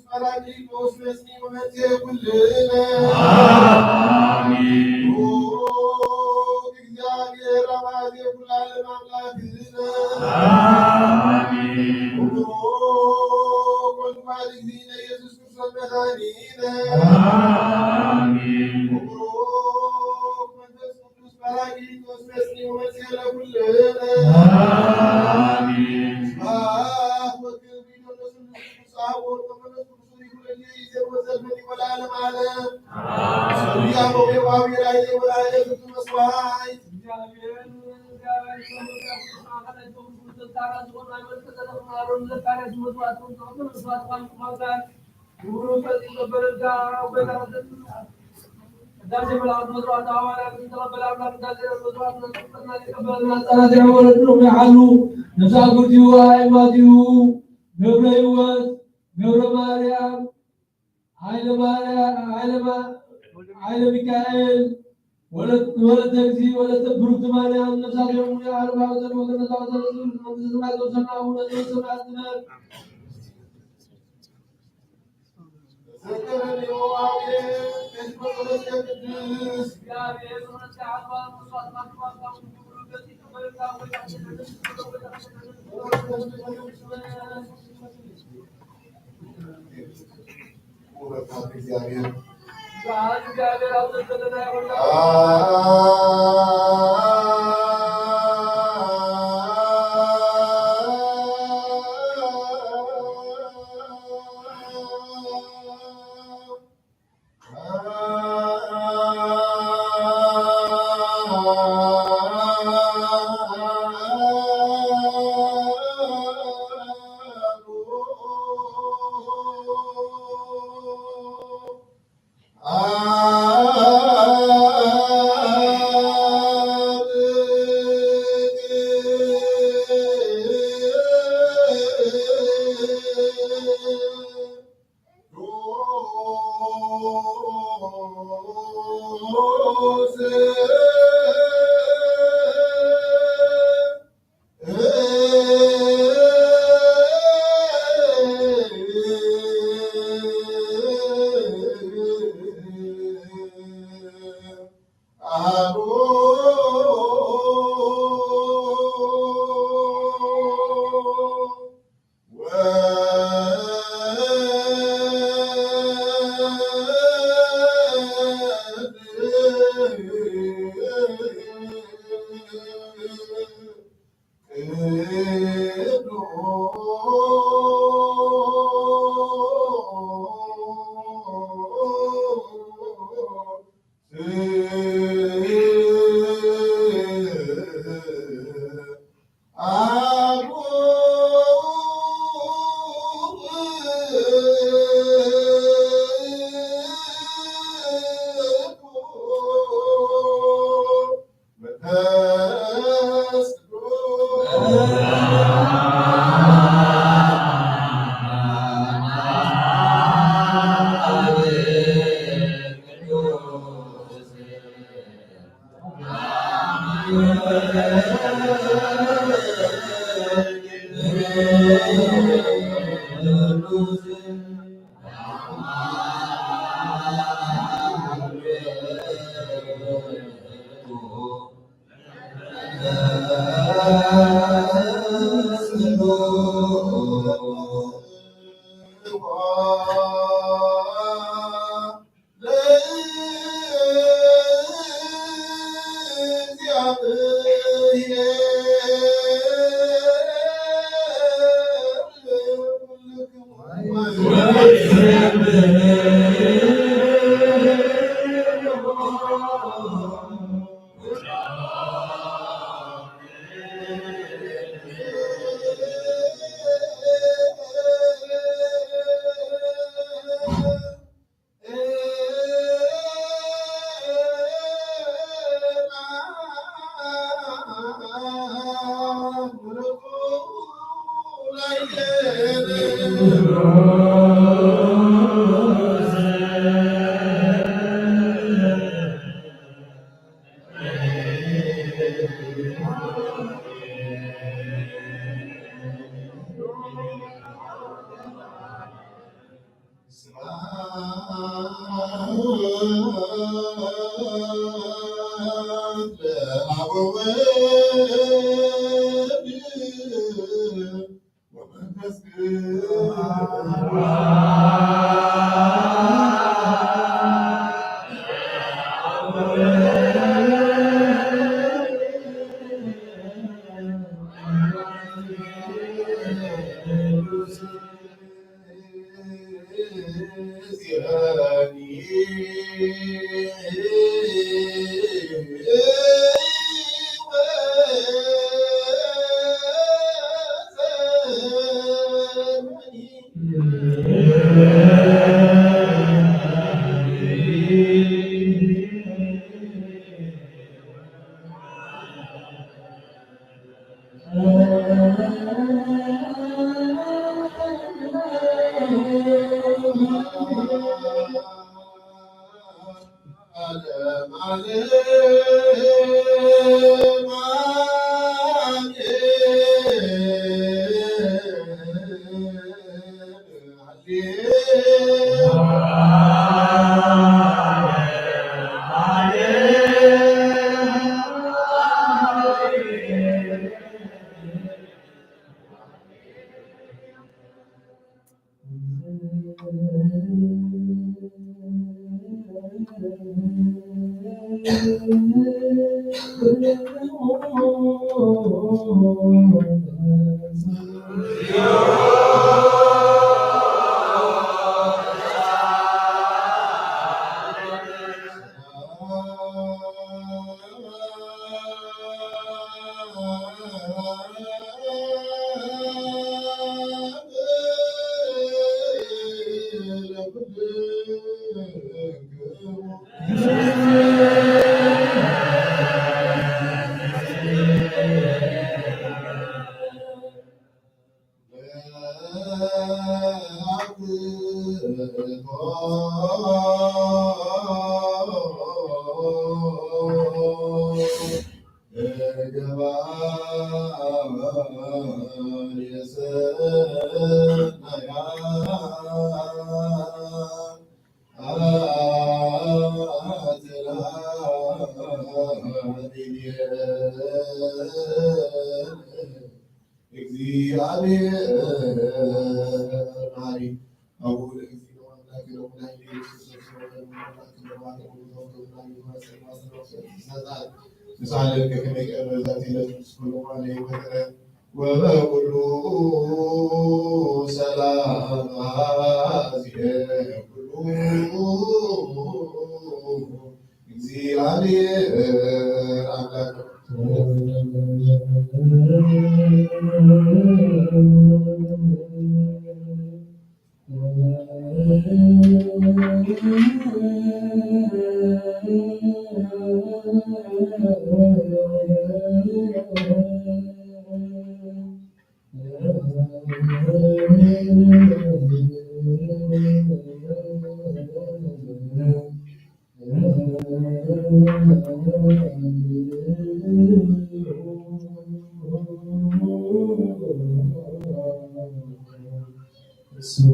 ጳራቅሊጦስ መጺኡ መጺኡ ኩልነ። ኣሜን። ብሩክ እግዚኣብሔር አባዜ ኩሉ ዓለም አምላክነ። ኣሜን። ብሩክ ወልድ ዋሕድ እግዚእነ ኢየሱስ ክርስቶስ መድኃኒነ። ኣሜን። ብሩክ መንፈስ ቅዱስ ጳራቅሊጦስ መጺኡ መጺኡ ለኩልነ። ኣሜን። ስብሐት ወክብር ይሁን ለስሉስ ቅዱስ አብ ወወልድ ወመንፈስ ቅዱስ ይሁን ለዘልፈኒ ወለዓለመ ዓለም። ሰሉያ በውየ ወአብየ ላዕሌ ወላዕሌ ኩሉ መስዋዕት። ቅዳሴ መላእክት መስዋዕት ሐዋርያት ዝተቐበለ ኣምላክ ቅዳሴ መስዋዕት ነፍሳት ጉርቲኡ ኣእማቲሁ ገብረ ህይወት ገብረ ማርያም ኃይለ ማርያም ኃይለ ማ- ኃይለ ሚካኤል ወለት ወለተ እግዚእ ወለተ ብሩክት ማርያም ነፍሳት የሙያ አርባ ወዘን ወገነታ ወዘን መንግስተ ሰማያት ወሰና አቡነ ዘበሰማያት ትነር። እግዚኣብሔር መሐሪ። አቡነ እግዚእነ ወአምላክነ ወመድኃኒነ ኢየሱስ ክርስቶስ፣ ወወልድ ወመንፈስ ቅዱስ፣ አሐዱ አምላክ። ንሳለን ከመ ይቀርብ ዛቲ ለትንስ ኩሉ ማለ ይወጠረ ወበኩሉ ሰላም አዜ ኩሉ እግዚአብሔር አምላክ። ትእዛዝ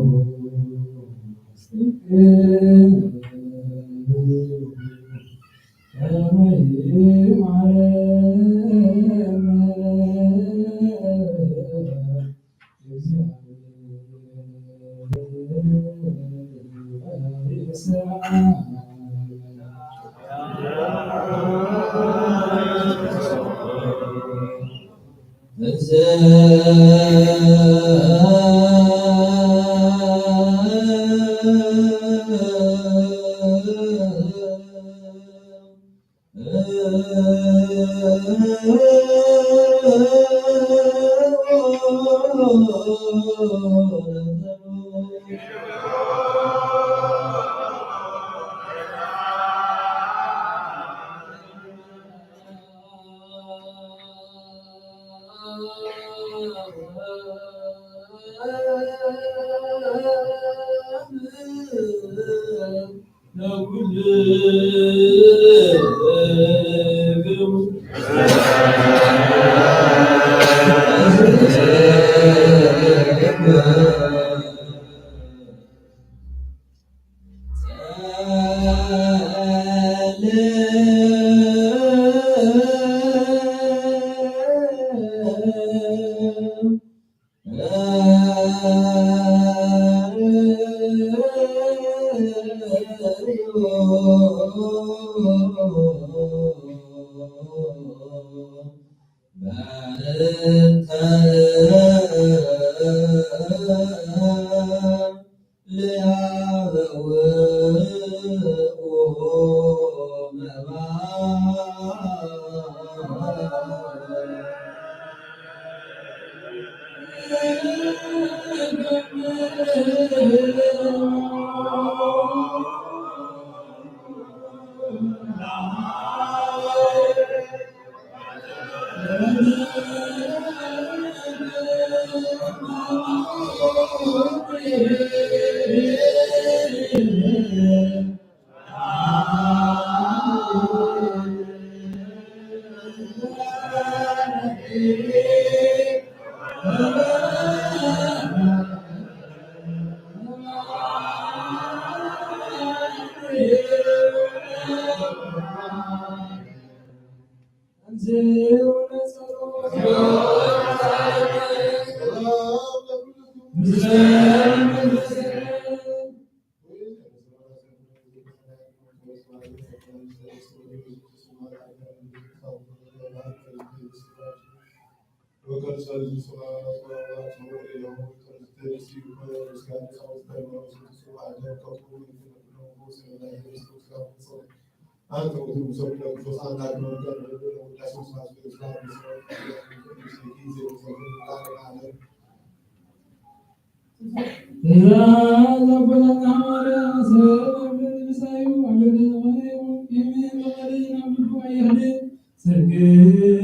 ኣቦታትና ሐዋርያ ሰላም ምሳዩ ኣብ ልዕሊ ዝኾነ ይኹን። ኢሜን መቐለ ናብ ልቡ ኣየህድእ። ጽድቅዎ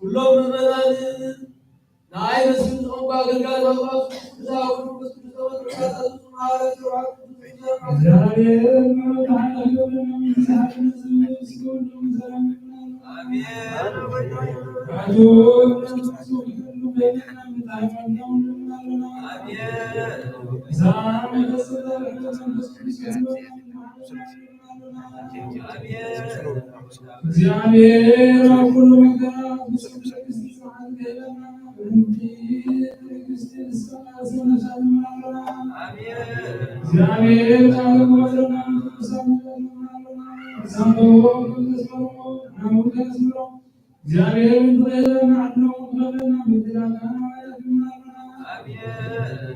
ኩሎም ምእመናን ንኣይ መስፍን ዝኾንኩ ኣገልጋሊ ባባ፣ ቅዱስ ኣቡነ መንፈስ ቅዱስ ተመልከቱ፣ ቅዱስ ሐዋርያት፣ ቅዱስ ቅዱስ ቅዱስ ቅዱስ። እግዚኣብሔር ምሕረቱ ሓይሉ ይሁንና፣ ምስለ ሓይሉ ንስግድ ንስግድ ንሰግድ። ኣሜን። እግዚኣብሔር ኣብ ኩሉ መከራ ምስ ቅድስቲ ጽንዓት ገይረና፣ ብትዕግስቲ ንስማዕ፣ ስምዕና ኣለና። እግዚኣብሔር ቃሉ ክመልሰና፣ ቅዱሳን ኣለና። ቅዱሳን ተወው፣ ቅዱስ መርቆ፣ ናሙ ከስምሮ። እግዚኣብሔር እንተቐይረ፣ ንዓድኖ ክመለና፣ ምድላና፣ ኣሜን።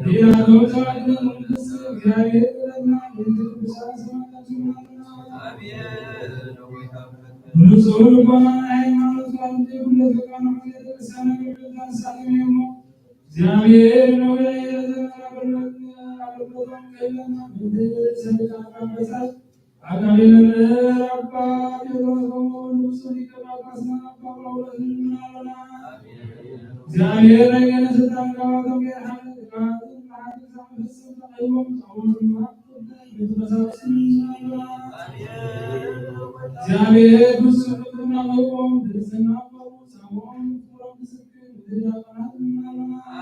ዲያቆን ተዋሕዶ መንፈስ እግዚኣብሔር ይረዳና፣ በእንተ ቅዱሳን ሰማዕታት ይማልደና። ኣሜን። ብንጹህ ልቦና ናይ ሃይማኖት ቃል ዘይብሉ ዘቃንዑ ቤተክርስትያን ኣገልግሎት ኣሳልዮም እሞ፣ እግዚኣብሔር ነዊሕ የዘመን ኣገልግሎት ኣገልግሎቶም ከይለና፣ ምድር ሰሊጣን ኣንበሳት ኣካለ መምህር ኣባ ቴዎድሮስ ከምኡ ንጹህ ሊቀ ጳጳስና ኣባ ጳውሎስ ንለምኖ ኣለና። እግዚኣብሔር ናይ ገነት ስልጣን ካብኣቶም ከይሓልፍ፣ ካብኣቶም ንሓንቲ ክሳብ ፍጽም ተቐይቦም፣ ጻውኦም ድማ ብትመሳሰል ንለምኖ ኣለና። እግዚኣብሔር ፍጹም ልቦና ሂቦም፣ ብንጽህና ኣቦም፣ ጻውኦም ፍቅሮም ምስክር ምድር ዲያቆናት ንለምኖ ኣለና።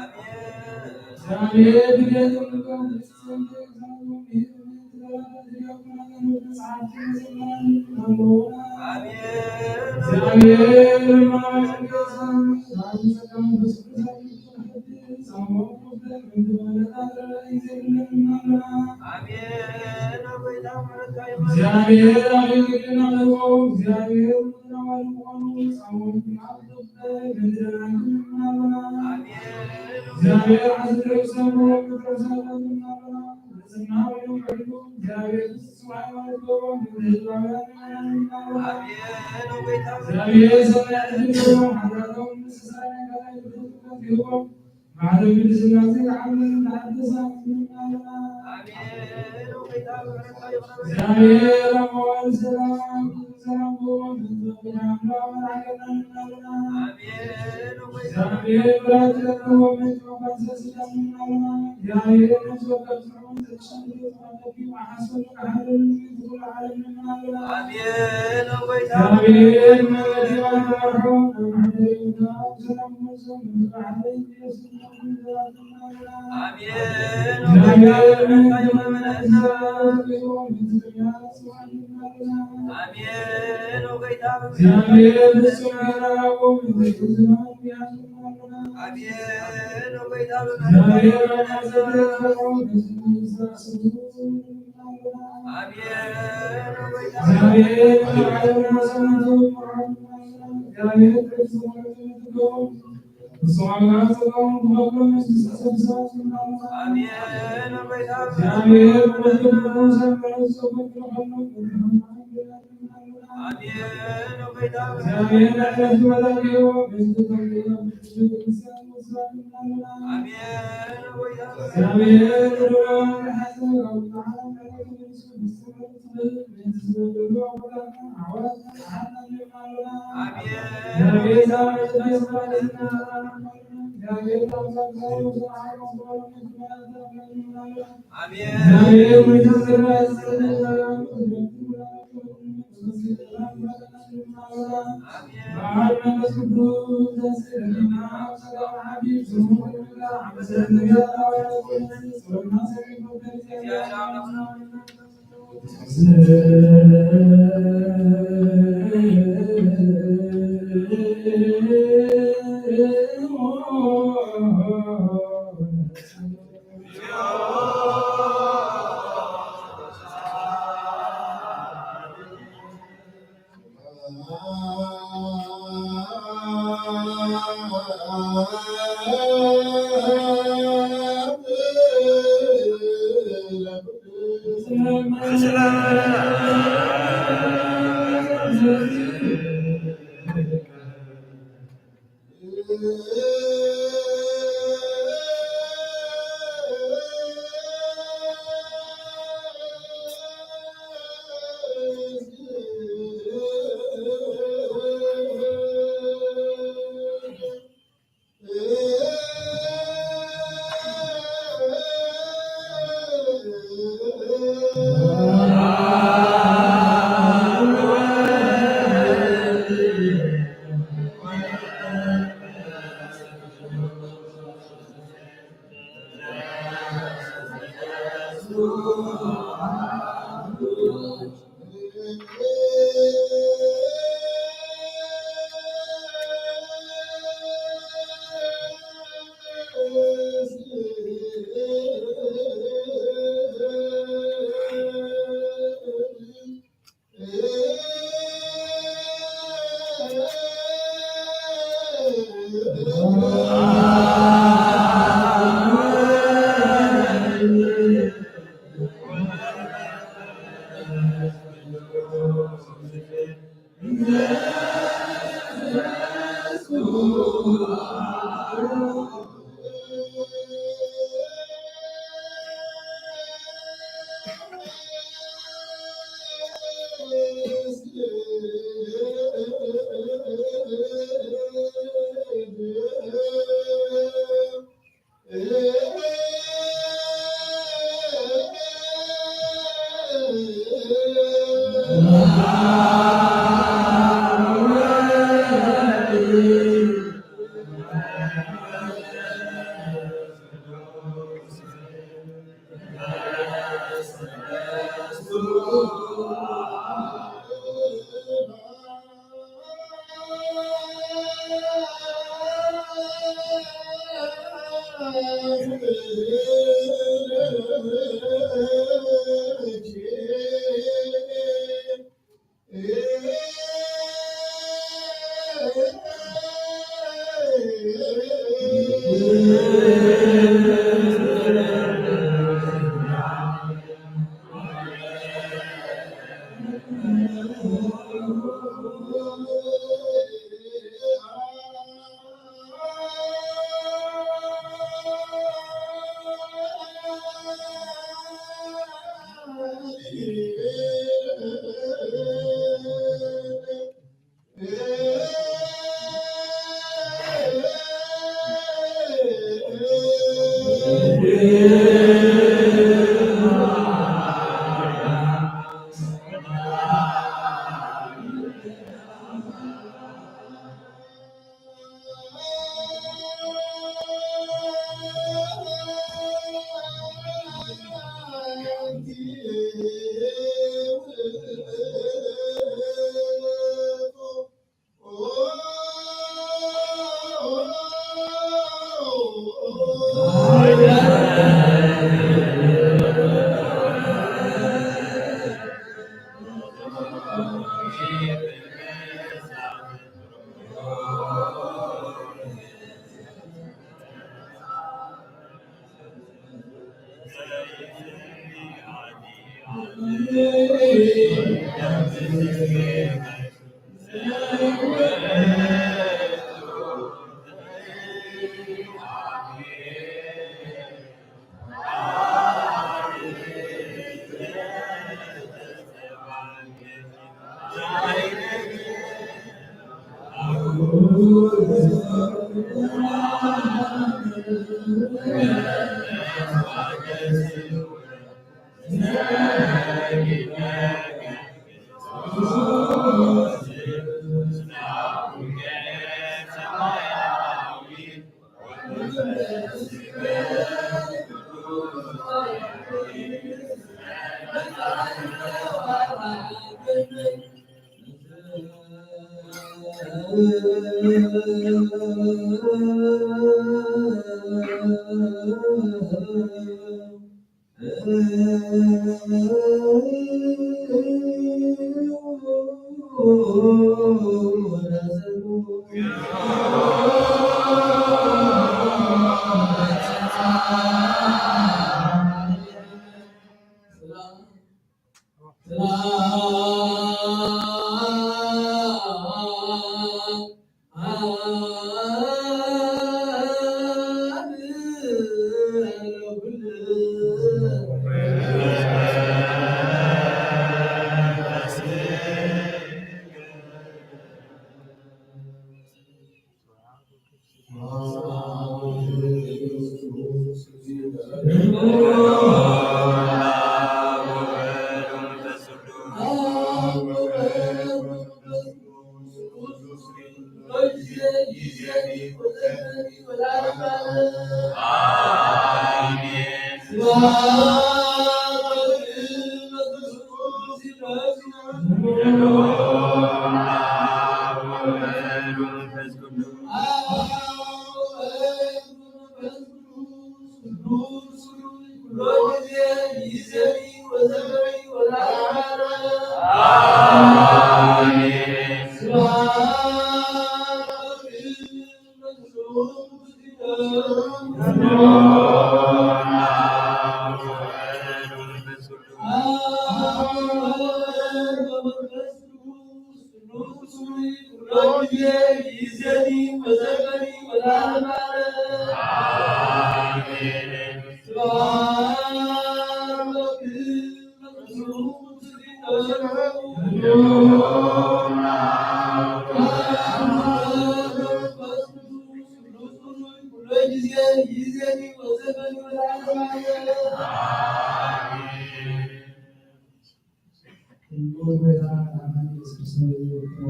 ክቡር ጎይታ መድሓኒና ኢየሱስ ክርስቶስ ይወክሎ።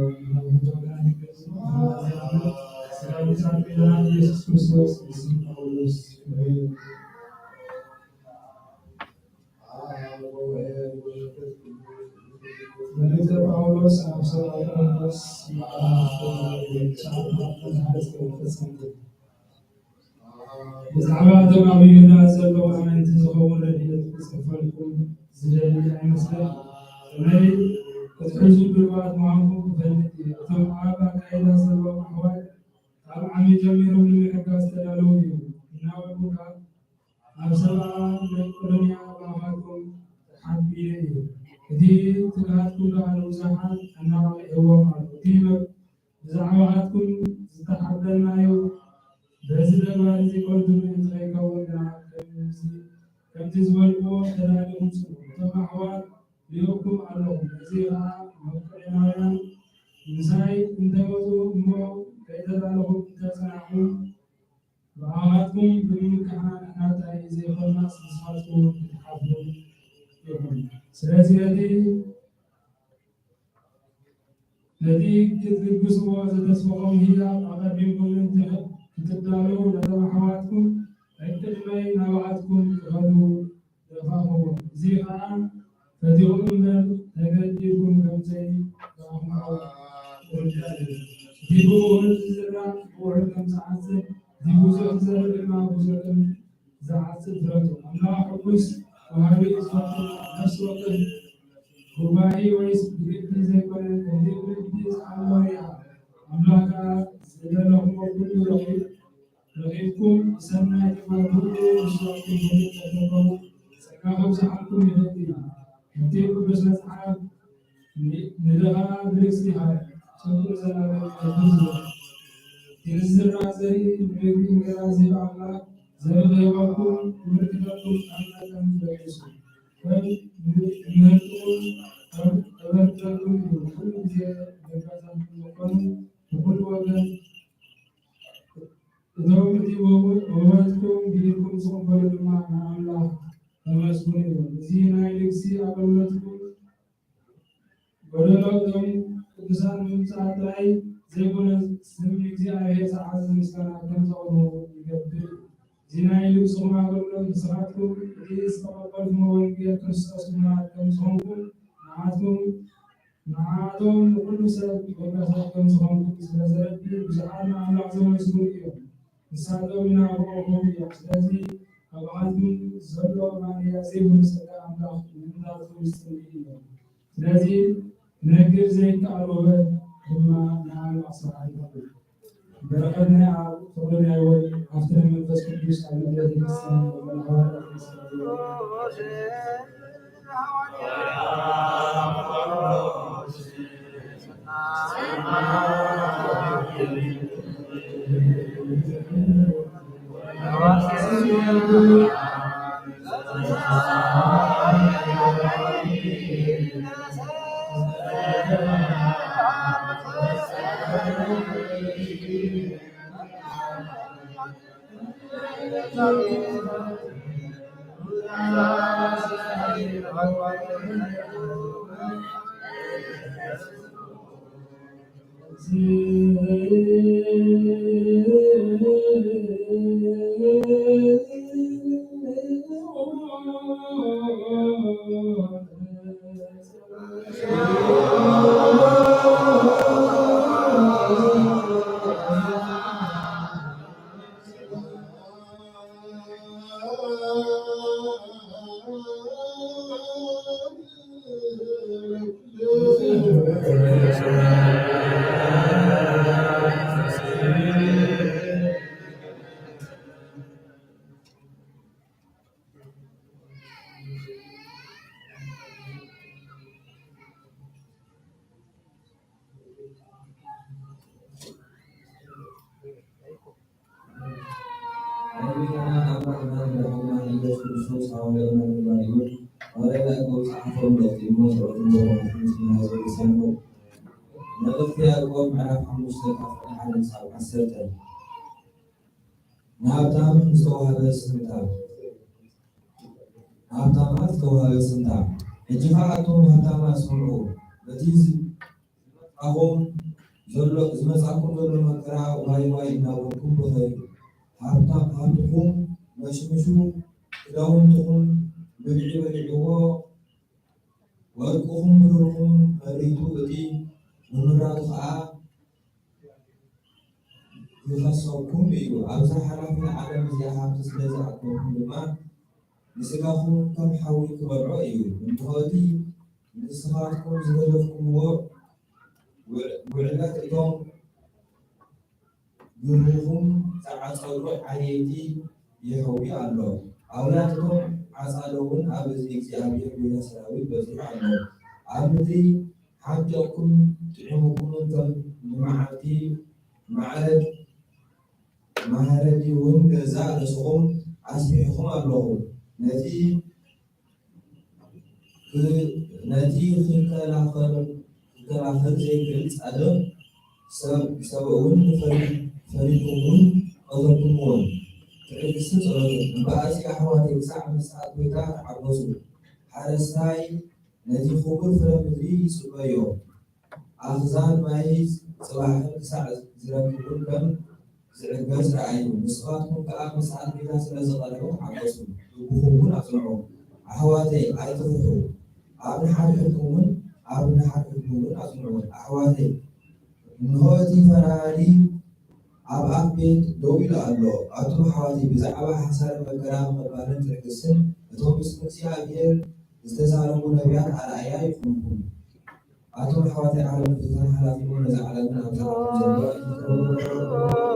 ሰላም ጻድቃን ኢየሱስ ክርስቶስ፣ ንስም ጳውሎስ። መልእክተ ጳውሎስ ናብ ሰብኣዊ ቆሮንቶስ ምዕራፍ ትሽዓተ ሓደ እስከ ፍልጠት ሰንበት። ብዛዕባ እቶም ኣብ ይሁዳ ዘለዉ ኣመንቲ ዝኸውን ረድኤት ክጽሕፈልኩም ዝደሊ ኣይመስለን። ከመይ ክትሕዙ ድሉዋት ምዃንኩም እፈልጥ እየ። እቶም ኣብ ኣካይዳ ዘለዎም ኣሕዋት ካብ ዓሚ ጀሚሮም ንምሕጋዝ ዝተዳለዉ እዮም። እናበልኩ ከኣ ኣብ ሰብኣ መቄዶንያ ብኣኻትኩም ተሓቢነ እየ። እቲ ትግሃትኩም ከኣ ንብዙሓት ኣነቓቒሕዎም ኣሎ። እቲ መ-፣ ብዛዕባኻትኩም ዝተሓበናዮ በዚ ተግባር እዚ ከንቱ ምእንቲ ከይከውን ግና፣ ከምዚ፣ ከምቲ ዝበልኩዎ ተዳሊኹም ጽንሑ። እቶም ኣሕዋት ልኢኹኩም ኣለኹ። እዚ ኸኣ መቄዶናውያን ምሳይ እንተመጹ እሞ ከይተዳለኹ እንተጸናሕኹም፣ ብኣኻትኩም ብምምካሕና ንሕና ጥራይ ዘይኮናስ ንስኻትኩም እውን ክትሓፍሩ ኢኹም። ስለዚ ነቲ ነቲ ክትልግስዎ ዘተስፈኹም ህያብ ኣቐዲምኩም ምእንቲ ክትዳለዉ፣ ነቶም ኣሕዋትኩም ቀቅድመይ ናብኣትኩም ክኸዱ ደፋፍዎም። እዚ ኸኣ ፈቲኹም እምበር ተገዲድኩም ከም ዘይረኣኹምዎ ርዱእ እዩ። እቲ ብውሑድ ዝዘርእ ብውሑድ ከም ዝዓጽድ፣ እቲ ብዙሕ ዝዘርእ ድማ ብዙሕ ከም ዝዓጽድ ፍለጡ። ኣምላኽ ሕጉስ፣ ወሃቢ እዩ፣ ዝፈቱ ነፍሲ ወከፍ ጉባኤ ወይስ ብግዲ ዘይኮነ፣ ከምዚ ብግዲ ዝሓለወ ርኣ። ኣምላኽ ከኣ ዝደለኹምዎ ኩሉ ረኺብ-፣ ረኺብኩም፣ ብሰናይ ተግባር ኩሉ መስዋእትኩም ፍሉይ ከተርከቡ፣ ጸጋ ከብዝሓልኩም ይኽእል እዩ። ከምቲ ቅዱስ መጽሓፍ፣ ን-፣ ንድኻ ብልግሲ ሃብ፣ ጽቡቕ ዘላለም ክገብር ዝብል። እቲ ንዝዝራእ ዘርኢ ንምግቢ እንጀራ ዝህብ ኣምላኽ፣ ዘርኢ ከይህበኩም፣ ክብሪ ክህበኩም ኣብ መጠን በጊሱ። ከም ምህርትኡ ከበርክተኩም እዩ። ኩሉ ግዜ ለጋሳት ንዝኾኑ ብኹሉ ወገን እቶም እቲ ውህበትኩም ብኢድኩም ዝቕበሉ ድማ ንኣምላኽ ከመስግኑ እዮም። እዚ ናይ ልግሲ ኣገልግሎትኩም ጎደሎ እቶም ቅዱሳን ንምምጻእ ጥራይ ዘይኮነ፣ ስም እግዚኣብሔር ዝዓዘዘ ምስጋና ከም ተቕርቡ ይገብር። እዚ ናይ ልግስኹም ኣገልግሎት ንስኻትኩም እቲ ዝተቐበልኩሞ ወንጌል ክርስቶስ ምምሃር ከም ዝኾንኩም ንዓኹም ንዓቶም ንኹሉ ሰብ ለጋሳት ከም ዝኾንኩም ስለ ዘረድእ ብዙሓት ንኣምላኽ ዘመስግኑ እዮም። ንሳቶም ይናፍቑኹም እዮም። ስለዚ ኣብኣትኩም ዘሎ ማንነት ዘይብሉ ጸጋ ኣምላኽ ንምሕዳርኩም ዝጽሊ እዩ። ስለዚ ክነግር ዘይከኣል ውበት ድማ ንኣምላኽ ስብሓት ይኹን። በረኸት ናይ ኣብ፣ ፍቕሪ ናይ ወልድ፣ ሃብቲ ናይ መንፈስ ቅዱስ ኣብ ልዕሊ ቤተክርስትያን ወመንበረ ሃዋርያት ኣቤት ኣምላኽ፣ ኣምላኽና መድሓኒና ኢየሱስ ክርስቶስ፣ ሃዋርያኡ ናብ ምግባር ይሁን። ሃዋርያ ያዕቆብ ጸሓፎም፣ ገጢሞ፣ ጸሎትን በረኸትን ምስጋና ዘውርሰኑ። መልእኽቲ ያዕቆብ ምዕራፍ ሓሙሽተ ካብ ቁጽሪ ሓደ ክሳብ ዓሰርተ። ንሃብታም ዝተዋህበ ስንታብ። ንሃብታማት ዝተዋህበ ስንታብ። ሕጂ ኸኣ ኣቱም ሃብታማት ስምዑ። በቲ ዝ-፣ ዝመጻኹም ዘሎ፣ ዝመጻኩም ዘሎ መከራ ዋይ ዋይ እናበልኩም ብኸዩ። ሃብታ-፣ ሃብትኹም መሽምሹ፣ ክዳውንትኹም ብልዒ በሊዕዎ፣ ወርቅኹም ብሩርኹም መሪቱ፣ እቲ ምምራቱ ኸኣ ይኸሰኩም እዩ። ኣብዛ ሓላፊት ዓለም እዚኣ ሃብቲ ስለ ዝኣከብኩም ድማ፣ ንስጋኹም ከም ሓዊ ክበልዖ እዩ። እንሆ እቲ ንስኻትኩም ዝገደፍኩምዎ ውዕ-፣ ውዕለት እቶም ብርኹም ዝዓጸዱ ዓየይቲ ይሕዊ ኣሎ። ኣውያት እቶም ዓጻዶ እውን ኣብ እዝኒ እግዚኣብሔር ጐይታ ሰራዊት በጺሑ ኣሎ። ኣብ ምድሪ ሓንጢቕኩም ጥዒሙኩምን ከም ንመዓልቲ ማዕረግ ማህረዲ እውን ገዛእ ርእስኹም ኣስፊሕኹም ኣለኹም። ነቲ ክ-፣ ነቲ ክከላኸል፣ ክከላኸል ዘይክእል ጻድቕ ሰብ፣ ሰብ እውን ፈሪ-፣ ፈሪድኩምውን ቀተልኩምዎን። ትዕግስትን ጸሎትን። እምበኣርሲ ኣሕዋተይ፣ ክሳዕ ምጽኣት ጐይታ ተዓገሱ። ሓረስታይ ነቲ ክቡር ፍረ ምድሪ ይጽበዮ። ኣኽዛን ማይ ጽባሕን ክሳዕ ዝረክብን ከም ዝዕገስ ረኣዩ። ንስኻትኩም ከኣ ምጽኣት ጌታ ስለ ዝቐረበ ተዓገሱ፣ ልብኹም እውን ኣጽንዑ። ኣሕዋተይ፣ ኣይትፍርሑ። ኣብ ንሓድሕድኩምን ኣብ ንሓድሕድኩምን ኣጽንዑ። ኣሕዋተይ፣ እንሆ እቲ ፈራዲ ኣብ ኣፍ ቤት ደው ኢሉ ኣሎ። ኣቱም ኣሕዋተይ፣ ብዛዕባ ሓሳረ መከራ ምቕባልን ትዕግስትን እቶም ብስም እግዚኣብሔር ዝተዛረቡ ነቢያት ኣርኣያ ይኹንኩም። ኣቱም ኣሕዋተይ፣ ዓለም ብዝኾነ ሓላፊ ነዛ ዓለምን ኣብዛ ዓለም ዘሎ ኣይትፍርሑ።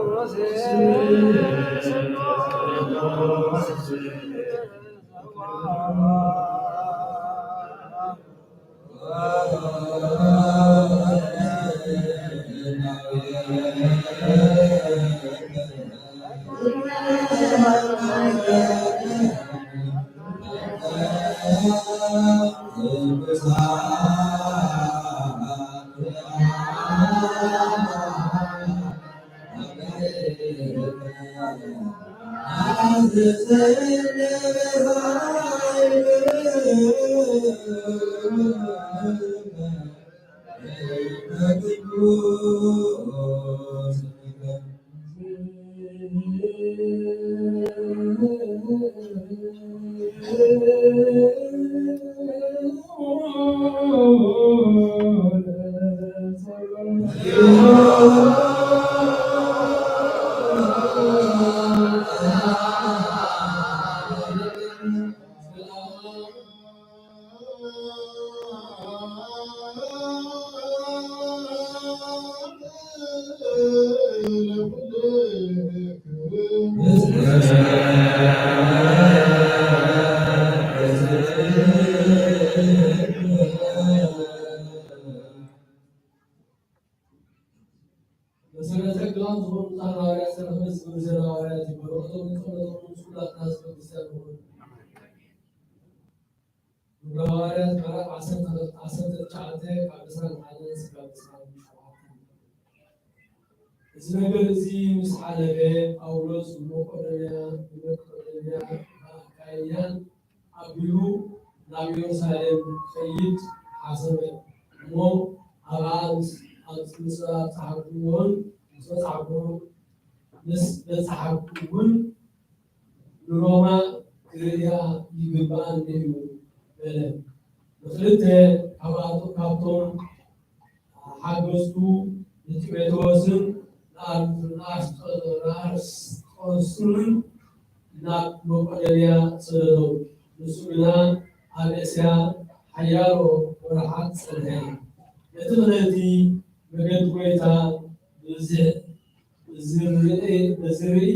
መሰረተ ቅዱሳን ዝኾኑ ቅዱሳን ሃዋርያት ሰለስተ ዝብል ዘለ ሃዋርያት ይበሉ። እቶም ንጸሎቶም ንጹላት ናዝበ ክርስቲያን ዝኾኑ ግብረ ሃዋርያት ምዕራፍ ዓሰርተ፣ ዓሰርተ ትሽዓተ ካብ ዕስራን ሓደን እስካብ ዕስራን ሸውዓተን። እዚ ነገር እዚ ምስ ሓለፈ፣ ጳውሎስ ብመቄዶንያ፣ ብመቄዶንያ፣ ብኣካይያን ኣቢሉ ናብ ኢየሩሳሌም ክኸይድ ሓሰበ። እሞ ኣብኣ ምስ፣ ኣብ፣ ምስ ኣብጽሓኩዎን ምስ በጻሕኩ፣ ምስ በጻሕኩ እውን ንሮማ ክርእያ ይግብኣኒ እዩ በለ። ንኽልተ ካብኣቶ-፣ ካብቶም ሓገዝቱ ንጢሞቴዎስን ንኣር-፣ ንኣርስጦ-፣ ንኣርስጦስን ናብ መቄዶንያ ሰደዶም። ንሱ ግና ኣብ እስያ ሓያሎ ወርሓት ጸንሐ። እቲ ክልኤቲ መገዲ ጐይታ ብዝሕ-፣ ብዝርኢ፣ ብዝርኢ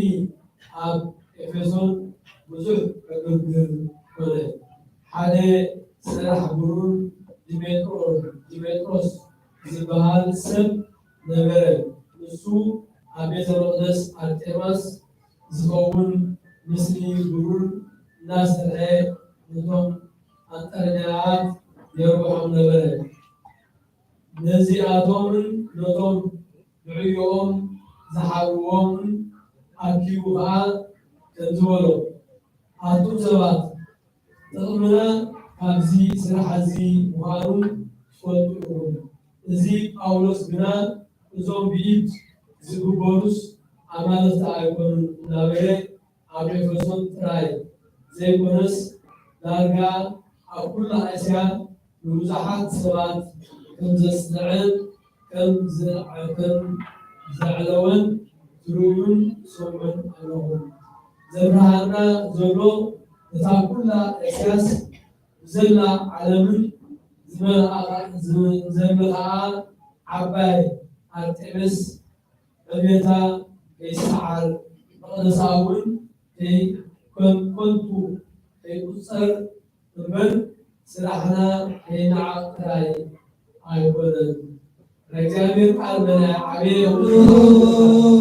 ኣብ ኤፌሶን ብዙሕ ዕግርግር ኮነ። ሓደ ሰራሕ ብሩር ዲሜጥሮ-፣ ዲሜጥሮስ ዝበሃል ሰብ ነበረ። ንሱ ኣብ ቤተ መቕደስ ኣርጤማስ ዝኸውን ምስሊ ብሩር እናሰርሐ ነቶም ኣንጠርንያት የርብሖም ነበረ። ነዚኣቶምን ነቶም ብዕዮኦም ዝሓብእዎምን ኣኪቡ ኸዓ ከምዚ በሎ፣ ኣቱም ሰባት፣ ጥቕምና ካብዚ ስራሕ እዚ ምዃኑ ትፈልጡ ኢኹም። እዚ ጳውሎስ ግና እዞም ብኢድ ዝግበሩስ ኣማልኽቲ ኣይኮኑን እናበለ ኣብ ኤፌሶን ጥራይ ዘይኮነስ፣ ዳርጋ ኣብ ኩላ እስያ ንብዙሓት ሰባት ከም ዘጽንዐን ከም ዘ-፣ ከም ዘዕለወን ትርእዩን ትሰምዑን ኣለኹም። ዘፍርሃና ዘሎ እታ ኩላ እስያስ ብዘላ ዓለምን ዝመልኣ-፣ ዝመልኽዓ ዓባይ ኣርጤምስ ዕብየታ ከይሰዓር፣ መቕደሳ እውን ከይ-፣ ከም ከንቱ ከይቁጸር እምበር፣ ስራሕና ከይነዓቕ ጥራይ ኣይኮነን። ናይ እግዚኣብሔር ቃል መናይ ዓብየ ይኹን።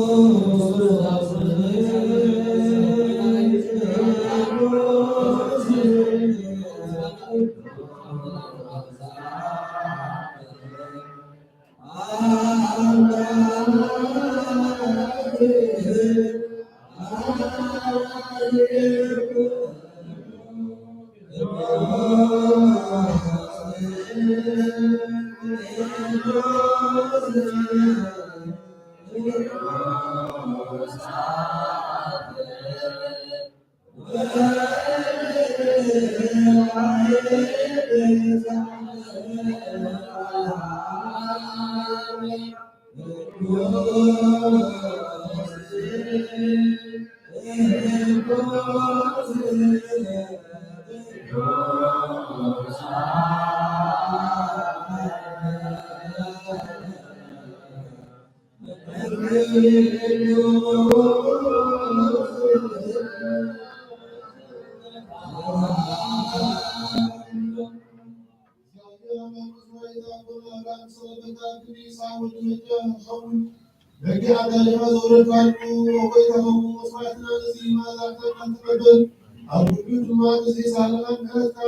በጊዕ ኣዳሊኻ ዘውረድካሉ፣ ኦ ጐይታ፣ መስዋዕትና ነዚ መኣዛካ ተቐበል። ኣብ ኩሉ ድማ እዚ ሳልናን ምሕረትካ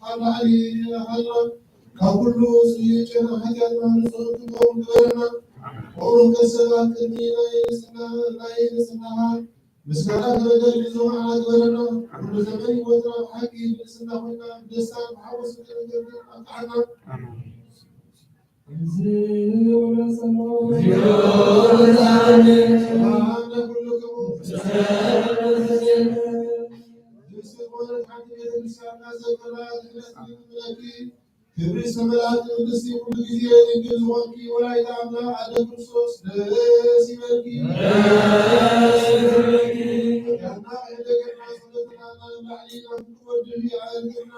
ካብ ላዕሊ ንለኣኸልና። ካብ ኩሉ ስልዩ ጨና ሓጢኣትና ንጹህ ክንከውን ግበረና። ኦ መንፈስ ሰላም፣ ቅድሚ ናይ ንጽህና-፣ ናይ ንጽህናኻ ምስጋና ክነገልግል ዝኸኣልና ግበረና። ኩሉ ዘመን ህይወትና ብሓቂ ብንጽህና ኮይና ብደስታን ብሓጎስን ክንገብር ኣብቅዓና። ክብሪ ዝተመልኣት ቅድስቲ ኩሉ ግዜ ድንግል ዝኾንኪ ወላዲተ ኣምላኽ ኣደ ክርስቶስ ደስ ይበልኪ። ደስ ይበልኪ። ጸሎትና ንላዕሊ ናብ ኩሉ ወዲ ኣእርግና።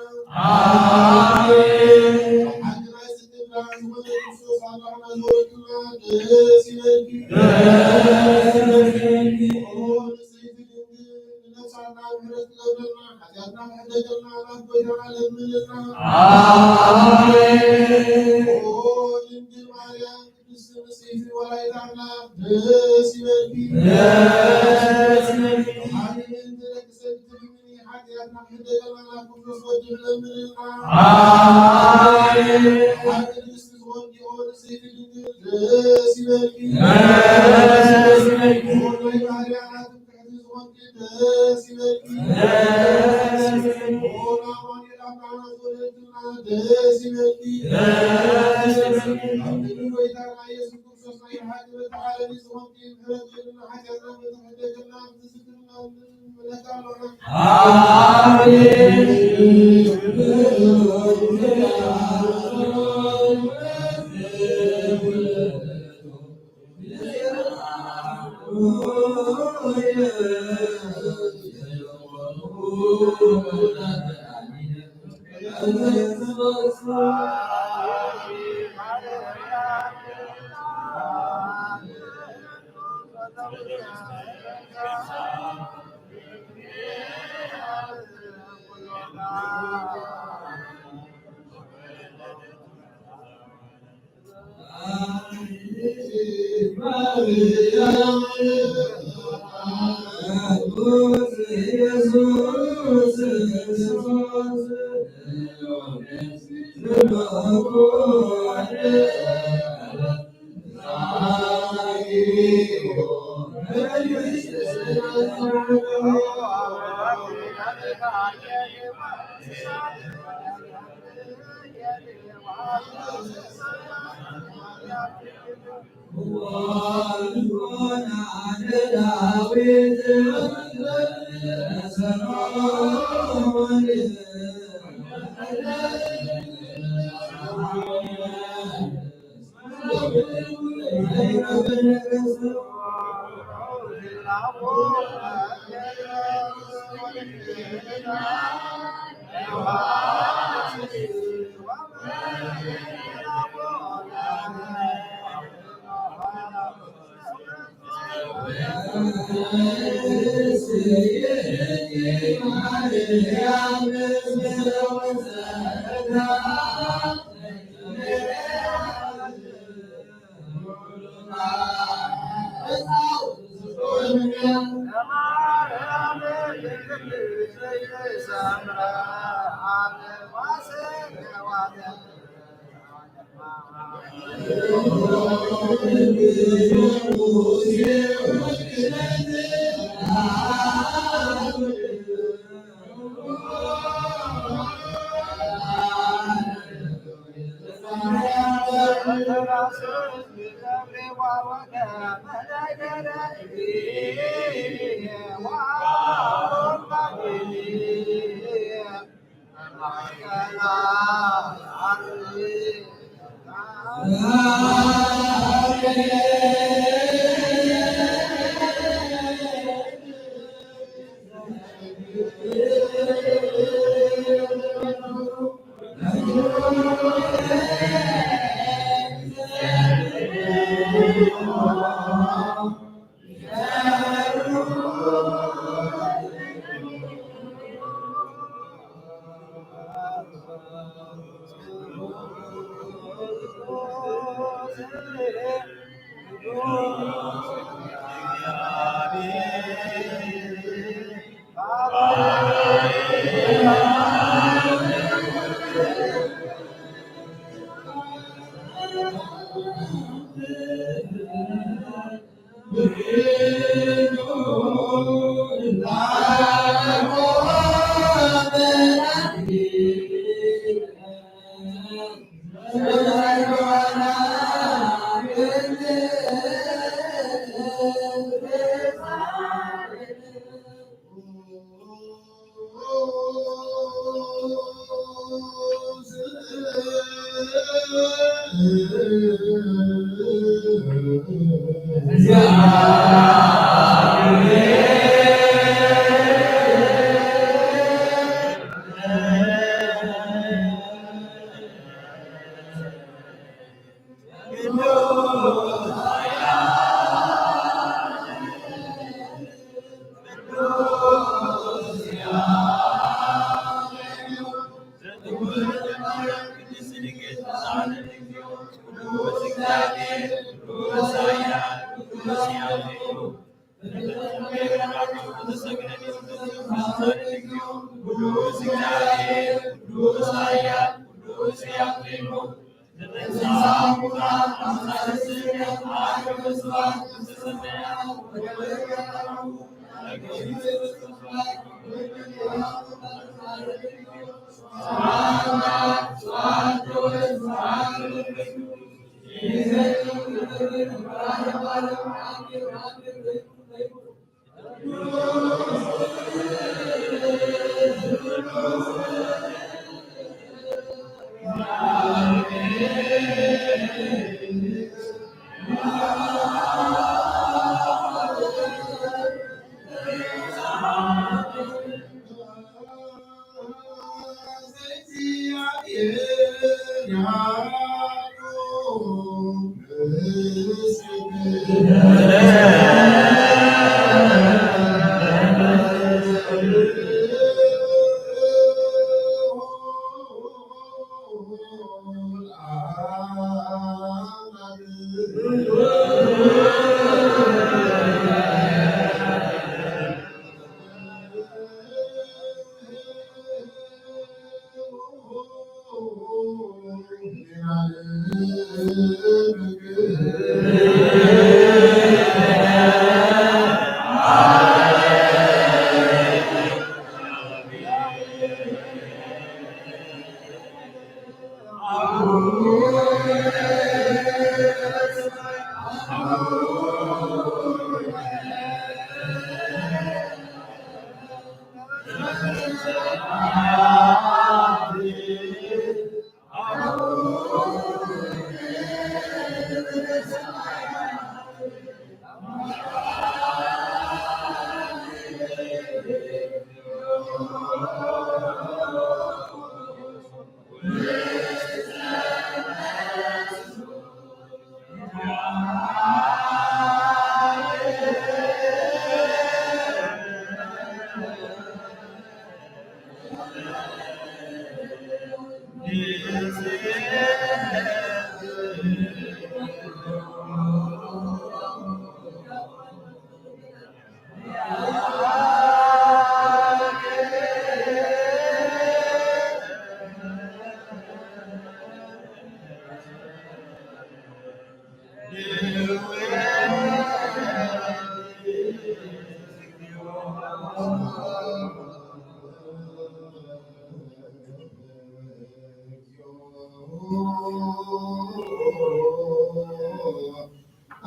ኣሜን። ሓቂ ናይ ጽድቅና ዝኾነ ክርስቶስ ኣምላኽና ዝወለድክና ደስ ይበልኪ። ደስ ይበልኪ። ኦ ንጽሕቲ ድንግል፣ ንነፍሳትና ምሕረት ትገብረልና፣ ሓጢኣትና ትሕደገልና፣ ናብ ጎይታና ለምንልና። ኣሜን። ኦ ድንግል ማርያም፣ ቅድስት ንጽሕቲ ወላዲተ ኣምላኽ ደስ ይበልኪ። ደስ ይበልኪ። ሓይልን ደቂ ሰብ ትልምኒ ሓጢኣትና ክሕደገልና ናብ ክርስቶስ ወዲ ለምንልና። ኣሜን። ኣብ ቅድስቲ ዝኾንኪ ኦ ንጽሕቲ ድንግል ደስ ይበልኪ። ደስ ይበልኪ። ኦ ናይ ባህርያት ትምክሕቲ ዝኾንኪ ደስ ይበልኪ። ደስ ይበልኪ። ኦ ናይ ኣማኑኤል ኣምላኽና ዝወለድክልና ደስ ይበልኪ። ደስ ይበልኪ። ኣብ ክንዲ ጎይታና ኢየሱስ ክርስቶስ ናይ ሓቂ መተዓረቢ ዝኾንኪ ምሕረት ወልድና ሓጢኣትና ምሕረት ወልድና ምሕረት ወልድና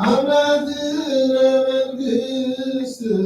ኣምላክነ መንግስትሁ።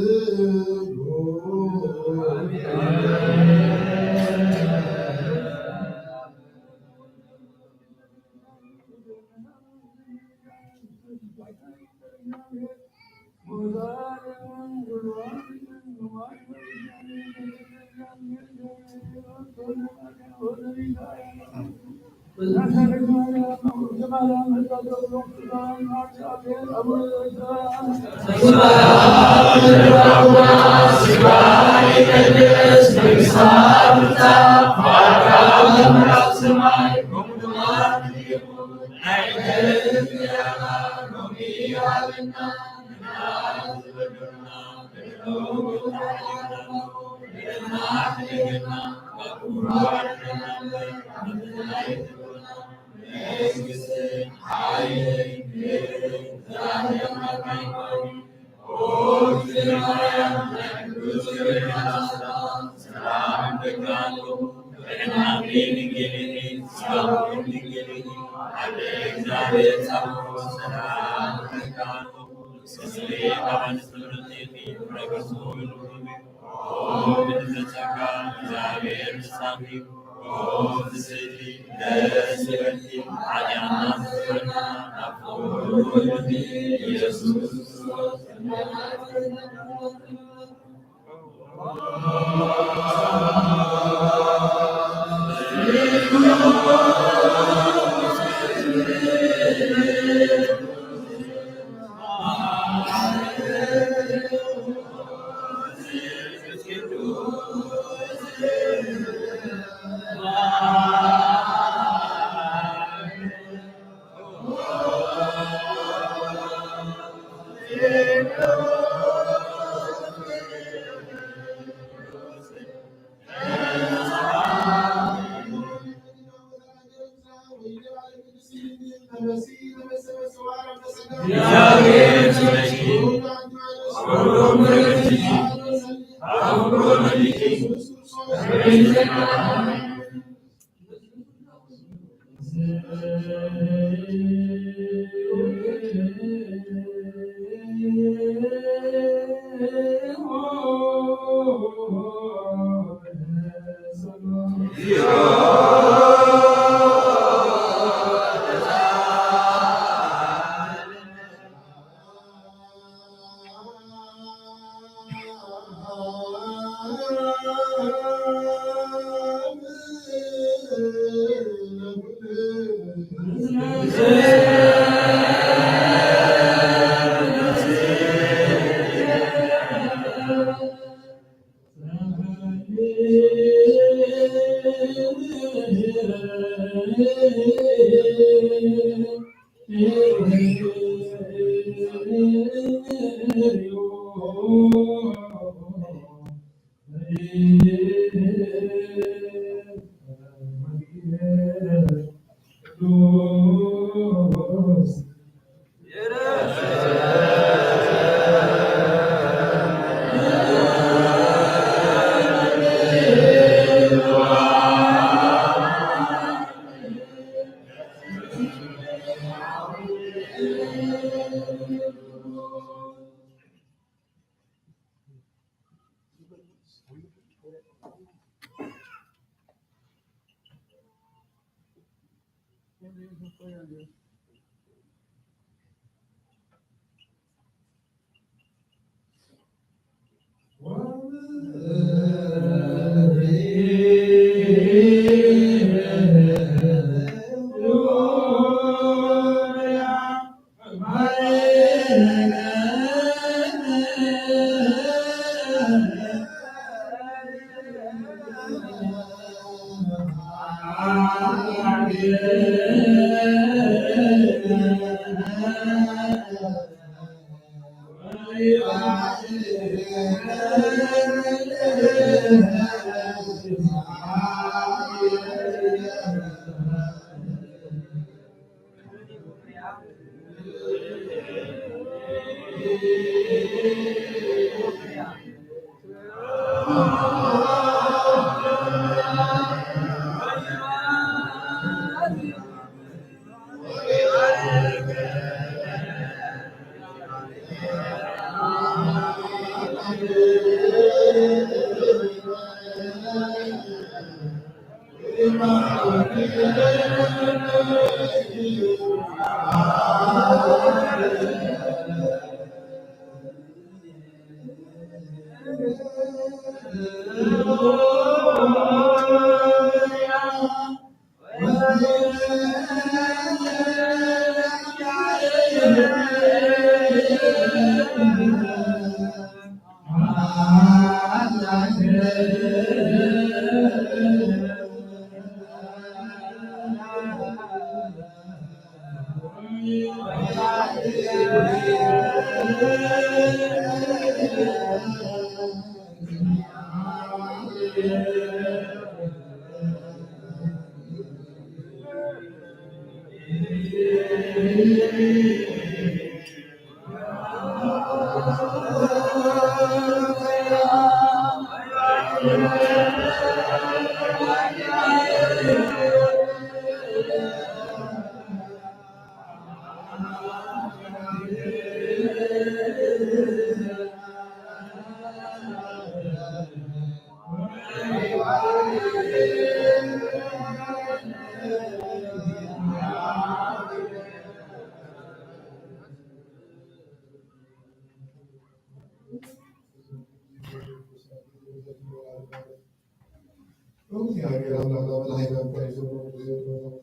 እግዚአብሔር አምላክ ለመድኃኒዓለም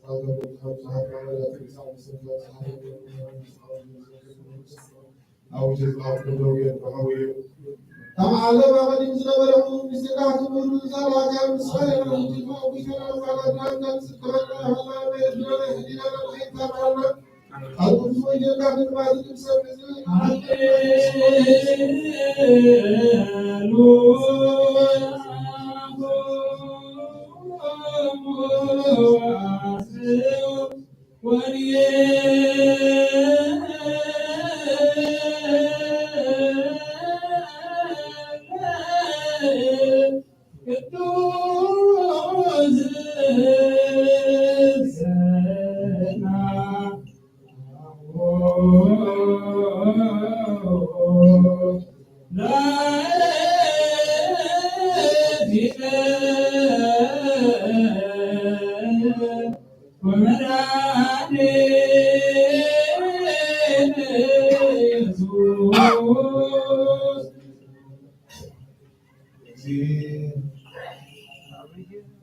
አቡነ ዘበሰማያት ይትቀደስ ስምከ ወትምጻእ መንግስትከ ወይኩን ፈቃድከ በከመ በሰማይ ከማሁ በምድር። ከመ አበ አበዲም ዝነበረ ኩሉ ምስጢራት ምሉ ዛላጋ ምስለ ርህቱ ወኩሸና ሳላጋ ምስለ ቅዱስ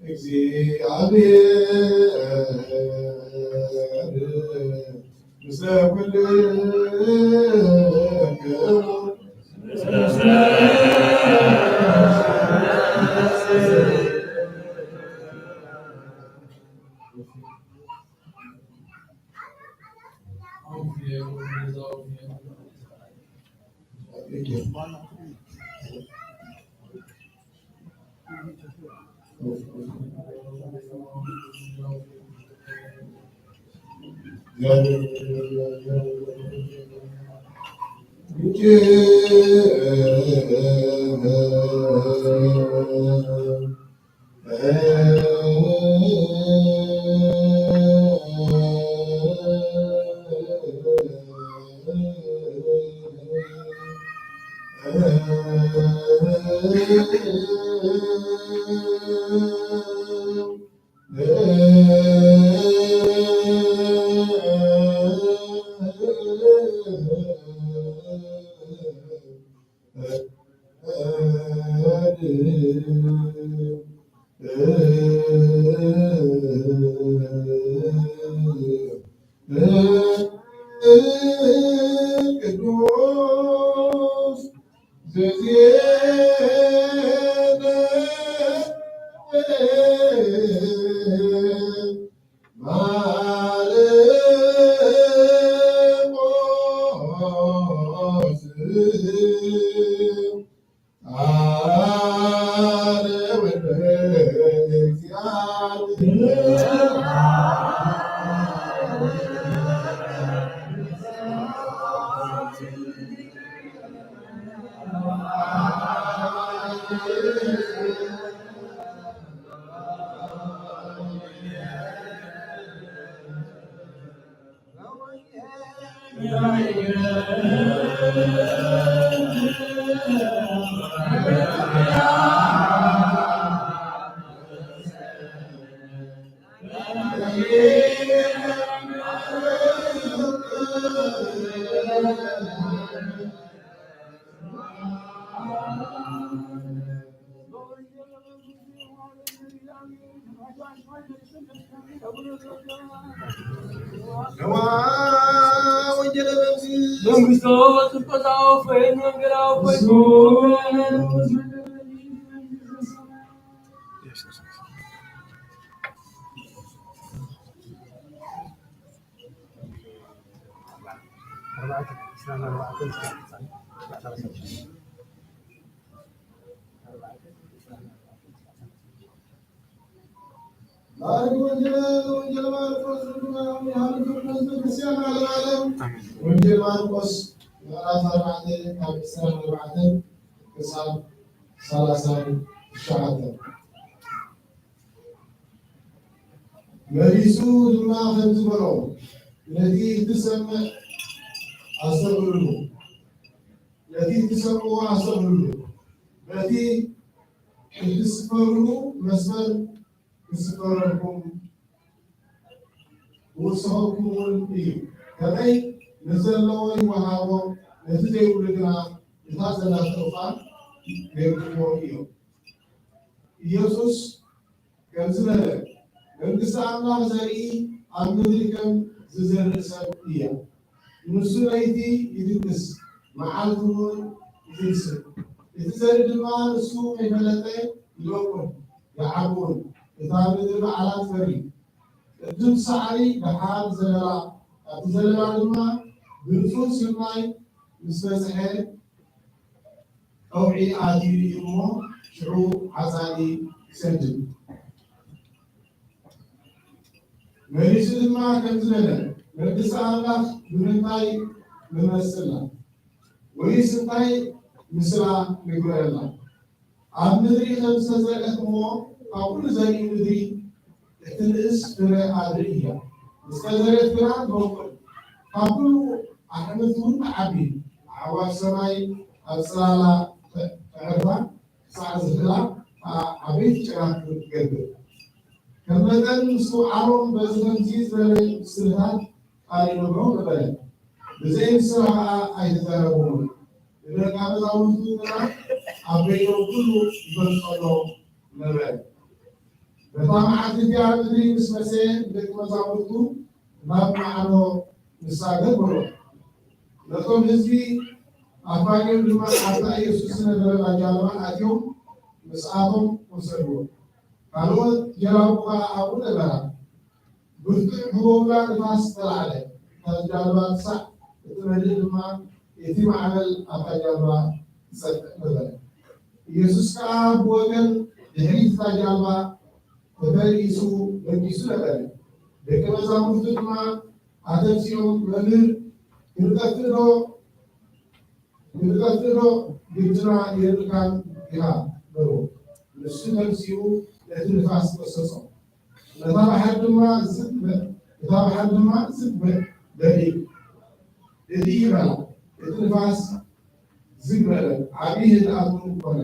እግዚአብሔር ምስለ ኩልክሙ። ቅዱስ ዘዜነ ማርቆስ። መንግስቶ ጽድቆ ዛወፈየን መንገላዊ ኮይኑ። ማርቆስ ወንጌል፣ ወንጌል ማርቆስ ወንጌል ማርቆስ ምዕራፍ ኣርባዕተ ካብ ዕስራን ኣርባዕተን ክሳብ ሰላሳን ትሽዓተን። መሊሱ ድማ ከምዚ በሎ፣ ነቲ እትሰምዕ ኣስተብህሉ፣ ነቲ እትሰምዕዎ ኣስተብህሉ፣ በቲ እትስፈርሉ መስፈር ክስፈረልኩም ክውሰኸልኩም እውን እዩ። ከመይ ንዘለዎ ይወሃቦ፣ ነቲ ዘይብሉ ግና እታ ዘላቶ እኳ ገይርኩሞ እዮም። ኢየሱስ ከምዚ በለ፣ መንግስቲ ኣምላኽ ዘርኢ ኣብ ምድሪ ከም ዝዘርእ ሰብ እያ። ንሱ ለይቲ ይድቅስ፣ መዓልቲ እውን ይፍልስፍ። እቲ ዘርኢ ድማ ንሱ ከይፈለጠ ይበቁል፣ ይዓቢ እውን። እታ ምድሪ ባዕላ ትፈሪ። ቅድም ሳዕሪ ደሓር ዘለላ፣ ኣብቲ ዘለላ ድማ ብንጹር ስርናይ ምስ በጽሐ፣ ቀውዒ ኣትዩ እዩ እሞ፣ ሽዑ ዓጻዲ ይሰድድ። መሊሱ ድማ ከምዚ በለ፣ መንግስቲ ኣምላኽ ብምንታይ ንመስላ? ወይስ እንታይ ምስላ ንግበረላ? ኣብ ምድሪ ከም ዝተዘርአት እሞ፣ ካብ ኩሉ ዘርኢ ምድሪ እትንእስ ፍረ ኣድሪ እያ። ምስ ተዘርአት ግና ትበቁል፣ ካብ ኩሉ ኣሕምልቲ እውን ትዓቢ። ኣዕዋፍ ሰማይ ኣብ ጽላላ ተዕርፋ ክሳዕ ዝኽእላ፣ ከኣ ዓበይቲ ጨናፍር ትገብር። ከም መጠን ምስትውዓሎም በዚ ከምዚ ዝበለ ምስልታት ቃል ይነግሮም ነበረ። ብዘይ ንስኻ ኸኣ ኣይተዛረብዎምን። ንደቀ መዛሙርቱ ግና ኣብ በይኖም ኩሉ ይገልጸሎም ነበረ። በታ መዓልቲ እቲኣ ምድሪ ምስ መሰየ፣ ንደቂ መዛሙርቱ ናብ ማዕዶ ንሳገር በሎ። ነቶም ህዝቢ ኣፋንዮም ድማ ኣብታ ኢየሱስ ዝነበረላ ጃልባ ኣትዮም ምስኣቶም ወሰድዎ። ካልኦት ጀላቡ ከኣ ኣብኡ ነበራ። ብርቱዕ ህቦብላ ንፋስ ተላዕለ። እታ ጃልባ ክሳዕ እትመልእ ድማ እቲ ማዕበል ኣብታ ጃልባ ይጸቅጥ ነበረ። ኢየሱስ ከኣ ብወገን ድሕሪት እታ ጃልባ ተተርኢሱ ደቂሱ ነበረ። ደቂ መዛሙርቱ ድማ ኣተንሲኦም፣ "መምህር፣ ክንጠፍእ ዶ? ክንጠፍእ ዶ ግድና የብልካን ኢኻ?" በልዎ። ንሱ ተንሲኡ ነቲ ንፋስ ገሰጾ። ነታ ባሕሪ ድማ ዝግ በ-፣ እታ ባሕሪ ድማ ዝግ በ-፣ በሊ፣ ህድእ በላ። እቲ ንፋስ ዝግ በለ፣ ዓቢ ህድኣት እውን ኮነ።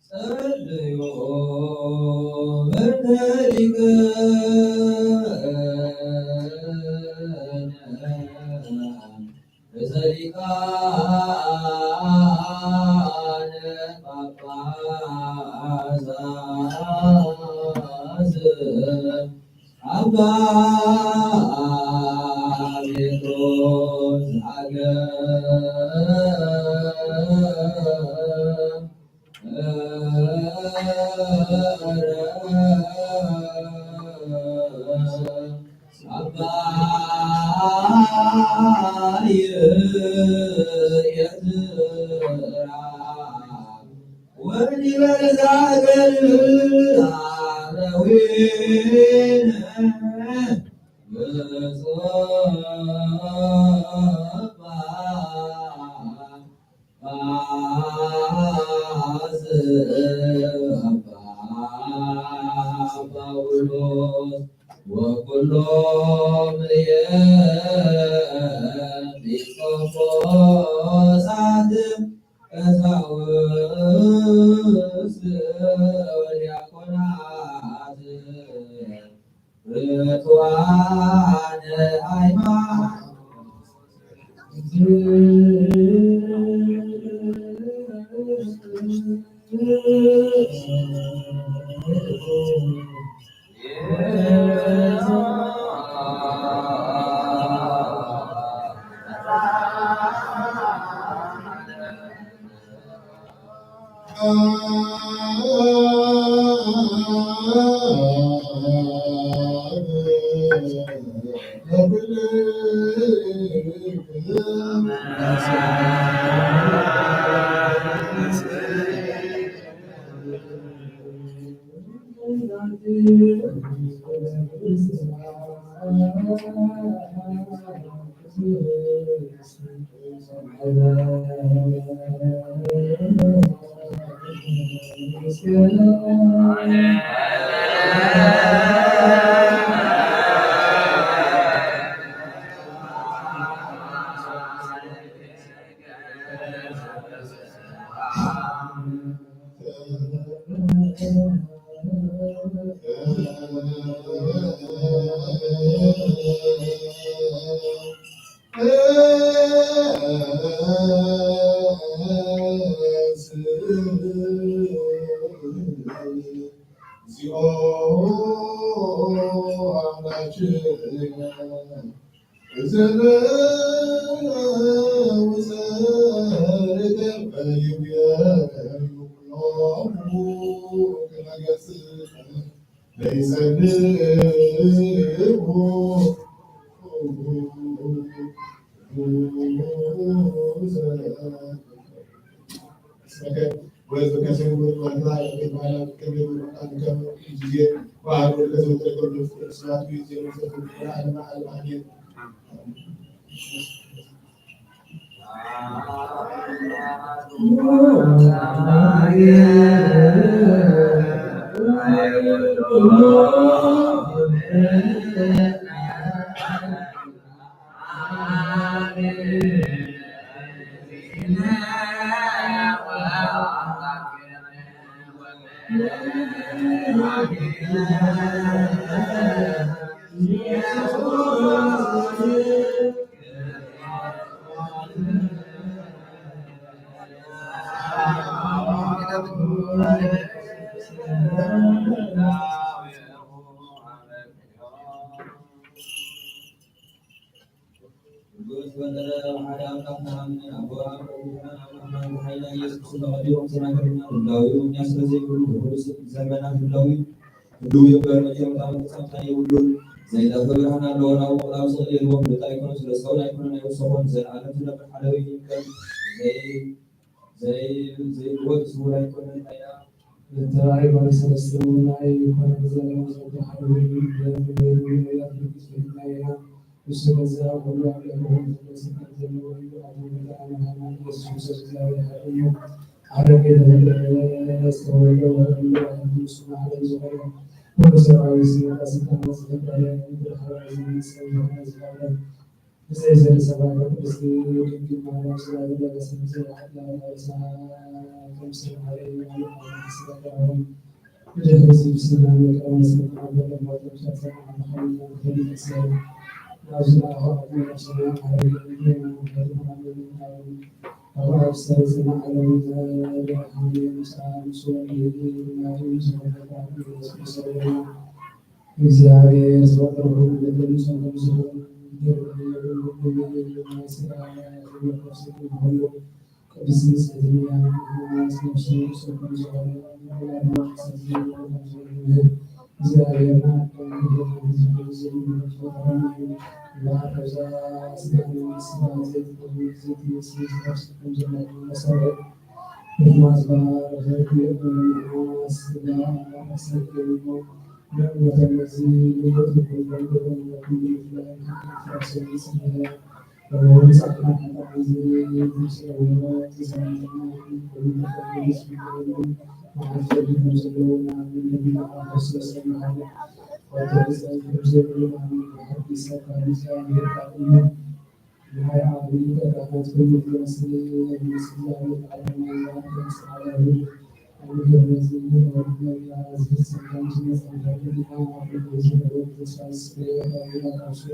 ጸልዩ በእንተ ሊቀ ርእሰ ሊቃነ ጳጳሳት አባ ጴጥሮስ ሀገረ ወዲበ ዛገል አረዊነ ብፁዕ ጳጳስ አባ ጳውሎስ ወኩሎም ኤጲስቆጶሳት ቀሳውስት ወዲያቆናት ርቱዓነ ሃይማኖት። እግዚኦ አምላክነ ዘበ ውሰደበ ይቤሉ ኩሎሙ ከመ ገጽ ለይጸልኡ። ቅዱስ ወተለ ሓደ ኣምላኽ ንኣምን። ኣቦ ኣብ ቅዱሳን ኣምላኽና ዝሓይና ኢየሱስ ክርስቶስ ተቐዲሙ ተናገረና። ህላዌኡ እኛ ስለ ዘይብሉ ብኹሉ ዘመናት ህላዌኡ ህልው ይንበር። መጀመርታ መፈጸምታ የብሉን። ዘይጠፍእ ብርሃን ኣለዎ። ናብኡ ቅዳም ስቕ ኢልዎ ፍልጥ ኣይኮነን፣ ስለ ሰውን ኣይኮነን፣ ኣይውሰኾን። ንዘለዓለም ዝነብር ሓደ ወይን ይንበር። ዘይ-፣ ዘይ-፣ ዘይልወጥ ስውር ኣይኮነን። እንታይ ደኣ? እታ ኣይኮነ ሰለስተ ውናይ ይኮነ ብዘለዉ ዘተሓደሩ ነቢያት ቅዱስ ፍልጥና ኢና። ንሱ ገዛ ኩሉ ኣብ ልዕሊ ኩሉ ስልጣን ዘለዎ እዩ። ኣብ ወልድ ኣምላኽና ኢየሱስ ክርስቶስ እግዚኣብሔር ሓቂ እዩ። ዓለም የተፈጠረ ዝተወልደ ወልድ ንሱ ንዓለም ዝኾነ ኩሉ ሰብኣዊ ስልጣን ዝፈጠረ ምድሪ ሓዋይ ዝመንጸ ዝኾነ ዝፈጠረ ብዘይ ዘርኢ ሰብኣዊ ቅድስቲ ድንግል ማርያም ስጋ ዝለበሰ ብዘይ ሓጢኣት ርእሳ ከም ሰብ ሓደ እዩ። ስጋ ዳሆም ብድሕሪ እዚ ብስና መከራ መሰል ተቐበለ፣ ሞት ብቻ ጸንዓ፣ ብኸመይ ንፈልጥ ሰብ ናብ ዝለኣኾ ኣቦና ሰማይ ዓረገ። እንዲህ ነው ሄድና ለምናምን አቡ አብሰር ጽና ዓለም ዘደሃኒ ምሳ ምስ ወልድ ናቱ ዝኾነ ኢየሱስ ክርስቶስ ወደና። እግዚኣብሔር ዝፈጠረ ሁሉ በደሉ ጸንቶ ምስሉ ይደርብ የብሉ። ናይ ሥጋ የብሉ ነፍስ ግን ሁሉ ቅድስት ንጽሕት ማርያም ነፍስ ንጹሕ ከም ዝኾነ ወላዲተ ኣምላክ ስለዚህ እግዚኣብሔርና ኣዳም ንሔዋን ዝብል ዝብል መፍትሒ ኣሮናይ እምበኣር፣ ኣብዛ ስጋና ስጋ ዘይትኸውን ዘይትመስል ዝነፍስ ከም ዘላትና መሰረት ድማ ዝበሃር ዘርግእ ብምንዓ ስጋ ኣሰገድሞ። ንእምነቶም እዚ ልውጥ ይኹን ከም ዝኾነ ኩሉ ብፍላይ ከም ፍራስን ጽንሐ ከምኡውን ጻድቃን ኃጥኣን ዝብል ዝምስለዎ ተሰማዕትና ኩሉ ተፈቅዶ ዝግበረሉ መዓልቲ ፍርዲ ከም ዘለዉ ንኣምን። ነቢና ክርስቶስ ተማሃረ። ወተንሥእ ከም ዘይብሉ ንኣምን። ብሓቂ ሰብ ካብ እግዚኣብሔር ቃል እዩ። ናይ ኣብ ሊቀ ካህናት ኮይኑ ዝመስል ናይ ንጉስ እግዚኣብሔር ቃል ናይ ማርያም ተምሳሌት እዩ። ኣብ ምድር ነዚ ንወድ ነቢያ ዝፍጸም ከም ዝመጸ ንፈልጥ ኢና። ኣብ ልቡ ዝነበሩ ተስፋ ዝስፈየ ነቢያ ነፍሱ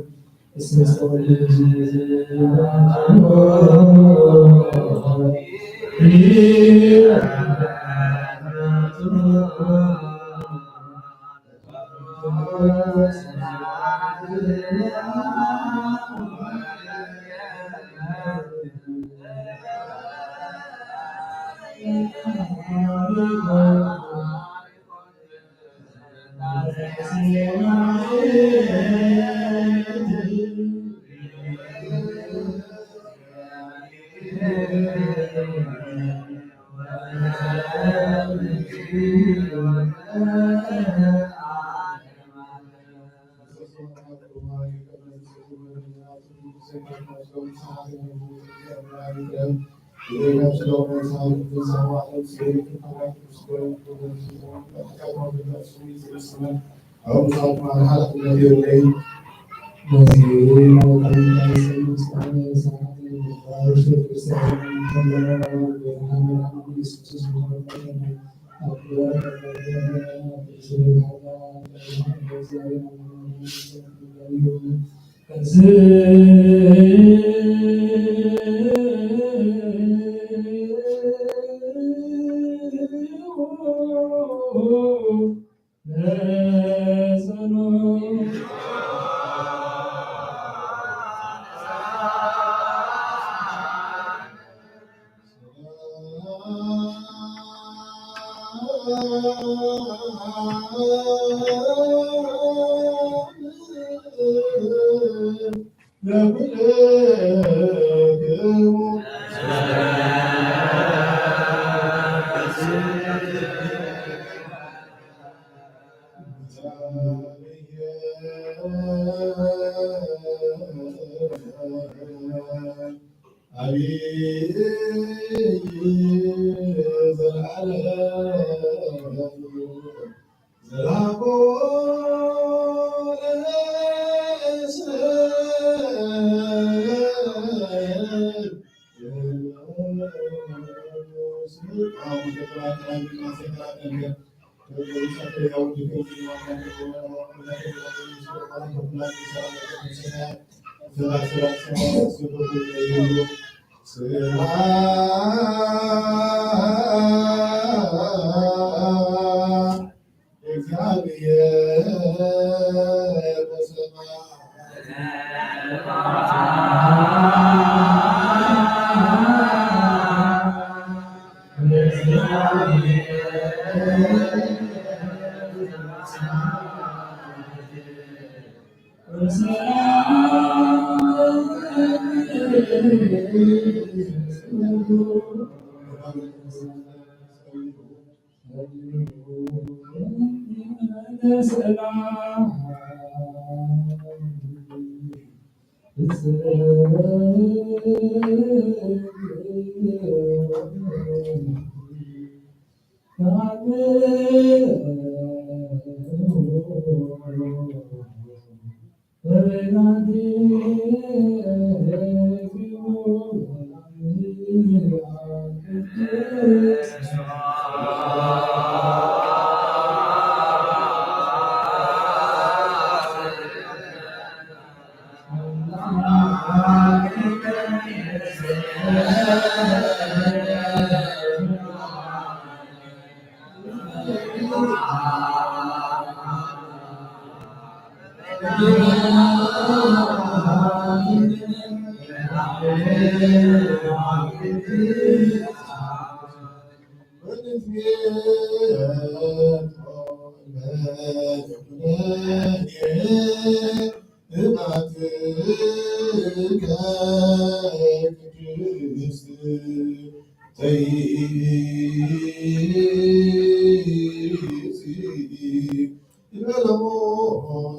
ይበለሞ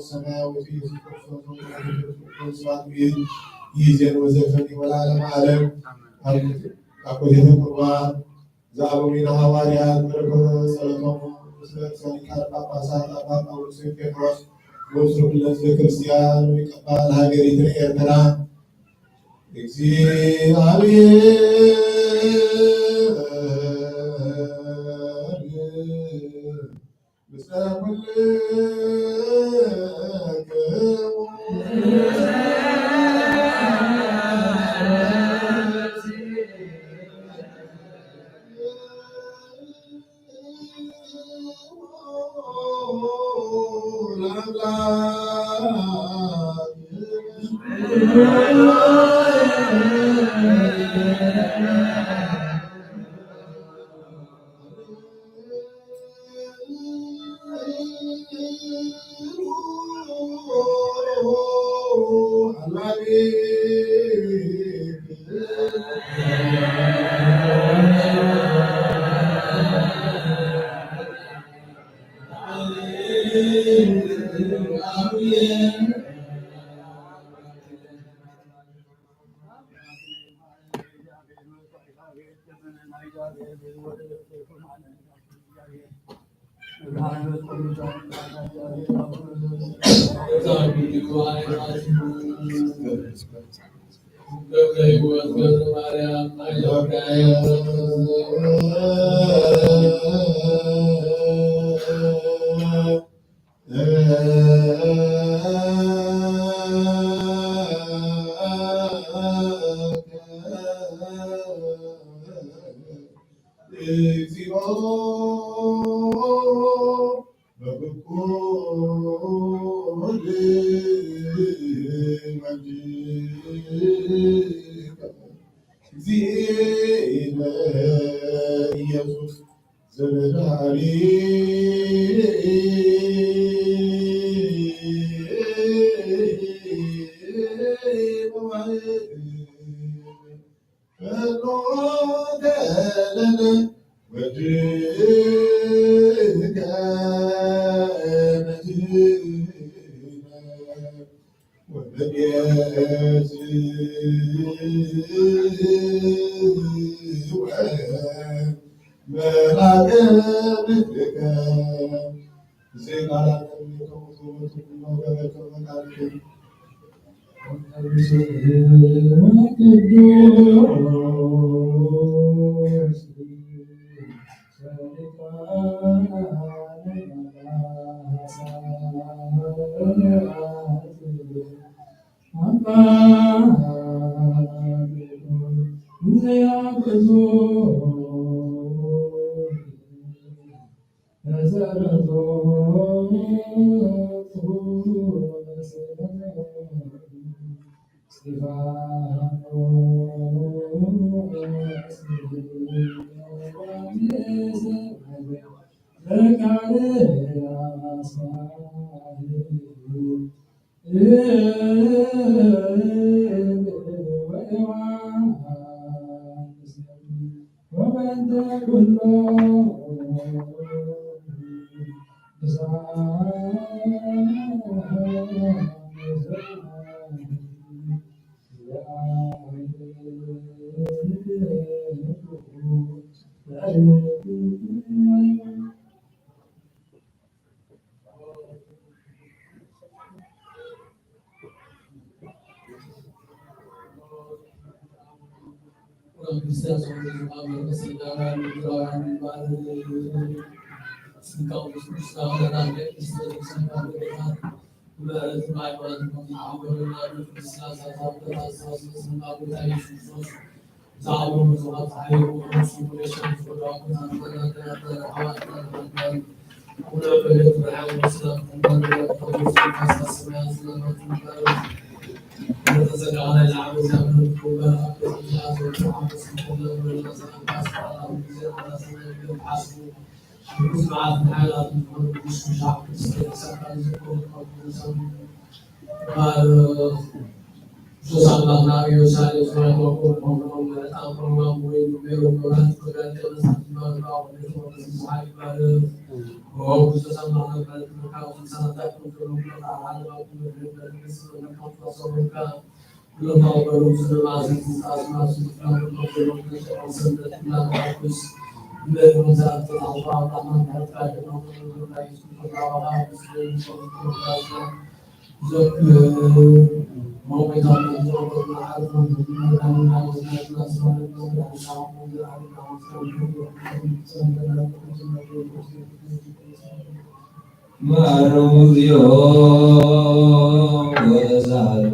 ሰማያዊት ኢየሱስ ክርስቶስ ወመድኃኒት ስብሐት ይእዜን ወዘልፈኒ ወለዓለመ ዓለም። ኣኮቴተ ቁርባን ዘአበዊነ ሐዋርያት በረከተ ጸሎቶም ምስለ ርእሰ ሊቃነ ጳጳሳት አባ ጳውሎስ ጴጥሮስ ወምስለ ኩሉ ህዝበ ክርስቲያን ወይቀባ ለሀገሪትነ ኤርትራ። እግዚአብሔር ምስለ ኩልክሙ። እግዚኦ በኩሉ ወልድከ እግዚእነ ኢየሱስ ዘመድኃኒነ ቅዱስ መዓልቲ ሓይላት ዝኾነ ቅዱስ ምሻዕ ቅድስት ቤተክርስቲያን ካብ ዝዝክሩ ካብ ቅዱሳን ባር ቅዱስ ኣምላኽና ኢየሩሳሌም ሰማያት ወኮን ሆኖም መረጣ ሆኖም ወይ ኑሜሮ ኖራት ተጋጨ መሳት ባር ባር ቤተ መቅደስ ዝሓይ ባር ሆ ቅዱስ ኣምላኽና ባር ተመካው ሰማታ ቁጥሩ ዓለም ማረሙ እግዚኦ ወተሳሃሎ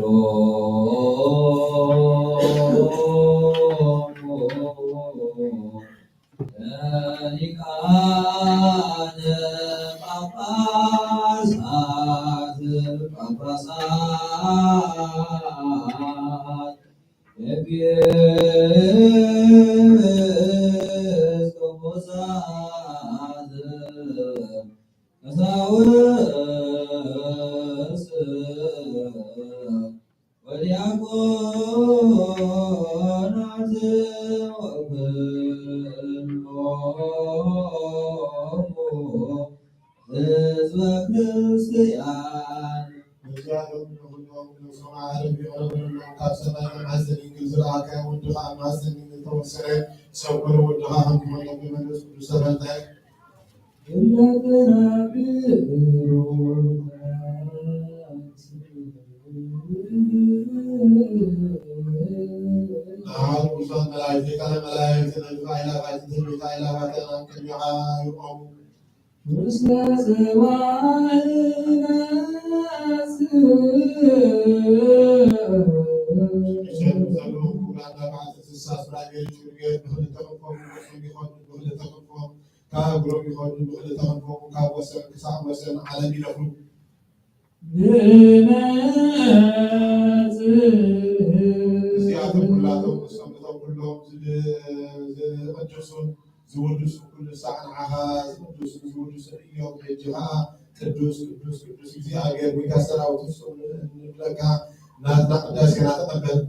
ሊቃነ ጳጳሳት ጳጳሳት ኤጲስቆጶሳት ቀሳውስት ወዲያቆናት ወኩሎሙ ህዝበ ክርስቲያን። መዛኑን ንኹሎም ነፍሶም ዓለም ይቕረበሎም። ካብ ሰማይ መዓዘን ድንግል ዝረኣካዮ ወድኻ ኣብ ማህፀን ድንግል ተወሰነ። ሰብ ኮነ ወድኻ ከም ዝኾነ ብመንፈስ ቅዱስ ተፈልጠ። ንዓል ቅዱሳን መላእክት፣ ሊቃነ መላእክት፣ ነቢያት ኣእላፋት፣ ትንቢተ ኣእላፋት ኣብ ቅድሜኻ ይቆሙ። ውስተ ጽባሕ እሸቱ ዘለዉ ክቡራት ኣርባዕተ ስሳ ሱራፌል ኪሩቤል ብኽልተ ክንፎም ይወጹ ይኸዱ፣ ብኽልተ ክንፎም ካብ እግሮም ይኸዱ፣ ብኽልተ ክንፎም ካብ ወሰን ክሳዕ ወሰን ዓለም ይነፍሩ። ንመጽእ እዚኣቶም ኩላቶም ንሶም እቶም ኩሎም ዝ-፣ ዝቕድሱን ዝውድሱ ኩሉ ሳዕ ንዓኻ ዝቕድሱን ዝውድሱን እዮም። ሕጂ ኸኣ ቅዱስ ቅዱስ ቅዱስ እግዚኣብሔር ጐይታ ሰራዊት ፍጹም ንብለካ ናትና ቅዳሴና ተቐበል።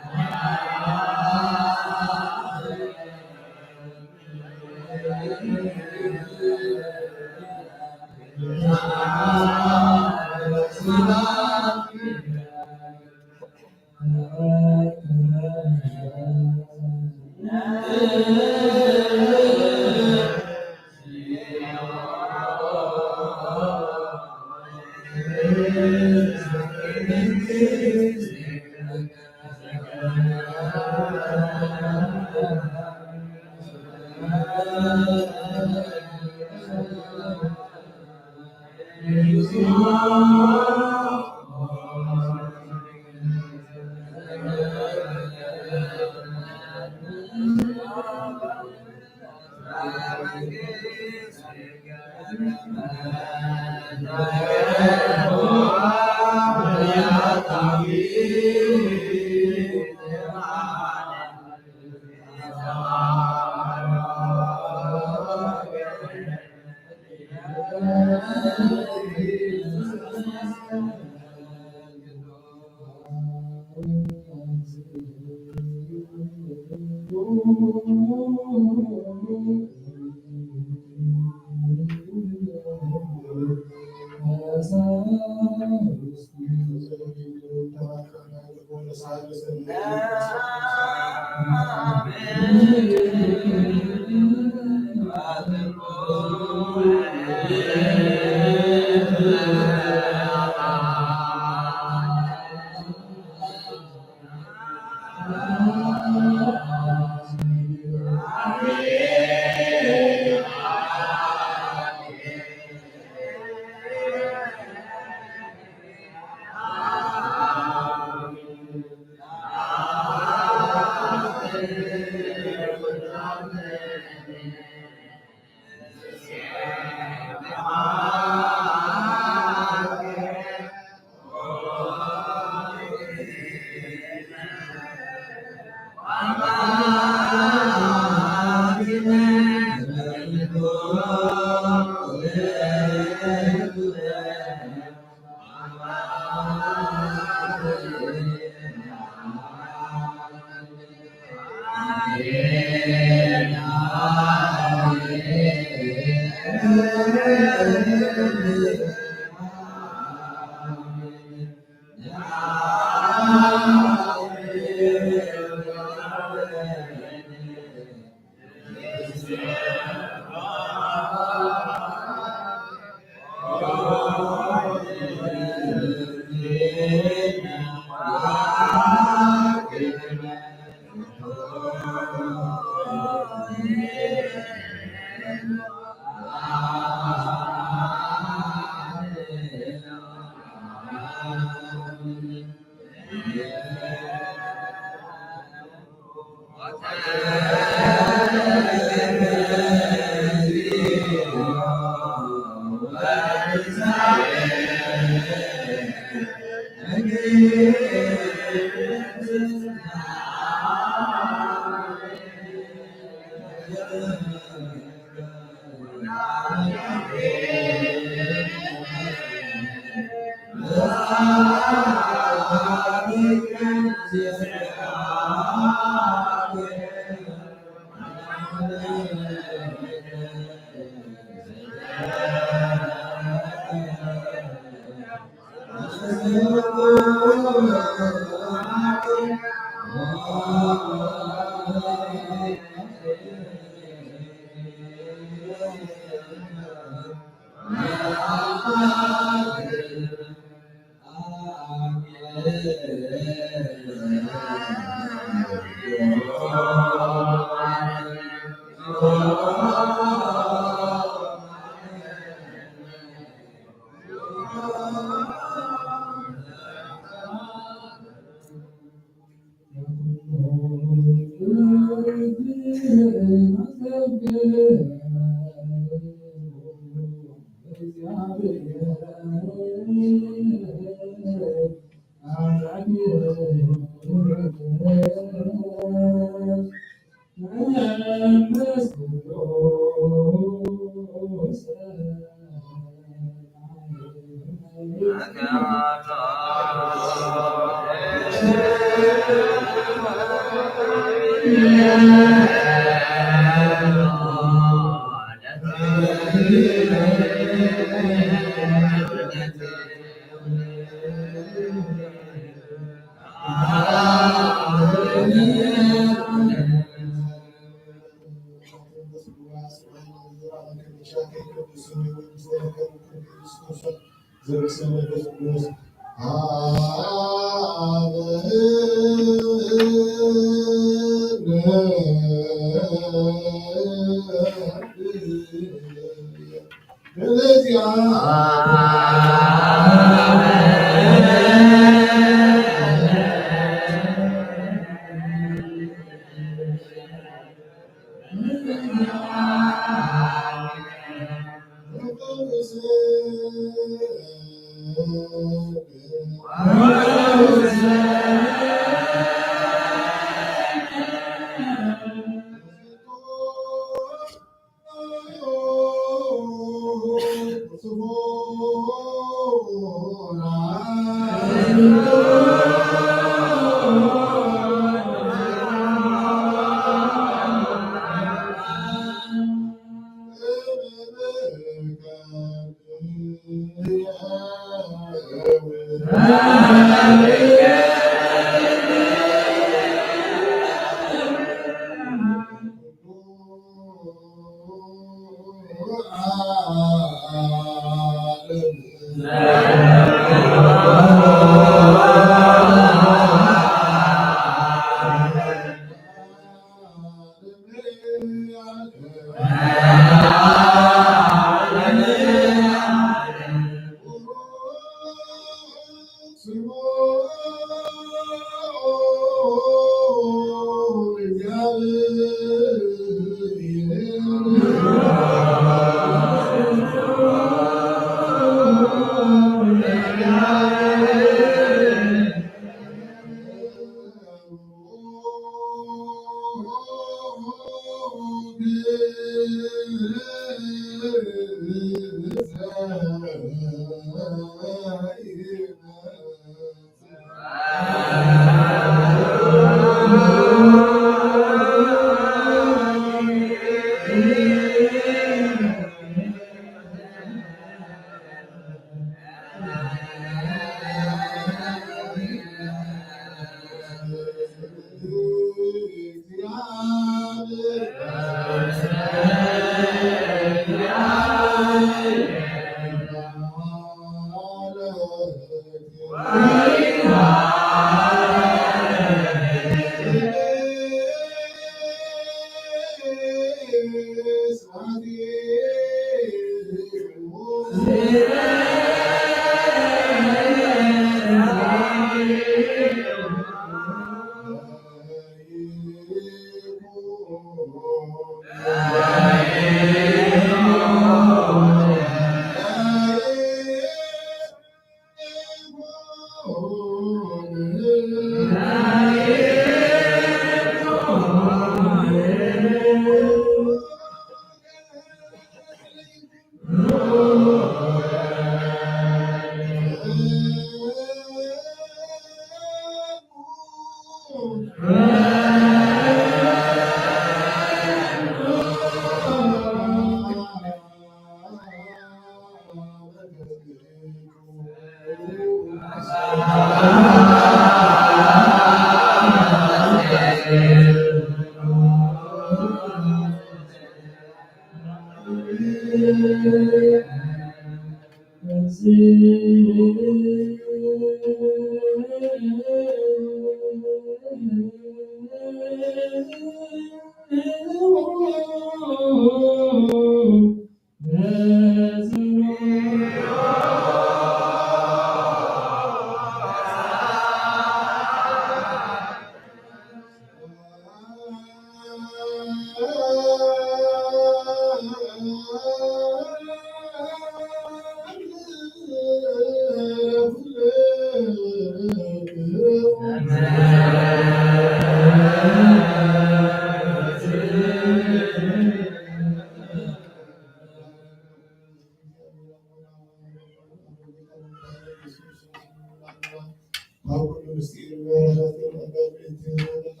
ካብ ኩሉ ምስጢር በረኸት ንቕበል ምእንቲ ዝህበና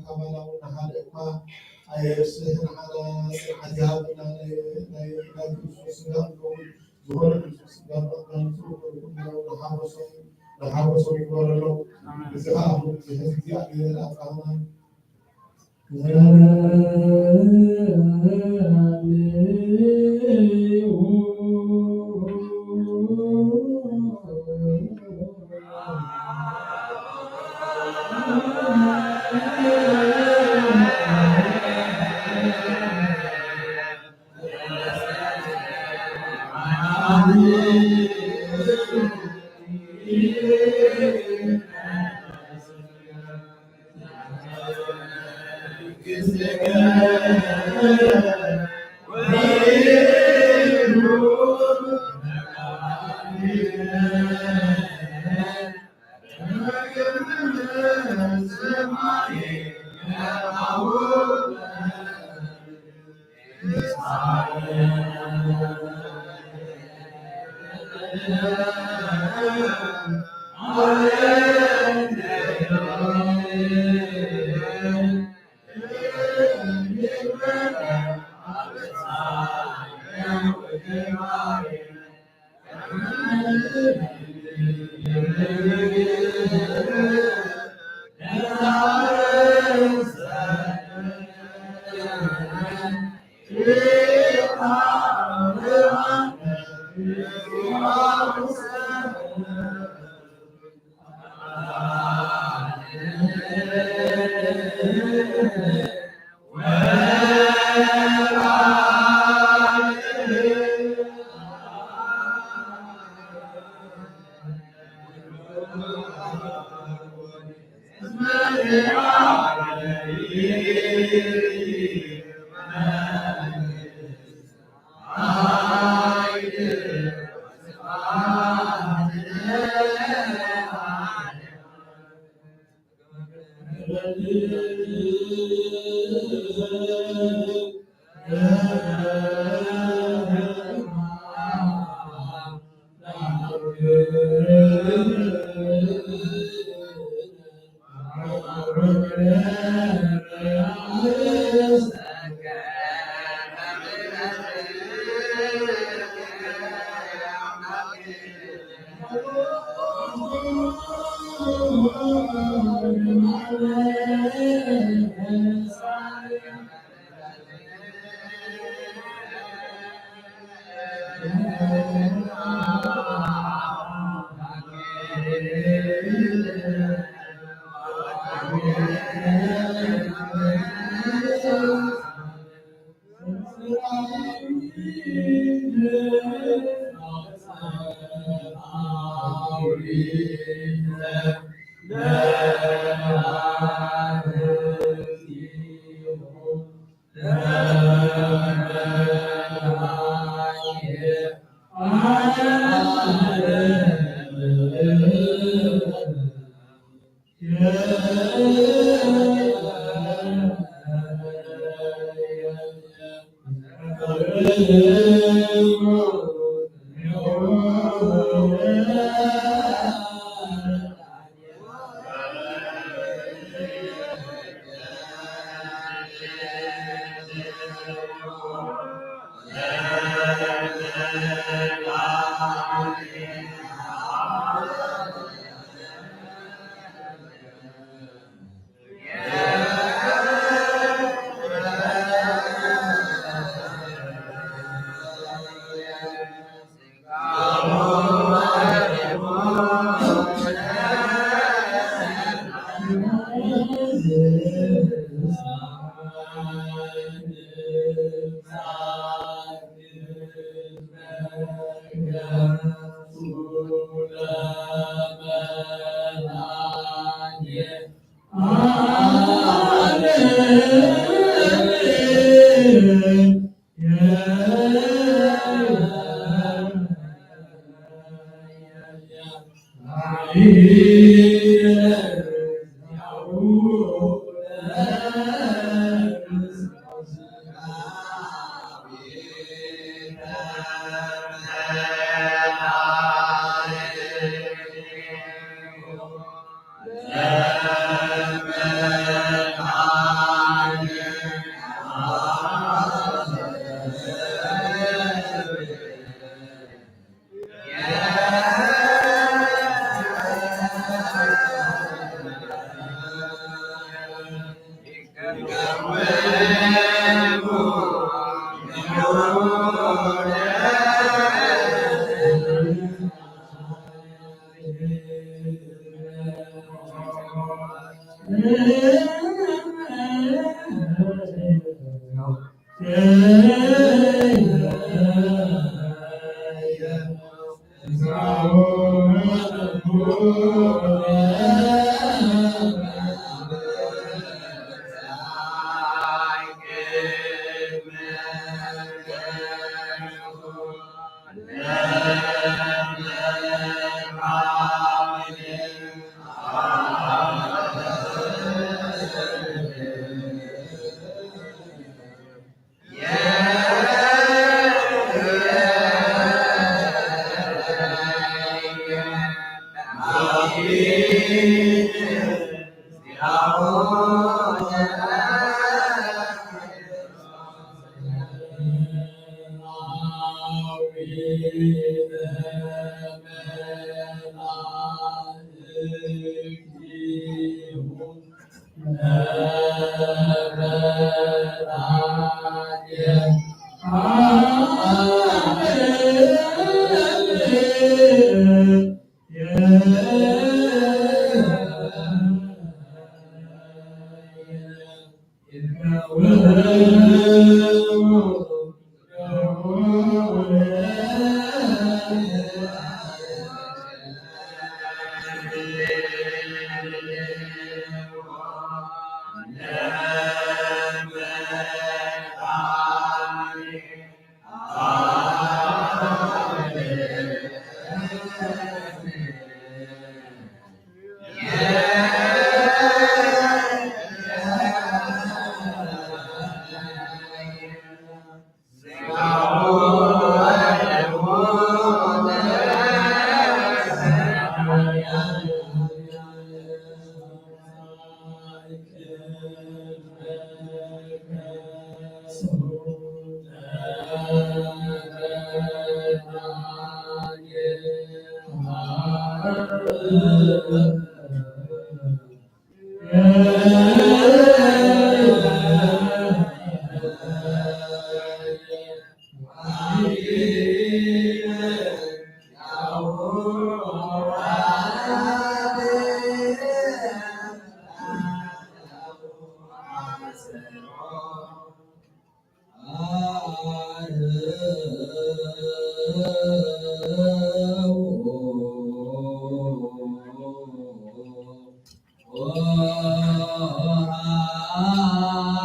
ካብ ኣላውና ሓደ እኳ ኣየርስሕ፣ ንዓና ጽንዓት ይሃበና። ናይ፣ ናይ፣ ናይ ክርስቶስ ስጋ ንኸውን፣ ዝኾነ ክርስቶስ ስጋ ምቕባል ጽቡቕ ኮይኑ ንሓጎሶም፣ ንሓጎሶም ይግበረሎም። ኣሜን። እዚ ኸኣ ኣብዚ ሕዚ እግዚኣብሔር ኣምላኽና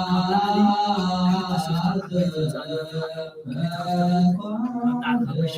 ካብ ላዕሊ ክልተ ስፍራ ክልተ ዝኣለፈ ክልተ ክልተ መብላዕቲ ካብ መሸ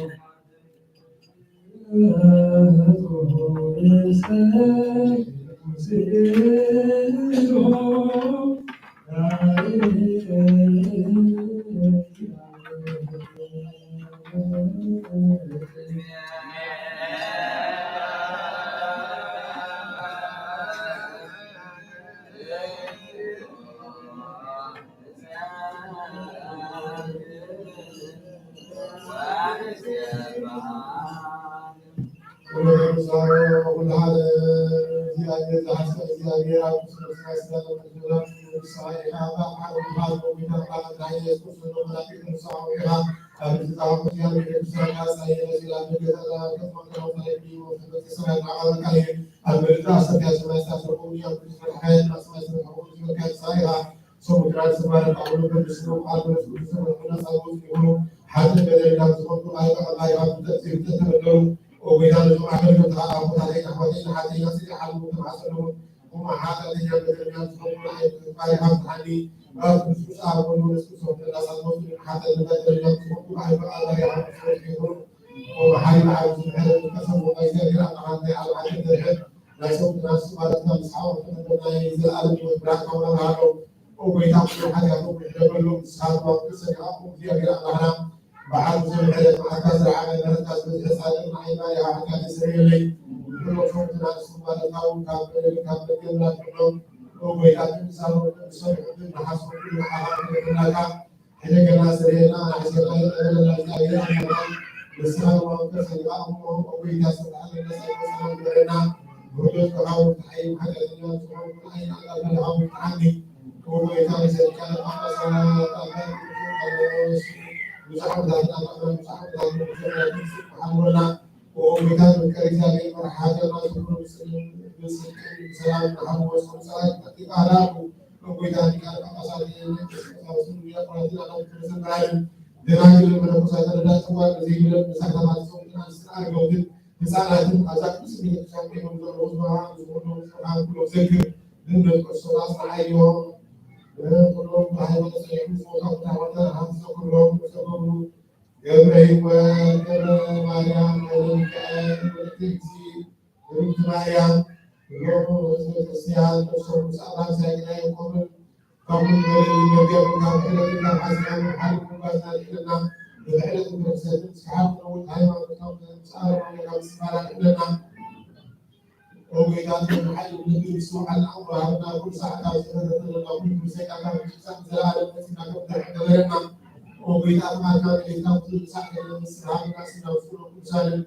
ገብረ ሕይወት ገብረ ማርያም ገብረ ሚካኤል ወለተ እግዚእ ብርክቲ ማርያም ኩሎም ህዝበ ክርስቲያን ነፍሶም ምስ ኣምላኽ ሳይግና ይቆምን ካብ ኩሉ ነገር ይመገብ ካብ ክእለትን ካብ ሓሳብን ሓይልን ምጓዝና ልዕልና ብክእለትን ብርክሰትን ስሓት ነውት ሃይማኖት ካብ ምሳረ ካብ ስማራ ልዕልና ኦጎይታት ሓይል ምድር ስውዓል ኣምራሃብና ኩሉ ሰዓት ኣብ ዝፈተተለና ኩሉ ሰይጣን ካብ ምሳት ዘላለም ነትና ከም ተሕደበረና ኦጎይታት ማርካ ቤት ካብ ትልሳዕ ከለምስራሃብና ስና ውስሎ ኩሉ ሳልን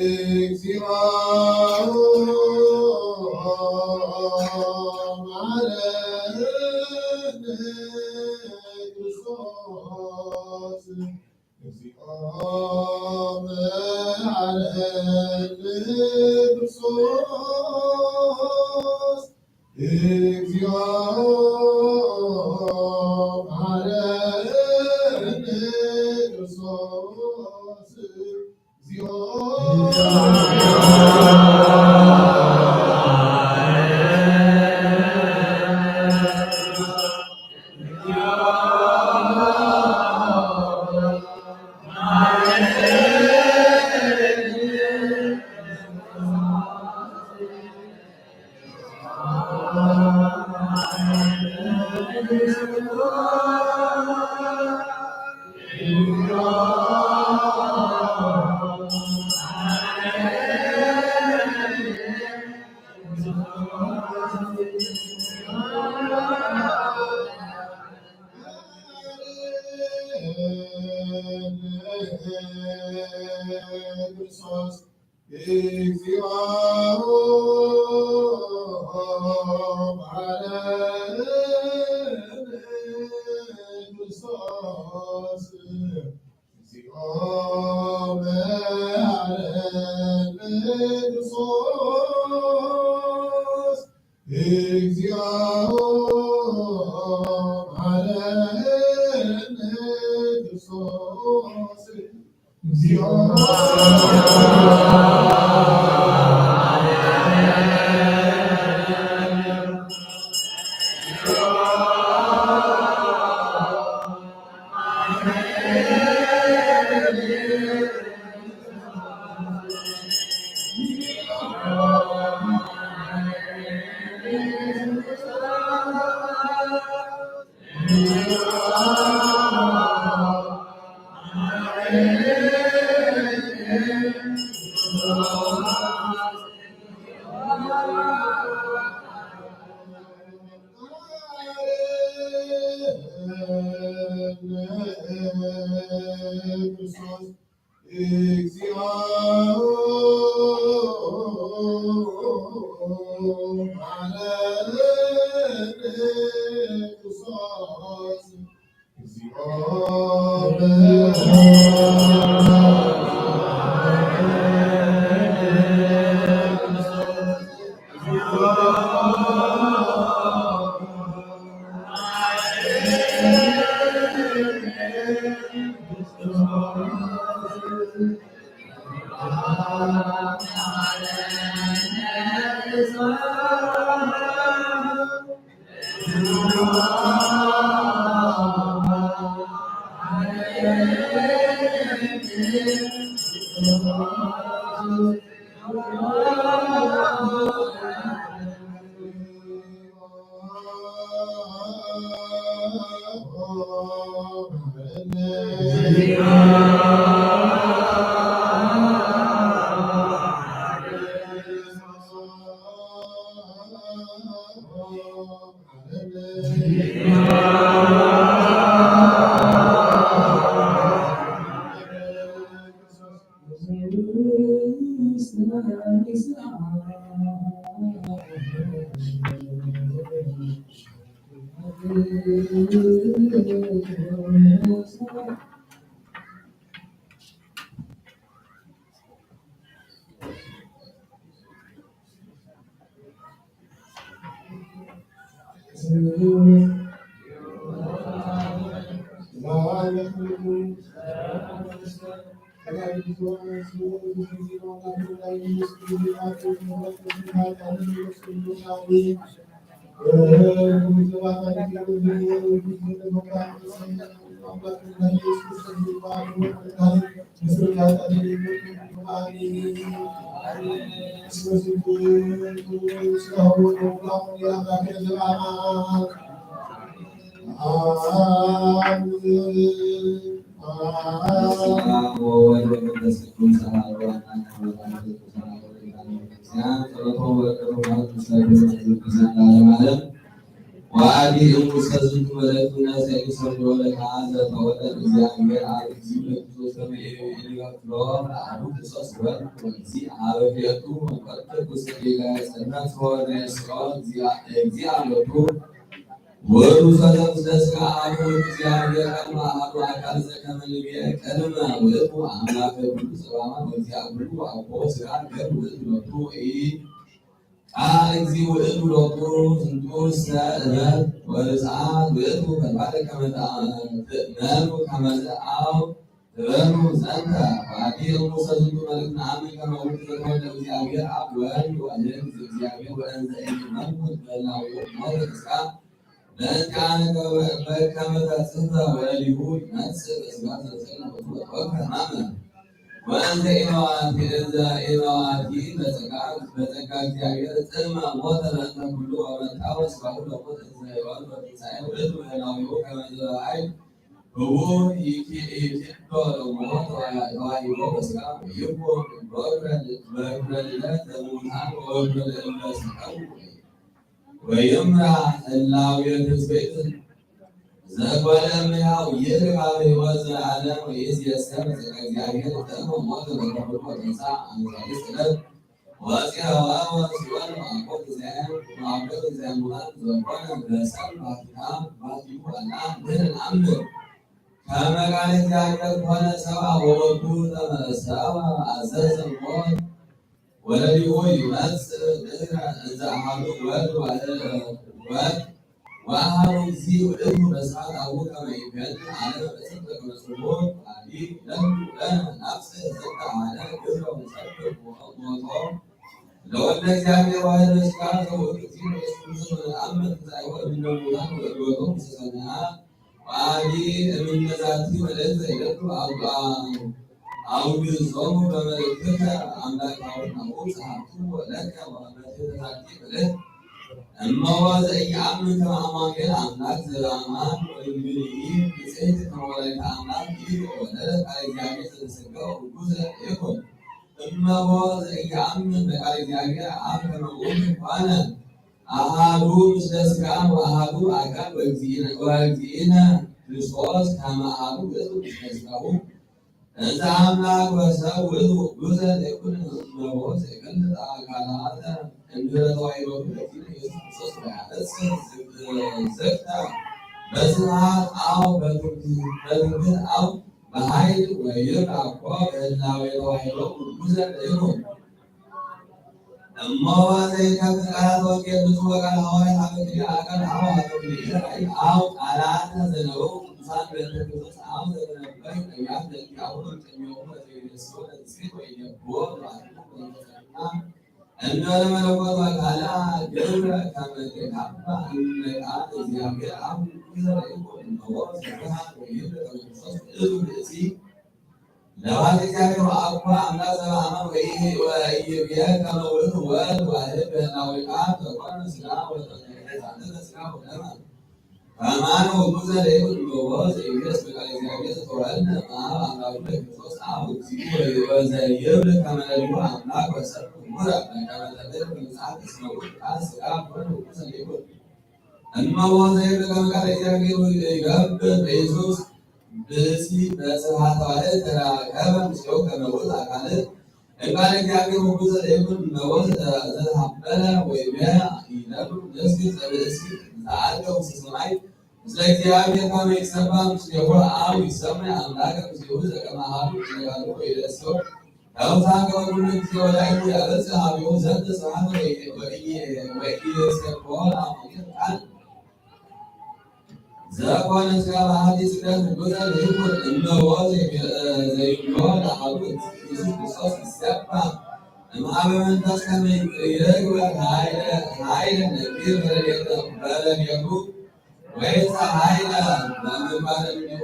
እግዚኦ መሐረነ ክርስቶስ። እግዚኦ መሐረነ ክርስቶስ። እግዚኦ መሐረነ ክርስቶስ። ክርስቶስ። እግዚኦ መሐረነ ክርስቶስ። እግዚኦ መሐረነ ክርስቶስ። እግዚኦ መሐረነ ክርስቶስ። እግዚኦ በስመ አብ ወወልድ ወመንፈስ ቅዱስ አሐዱ አምላክ። አሜን። ጸሎቶም በረከቶም ማለት ምስለ ቅዱሳን ለዓለመ ዓለም። ወአዲ እሙሰ ዝንቱ መልእክት እናሳይ ሰምሮ ለካ ዘተወልደ እግዚአብሔር አብ እግዚእ ለክርስቶስ ከመ ኢይገብሮ ለአሐዱ ክርስቶስ ወልድ ወእግዚእ አበ ክልኤቱ መንፈስ ቅዱስ ሊጋ ጽነት ሆነ ስራው እግዚአ ሎቱ ወሩሰተ ምስለ ስጋ አብ እግዚአብሔር አብ አሐዱ አካል ዘከመ ንቤ ቅድመ ውእቱ አምላክ ኩሉ ጸባኦት ወእግዚአ ኩሉ አኮ ስጋ ገር ውእቱ ሎቱ ኢ ቃል እግዚእ ውእቱ ሎቱ ዝንቱ ሰ እበት ወርጽዓት ውእቱ ፈድፋደ ከመ ትእመኑ ከመ ዘአው ትበሉ ዘንተ ወአዲ እሙሰ ዝንቱ መልእክት ነአምን ከመ ውእቱ ዘተወልደ እግዚአብሔር አብ ወልድ ወልድ እግዚአብሔር ወእንዘ ኢመንኩ በላው ሞት እስካ በእንቲአነ ከመ ተጽሕፈ ወለሊሁ ይመጽእ በስጋ ዘተነ ወቱ ወተወልደ ከማነ ወእንተ ኢመዋቲ እንዘ ኢመዋቲ በጸጋ በጸጋ እግዚአብሔር ጥዕመ ሞተ በእንተ ኩሉ ወመንታ ወስጋሁ ለሞት እንዘ ይወርድ ወትንሳኤ ውእቱ ህላዊሁ ከመ ዘበአይ ህቡብ ይኪ- ይኪዶ ለሞት ተዋሂዶ በስጋ ወይኩን በኩረ በኩረ ልደት ለሙታን ወበኩረ ለእለ ሰቀሉ ወይምራ ህላዌ ትስብእት ዘጓለ እመሕያው ይርካብ ሕይወት ዘለዓለም ወይእዜሰ በጸጋ እግዚአብሔር እተእመ ሞት ወተንሳ አመሳሊ ስለት ወፂሐዋ ወሲኦል ማዕቆ ትንሳኤ ማዕቆ ትንሳኤ ሙታን ዘኮነ በሰም ባቲታ ባቲቱ አላ ንሕነ ነአምን ከመ ቃለ እግዚአብሔር ኮነ ሰብአ ወወቱ ተመሰዋ አዘዘ ሞት ወለሊሁ ይመጽእ ድህረ እንዘ አሐዱ ወልድ ወአሐዱ እግዚእ ውእቱ በስብሐት አቡሁ ከመ ይቤሉ ዓለመ በጽድቅ ከመ ጽውዕ አዲ ለነ ናብጽሕ ዝንተ ዓለም ግብረ ወንሰብክ ሞቶ ለወልደ እግዚአብሔር ዋሕድ በስጋ ዘውእቱ እግዚእነ ኢየሱስ ክርስቶስ ወነአምን ትንሣኤሁ እምነ ሙታን ወዕልወቱ ምስለ ሰማያት ወአዲ እምነ ዛቲ መልእክት ዘይደሉ አውግዞሙ በመልእክትከ አምላካዊ ናሁ ጸሐፍኩ ለከ ወመልእክተ ዛቲ መልእክት እመወ ዘኢየአምን ከመ አማኑኤል አምላክ ዘበአማን ወድንግል ኢይብ ንጽሕት ከመ ወላዲተ አምላክ ኢይብ ወለደ ቃለ እግዚአብሔር ዘተሰገወ ውጉዘ ይኩን። እመቦ ዘኢየአምን በቃለ እግዚአብሔር አብ ከመ ውእቱ ኮነ አሐዱ ምስለ ሥጋ ወአሐዱ አካል ወእግዚእነ ወእግዚእነ ክርስቶስ ከመ አሐዱ ውእቱ ምስለ ሥጋሁ እንዘ አምላክ ወሰብ ውእቱ ውጉዘ ዘይኩን እመቦ ዘይገልጥ አካላተ እንድህረ ተዋሂዶቱ ለእግዚእነ ኢየሱስ ክርስቶስ ወያነጽ ዝግተ በስብሐት አው በትምክህት አው በኃይል ወይም አኮ በህላዌ ተዋሂዶ ውጉዘ ይሁን። እሞ ዘይከፍል ቃላት ወንጌል ንጹሕ ወቃል ሐዋርያት አበ ክልኤ አካል አው አበ ክልኤ ራእይ አው ቃላት ዘነበው ቅዱሳን በእንተ ክርስቶስ አብ ዘተነበዩ ነቢያት ለእግዚአብሔር ቅድሜሆሙ ለዘይነስኡ ለትስብእት ወይደብዎ ለባሕርያት ወይፈጸምና እንበለ መለኮት ወካልአ ግብረ ከመ ተጋባ እምነ ቃል እግዚአብሔር አብ ኩሉ ዘርኢኮ እነሆ ስብሐት ወይብር ለመንፈስ ቅዱስ ብእሲ ለባሕርይ እግዚአብሔር ወአኮ አምላክ ዘበአማን ወኢይቤ ከመ ውእቱ ወልድ ዋሕድ በህላዊ ቃል ተኮነ ሥጋ ወተመ ዛተ ሥጋ ወደመ ከማነ ወኩዘ ለይኩን እምበቦ ዘይብስ በቃለ እግዚአብሔር ዘተወልደ እምአብ አምላኩ ለክርስቶስ አብ እግዚኡ ወዘይብል ከመ ለሊሁ አምላክ ወሰብ ክቡረ በከመ ተብህል በመጽሐፍ እስመ ውእቱ ቃል ሥጋ ኮነ ወኩዘ ለይኩን እመቦ ዘይብል ከመ ቃለ እግዚአብሔር ይገብር በኢየሱስ ብእሲ በስብሐት ተዋሕድ ተራከበ ምስሌሁ ከመ ውእቱ አካል ቃል እግዚኣብሔር ምጉዘ ለይኩን እነሆ ዘተሃበለ ወይቤ ኢለኑ ንእስኪ ዘርእሲ ዘአልቀ ውስተ ሰማይ ምስለ እግዚኣብሔር ከመ ይትሰባ ምስሌሁ አብ ይሰማይ አምላከ ምስሌሁ ዘከመ አሐዱ ይትጋልቦ ይርእስዮ። ከመ ተአቅበ ኩሉ ጊዜ ወዳይሙ ያበጽሕ ሀቤሁ ዘንተ ስብሐተ ወኢ- ወኢ- ወኢይሴብሖ ለአማኑኤል ቃል ዘኮነ ሥጋ በአሐቲ ስጋ ቅዱሰ ለይኩን እነሆ ዘይብሎ ለአሐዱ ኢየሱስ ክርስቶስ ይሰባ እምአበ መንፈስ ከመ ይግበር ኃይለ ኃይለ ነቢር በረድኤተ በረድኤቱ ወይፀ ኃይለ በምግባረ እምኔሁ።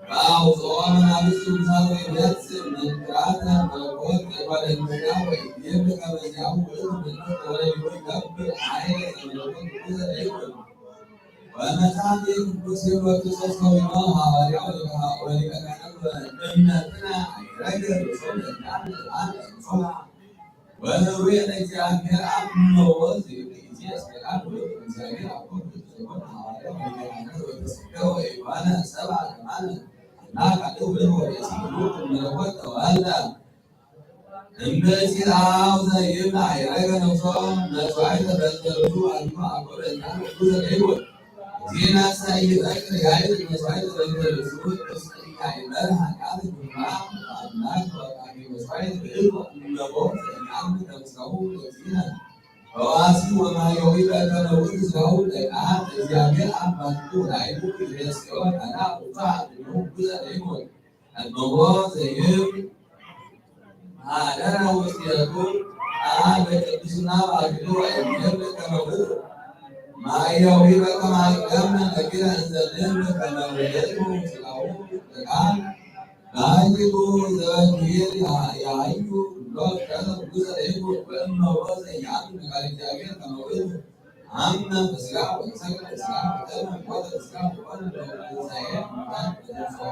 ወአውፅኦ መናፍስት ቅዱሳን ወይገስጽ መንክራተ መለኮት ለጓለ እመሕያው ወይቤሉ ከመ ዚአሁ ውእቱ መንፈስ ዘወለድዎ ይገብር ኃይለ ዘመለኮት ቅዱሰ ለይኩን። ወመጽሐፍ ቅዱስ ይወቅሶ ሰዊኖ ሐዋርያው ወሊቀ ካህናት እምነትነ አይረገ ርእሶ ለእግዚአብሔር አብ ጾላ ወህሩየ ለእግዚአብሔር አብ እነሆ ዘይእቲ እስከ ቃል ውእቱ እግዚአብሔር አብ ኩሉ ዘመን ሐዋርያው ወሊቀ ካህናት ወተስቀ ወዮሐንስ ሰብአ ከማነ እና ካልእ ውእቱ ወርእሲ ብሉዕ መለኮት ተዋህደ። እምብእሲት አብ ዘይብላ ይረገ ነፍሶ መስዋዕተ በልተርሱ አልሞ አቆበ እና ቅዱሰ ለይኩን ዜና ሳይፈቅድ ያይል መስዋዕት በልተርሱ እስያ ይበር ኃጢአት ግንባ አምላክ ተወቃቢ መስዋዕት ብእልፎ እመቦ ዘእንአምን ተምስራሁ ለዚነ ፈዋሲ ወማየዊ በከመ ውእቱ ስጋሁ ለቃል እግዚአብሔር አብ ባሕቱ ወላይሉ ይሬስዮ አና ቁጣ እምኔሁ ግዘ ለይኩን እመቦ ዘይብ ሀደረ ውስቴቱ ቃል በቅድስና ባሕቱ ወእምኔሁ ከመ ውእቱ ማየዊ በከመ አቅደምነ ነጊረ እንዘ ንብል ከመ ውእቱ ስጋሁ ለቃል ባሕቲቱ ዘወንጌል ያሃዩ ኩሎ ፍጥረተ ቅዱሰ ለይኩን ወእመቦ ዘያምን ቃል እግዚአብሔር ከመ ውእቱ አመ በስጋ ወተሰቅለ በስጋ ወደመ ሞተ በስጋ ወኮነ በትንሳኤ ሙታን በተንሥኦ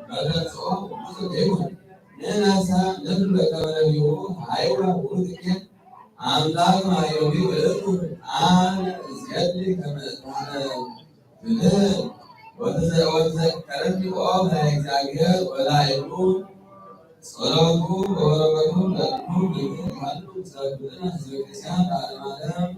በተንሥኦ ቅዱስ ለይኩን ንሕነሰ ንብል በከመ ነቢዩ ሀይወ ውእቱ አምላክ ማየዊ ውእቱ አነ እዜሊ ከመ እትሃነብ። ፍትህ ወትዘ- ወትዘከረኒ ኦ እግዚአብሔር ወላይኩ ጸሎቱ ወበረከቱ ለኩሉ ይኩን ላሉ ሰብእና ህዝበ ክርስቲያን ለዓለመ ዓለም።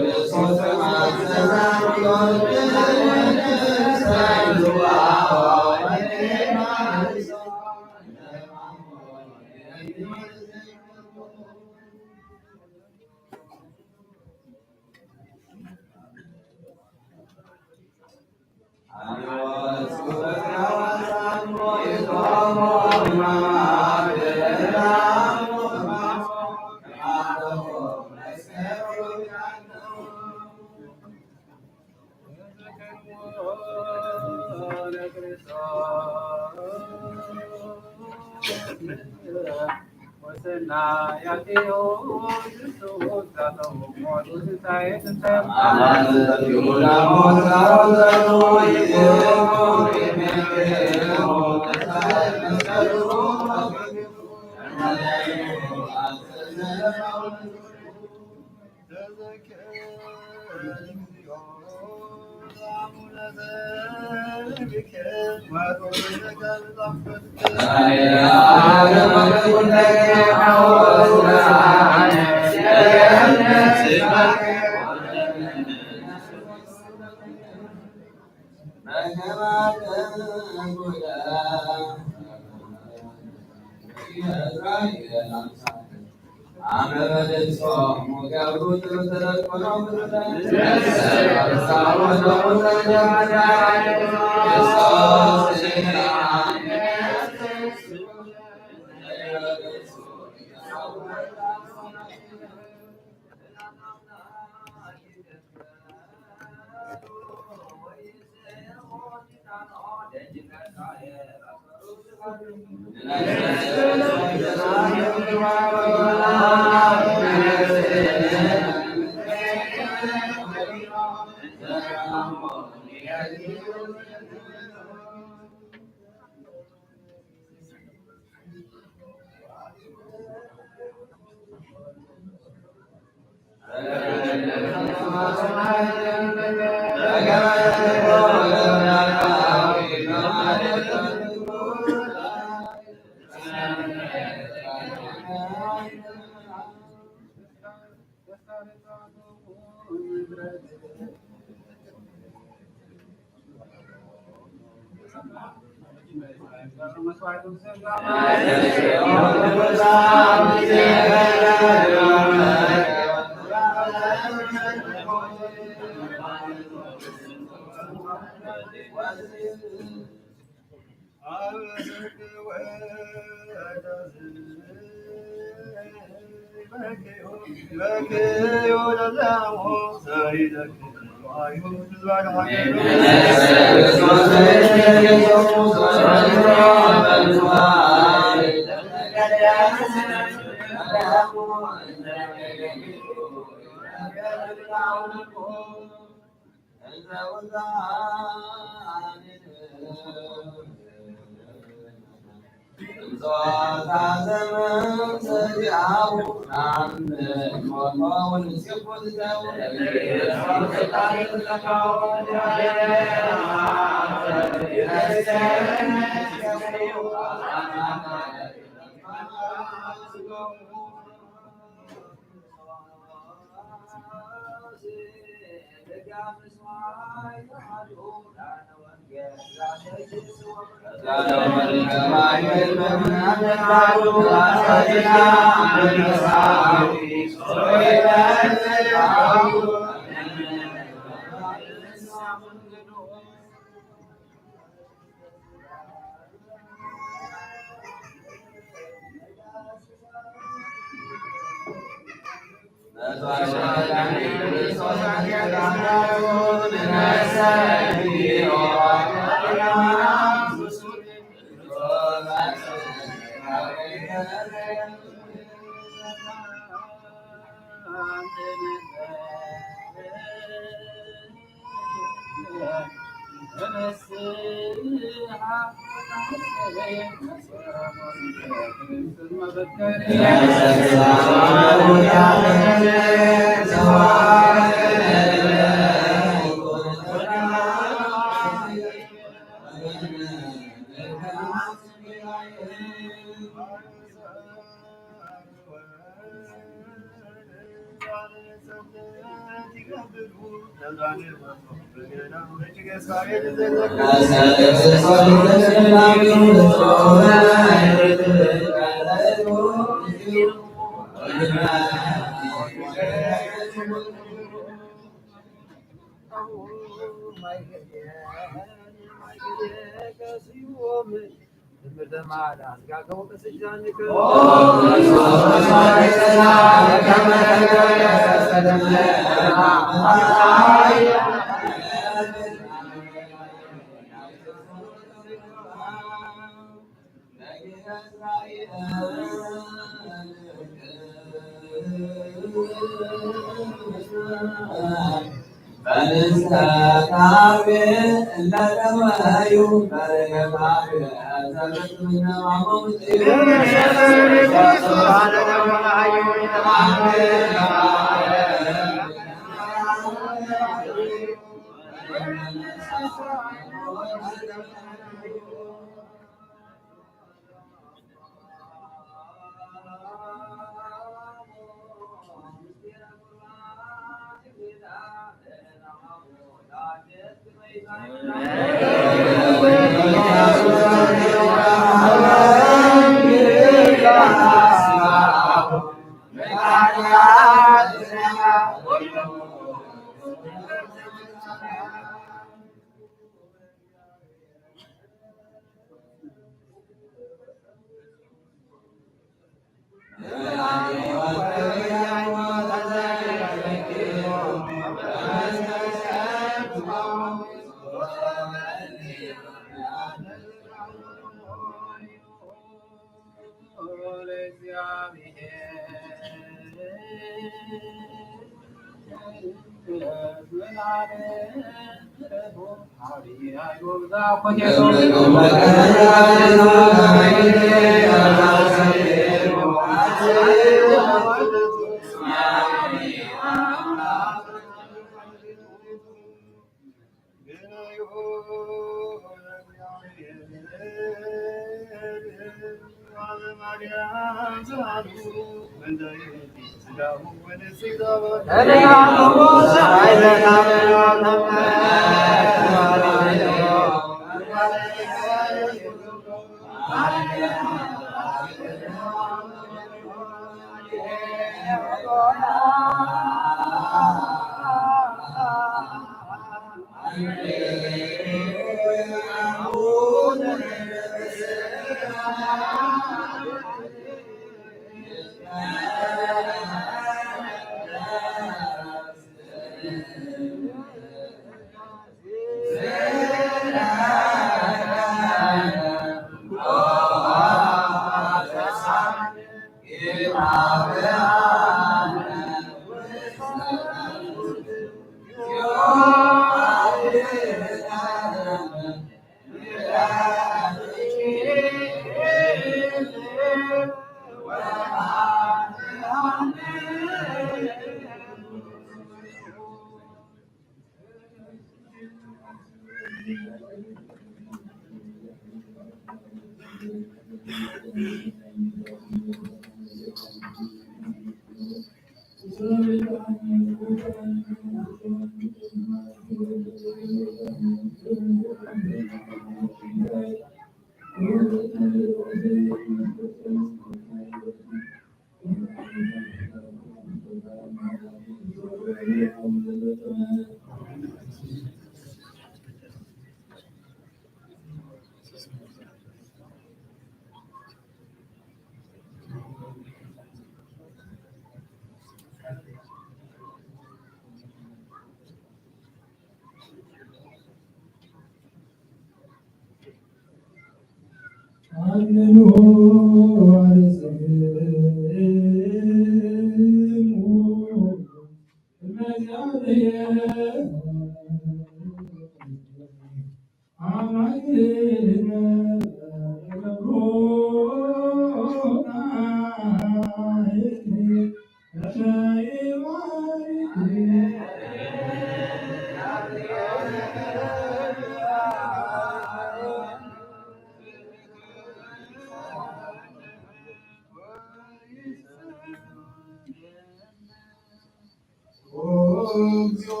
እግዚኦ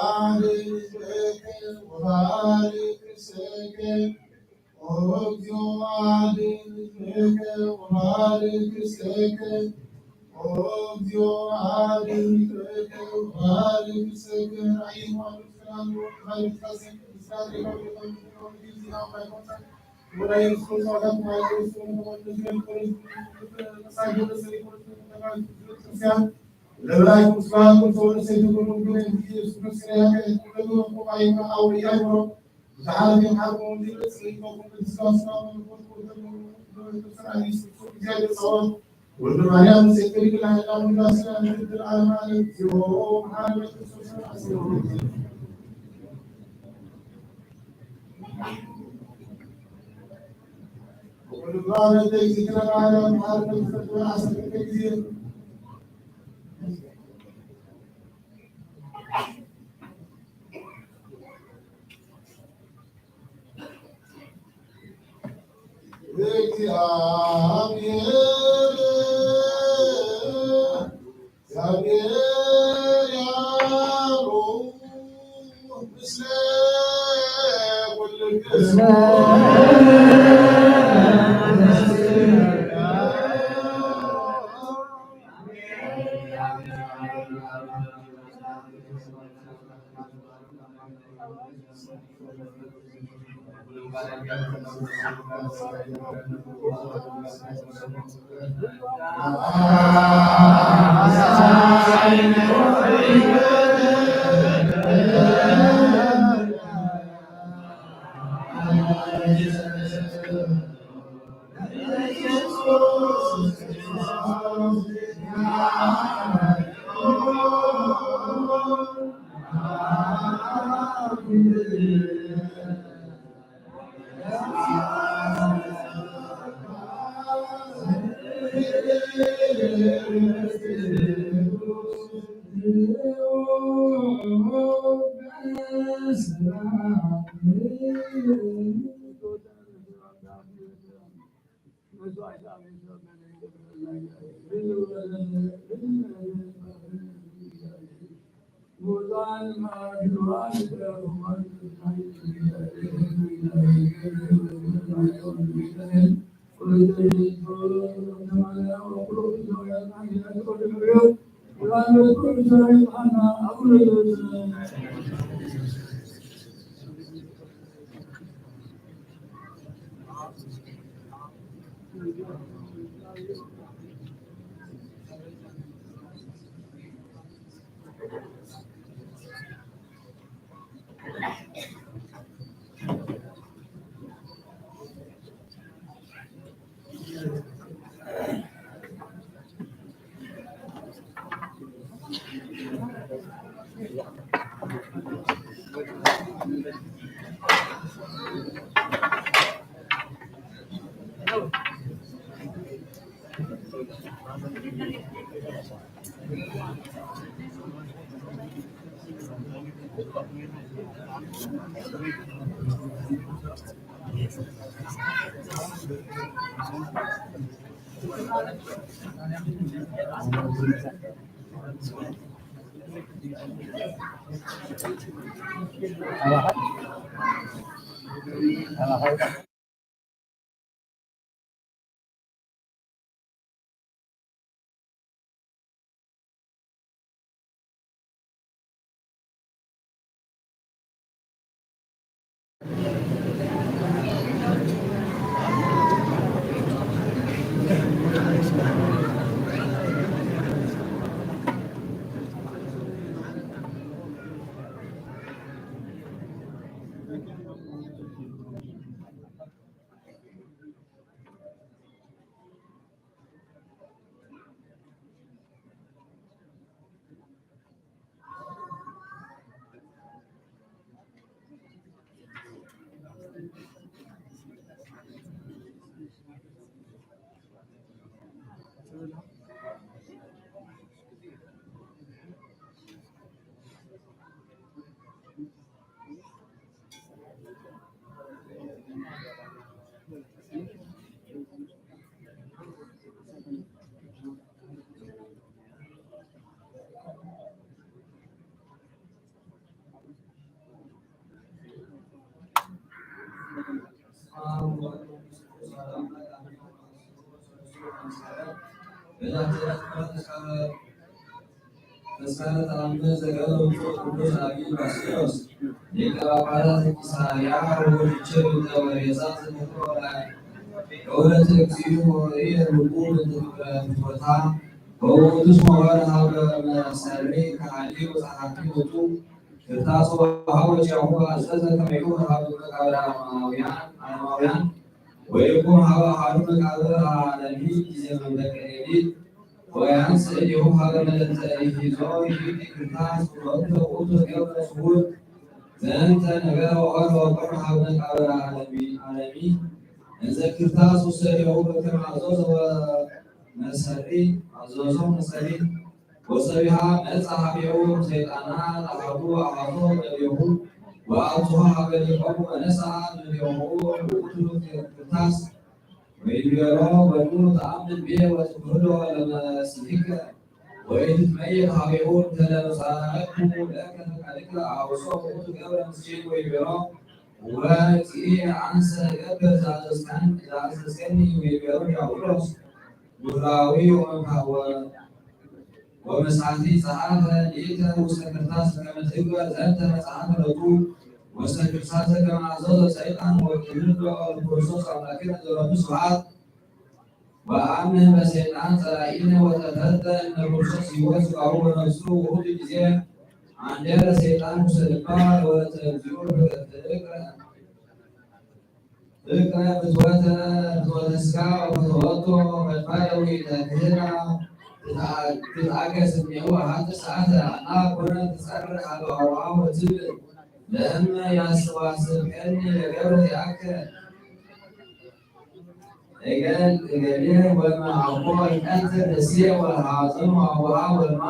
አድኅነነ ወባርክ ርእሰነ። ኦ እግዚኦ አድኅነነ ወባርክ ርእሰነ። ኦ እግዚኦ አድኅነነ ወባርክ ርእሰነ። ራእይ ዮሐንስ ምዕራፍ ወልደ ማርያም ንጽሕት ድንግል ላዕሌና ኩሉ ስለ ንድል ዓለም ዓለም። እግዚኦ መሐረነ ክርስቶስ። ወልደ ማርያም ንጽሕት ድንግል ላዕሌና ኩሉ ስለ ንድል ዓለም ዓለም። እግዚአብሔር፣ እግዚአብሔር ያሉ ምስለ ኩልክሙ። ተስካረ ተኣምር ዘገበ ብፁዕ ቅዱስ ኣቢይ ባስልዮስ ሊቀ ጳጳሳት ዘቂሳርያ ወርቼ ብእንተ ወሬዛ ዘተኮረ ክብረት እግዚኡ ወርየ ርቁ ብእንተ ፍትወታ ወውእቱ ስሞበር ሀበ መሰሪ ከሃሊ ወጸሓፊ ወጡ ክርታስ ወሃበ ጫሁ አዘዘ ከመ ይሁብ ሀበ መቃብር አረማውያን አረማውያን ወይኩን ሀበ አሐዱ መቃብር አለሚ ጊዜ መንፈቀ ሌሊት ወያንስ እዴሁ ሀበ መለተ ኢሂዞ ይእቲ ክርታስ ወእንተ ውእቱ ገብረ ስውር ዘንተ ነገረ ወቀርበ ወቀርበ ሀበ መቃብር አለሚ አለሚ እንዘ ክርታስ ውሰዴሁ በከመ አዘዞ መሰሪ አዘዞ መሰሪ ወሰቢሃ መጻ ሀቤሁ ሰይጣና ለአሐዱ አሐዞ እምኔሁ ወአብጽሖ ሀበ ሊቆሙ ወነስአ እምኔሁ ውእቱ ክርታስ ወይቤሎ ወኑ ተአምን ብየ ወትክህዶ ለመሲሕከ ወኢትትመየጥ ሀቤሁ እንተ ለመጻእኩ ለከ ፈቃድከ አውሶ ውእቱ ገብረ ምስሌን ወይቤሎ ወእግዚእየ አንሰ እገብር ዘአዘዝከኒ ወይቤሎ ዲያብሎስ ጉራዊ ወመካወ ወመሳቲ ጸሐፈ ሊተ ውስተ ክርታስ ከመ ትግበር ዘንተ መጽሐፈ ሎቱ ወሰክርሳተ ከመ አዘዞ ሰይጣን ወትህሎ ለክርስቶስ አምላክነ ዘሎቱ ስብሐት። ወአምነ በሰይጣን ጸላኢነ ወተፈልጠ እምነ ክርስቶስ ሕይወት ሥጋሁ ወነፍሱ ውእቱ ጊዜ አንደረ ሰይጣን ውስተ ልባ ለወለተ እግዚኦ ፍቅረ ፍቅረ ፍቅረ ፍትወተ ፍትወተ ሥጋ ወፈተወቶ ፈድፋደ ወኢተክህላ ትትአገስ እምኔሁ አሐቲ ሰዓተ አላ ኮነ ትጸርህ ሀበ አቡሃ ወትብል ለእመ ያስተዋስብከኒ ለገብር ያከ እገል እገሌ ወመ አኮ ይቀትል እሴ ወሐዘኑ አቡሃ ወማ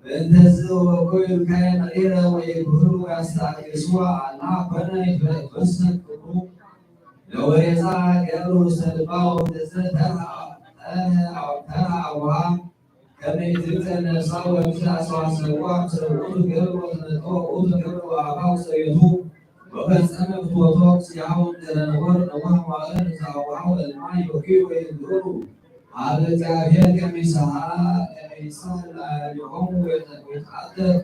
በእንተዝ ወኮ ይልካየ መሪረ ወይብህሉ ያስታግስዋ አላ ኮነ ይትበሰት ክብሩ ለወሬዛ ገብሩ ውስተ ልባ ወእምዝ ተርሃ አቡሃ ከመ ይትብጠ ነፍሳ ወምስለ አስተዋሰብዋ ምስለ ውእቱ ገብር ወተመጠወ ውእቱ ገብር ወአባ ውስተ ቤቱ ወፈጸመ ፍትወቶ ምስያሁ እንተ ለነወር ነዋህ መዋዕል እንተ አዋሃው ለልማይ ወኪል ወይንግሩ ሀበ እግዚአብሔር ከመ ይስሐ ከመ ይስሐ ለአርዮሆሙ ወይተ- ወይተአተት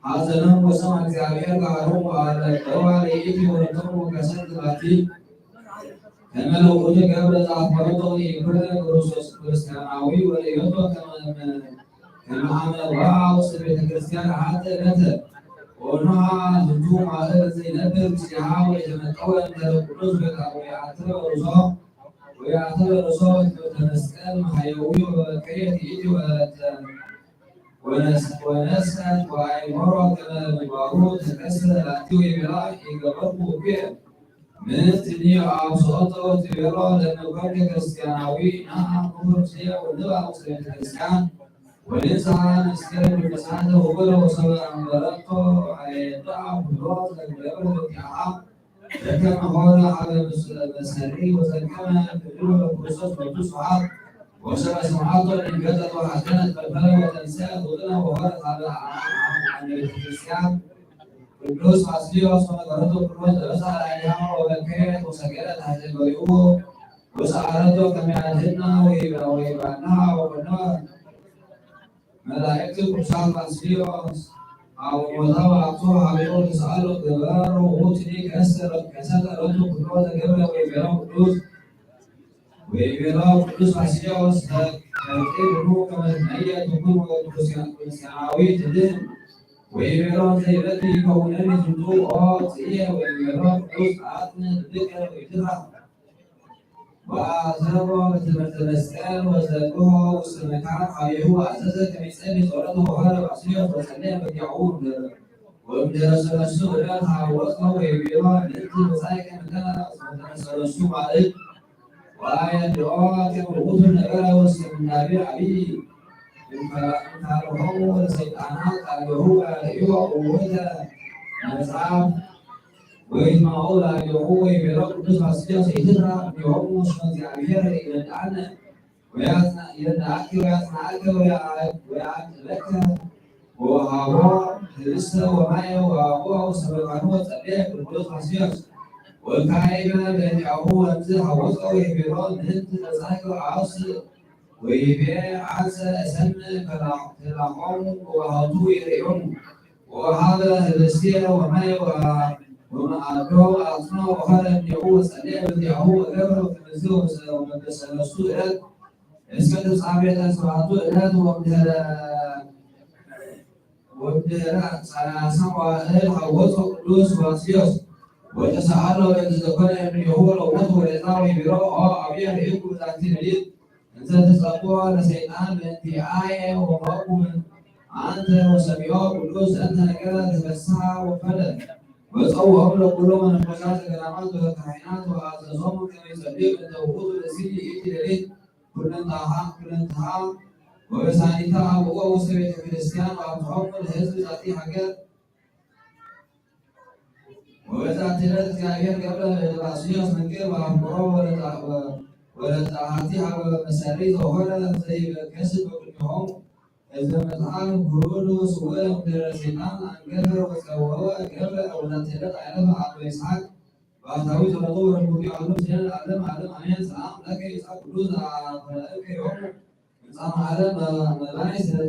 ሐዘኖም ወሰምዐ እግዚአብሔር ቃሎሙ ወአረገዋ ለይእቲ ወለቶሙ ወከሰት ባቲ ከመ ለውእቱ ገብረ ዘአፍቀረቶ ኢኮነ ክርስቶስ ክርስቲያናዊ ወርእዮቶ ከመ ከመ አመ ወአ ውስተ ቤተ ክርስቲያን አሐተ ዕለተ ወኖሃ ዝንቱ ማእከል ዘይነብር ምስሌሃ ወይተመጠወ እምነ ቅዱስ በቃ ወይአተበ ርእሶ ወይአተበ ርእሶ ወትምህርተ መስቀል መሃየዊ ወበከየት ይእቲ ወለተ ወነስአት ወአእመሮ ከመ ምግባሩ ተከስተ ላቲ ወይቤላ ኢገበርኩ እኩየ ምንትኒ አውስኦቶ ትቤሎ ለመኮንከ ክርስቲያናዊ ናአ ንሁር ስየ ወንባ ውስተ ቤተ ክርስቲያን ወንሳ ንስከ ቅዱሳተ ወበለ ወሰበ አንበረቶ አየዳ ኩሎ ዘገብረ በቲአሃ ዘከመ ሆረ ሀበ መሰሪ ወዘከመ ፍቅሩ ለክርስቶስ ወቱ ስብሐት ወሰበ ስብሐቶ ድንገጠት ወሐዘነት ፈልፈለ ወተንሰአት ወጥነ ወሆረት ሀበ አማን አማን ቤተ ክርስቲያን ቅዱስ ባስልዮስ ወነገረቱ ቅዱስ ዘበሳ ላዕሌሃ ወበከየት ወሰገደት ላዕለ ገሪኡ ወሰአለቶ ከመ ያድህና ወይብላና ወኮነ መላእክት ቅዱሳን ባስልዮስ አወሞታ ወአቶ ሀቤሮ ተሳአሎ ገበሮ ውእቱኒ ከሰተ ሎቱ ኩሎ ዘገብረ ወይቤሎ ቅዱስ ወይቤሎ ቅዱስ ባስልዮስ ለከልቴ ብሩ ከመ ትመየ ትኩን ወክርስቲያናዊ ትድህን ወይቤሎ ዘይበቲ ይከውነኒ ዝንቱ ኦ ጽየ ወይቤሎ ቅዱስ አጽን ልብከ ወይትፍራ ወአዘቦ በትምህርተ መስቀል ወዘብሖ ውስተ መካን ሀቤሁ አዘዘ ከመ ይጸሊ ጸሎተ ወሆረ ባስልዮስ ወጸለየ በጊያሁ ወእምድረ ሰለስቱ ዕለት ሀወፀ ወይቤሎ ምእንቲ መጻእከ እምነ ሰለስቱ ማለት ወአየድኦ ከመ ውእቱ ነበረ ውስተ ምናቤ አብይ እንካርሆሙ ለሰይጣናት አብሁ ወያርእዮ እውተ መጽሐፍ ወይትማኡ ላዕሌሁ ወይቤሎ ቅዱስ ባስልዮስ ኢትፍራ እምኔሆሙ እስመ እግዚአብሔር ይረድአነ ወያጽና- ይረድአኪ ወያጽናአከ ወያ- ወያዕቅበከ ወወሃቦ ህብስተ ወማየ ወአቦ ውስተ መካኑ ወጸልየ ቅዱስ ባስልዮስ ወካይበ በእንቲአሁ ወንዝ ሀወፀ ወይቤሎ ምንት ተጻሕከ አውስ ወይቤ አንሰ እሰምዕ ፈላሖሙ ወሃቱ ይርእዮሙ ወወሃበ ህብስተ ወማየ ወመአዶ አጽንኦ ወሖረ እምኔሁ ወጸልየ በእንቲአሁ ወገብረ ከመዝህ ወበሰለስቱ ዕለት እስከ ተጻቤተ ሰባቱ ዕለት ወእምድህረ ወእምድህረ ሰላሳ መዋዕል ሀወጾ ቅዱስ ባስልዮስ ወተሰአሎ በእንተ ዘኮነ እምኔሁ ለውእቱ ወሬዛ ወይቤሎ ኦ አብየ ርኢኩ በዛቲ ሌሊት እንዘ ትጸብኦ ለሰይጣን በእንቲአየ ወመቁ አንተ ወሰሚዖ ቅዱስ ዘንተ ነገረ ተፈስሐ ወፈለ ወጸውዖም ለኩሎ መነኮሳት ዘገዳማት ወለካህናት ወአዘዞም ከመ ይጸልዩ እንተ ውእቱ ብእሲ ይእቲ ሌሊት ኩለንትሃ ኩለንትሃ ወበሳኒታ አብኦ ውስተ ቤተ ክርስቲያን ወአብጽሖም ለህዝብ ዛቲ ሀገር ወበዛቲ ዕለት እግዚአብሔር ገብረ ለባስልዮስ መንክር ወአፍቅሮ ወለጣ- ወለጣሃቲ ሀበ መሰሪ ዘሆረ ዘይበከስ በቅድሚሆም እዘ መጽሐፍ ኩሉ ስውረ እምድረ ሰይጣን አንገፈ ወጸወወ ገብረ ወበዛቲ ዕለት አዕረፈ አባ ይስሐቅ ባሕታዊ ጸሎቱ ወረድኤቱ ይሃሉ ምስለ ለዓለመ ዓለም አሜን። ሰላም ለከ ይስሐቅ ቅዱስ ዘአፍረከ ዮም እምጻ ማዕረ መባይ ስለ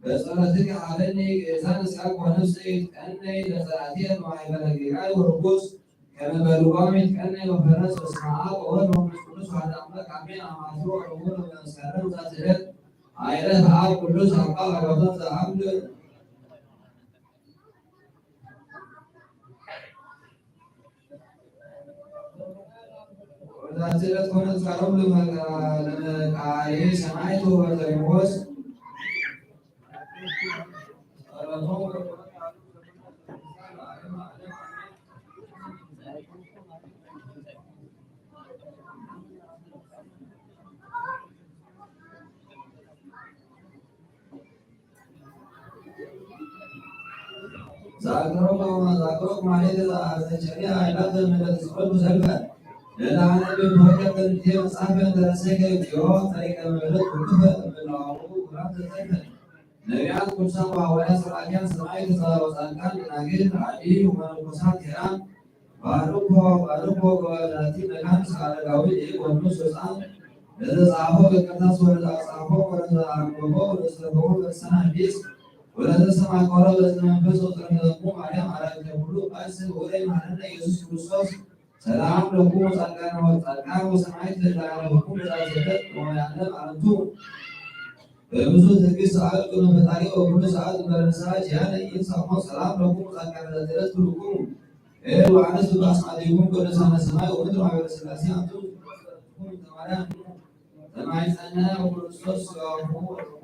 በጸሎትኪ ሀበኒ ግእዛን እስያስ ወነፍሰይ ይትቀነይ ለዘአትየ መዋዕለ ጌጋይ ወርኩስ ከመ በልጓም ይትቀነይ ወፈረስ በስመ አብ ወወልድ ወመንፈስ ቅዱስ አሐዱ አምላክ አሜን። አማቱ ወረቡዕ በመስከረም ዛት ዕለት አዕረፈ አብ ቅዱስ አባ አጋቶን ዘአምድ ወዛቲ ዕለት ኮነ ጻሎም ለመቃ-፣ ለመቃሪ ሰማዕት ወበርተሊሞስ ጸሎቶም ዛቅረብ ዛቅረብ ማለት ዘቸሪ አይላት ምለት ጽሑፍ ዘልፈ ለላነ ብትወቀ ተንቴ መጽሐፈ ተረሰከ ኪዮ ተሪቀ ምለት ኩቱፈ ምናው ቁራን ተዘልፈ ነቢያት ቅዱሳን ወሐዋርያት ሰባክያን ሰማዕት ጻድቃን ደናግል አዲ ወመነኮሳት ሄራን ባርኮ ባርኮ ገባዛቲ መካን እስከ አረጋዊ ወንዑስ ሕፃን ለዘ ጻፎ በቅርታስ ወለዘ አጻፎ ወለዘ አንበቦ ወለዘ ተርጎሞ በልሳነ ሐዲስ ወለዘ ሰምዐ ቃሎ በእዝነ መንፈስ ወጸለመ ለኩሙ ማርያም አራዊተ ኩሉ ቀስ ወደ መሐረነ ኢየሱስ ክርስቶስ ሰላም ለኩሙ ጻድቃነ ወጻድቃን ወሰማዕት ለዘ አለፈኩም በዛቲ ዕለት ወመድኃኔ ዓለም አረቱ በብዙ ትዕግስት ሰዓት ቅድመ ፈጣሪ ወኩሉ ሰዓት እምበለ ንስሐ ኪያነ ኢንሳሞ ሰላም ለኩም ጻድቃነ ዘተረስ ኩልኩም ኤል ወአንስት በአስማቲኩም ቅዱሳነ ሰማይ ወምድር ማህበረ ሥላሴ አንቱም ተማርያም ተማይጸነ ወክርስቶስ ስጋሁ ወደሙ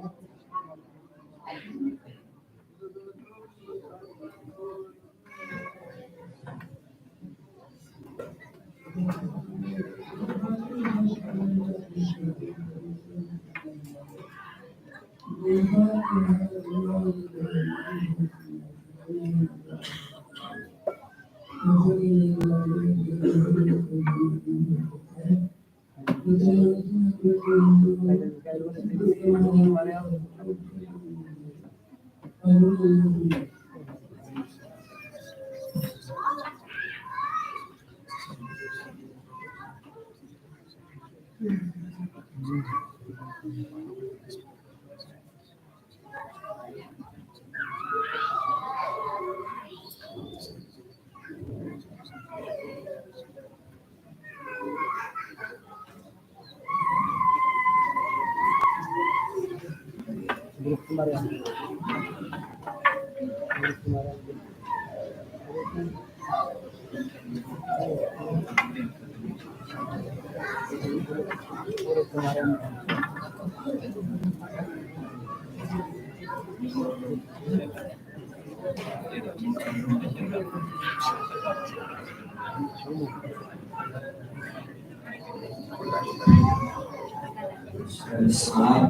በስመ አብ፣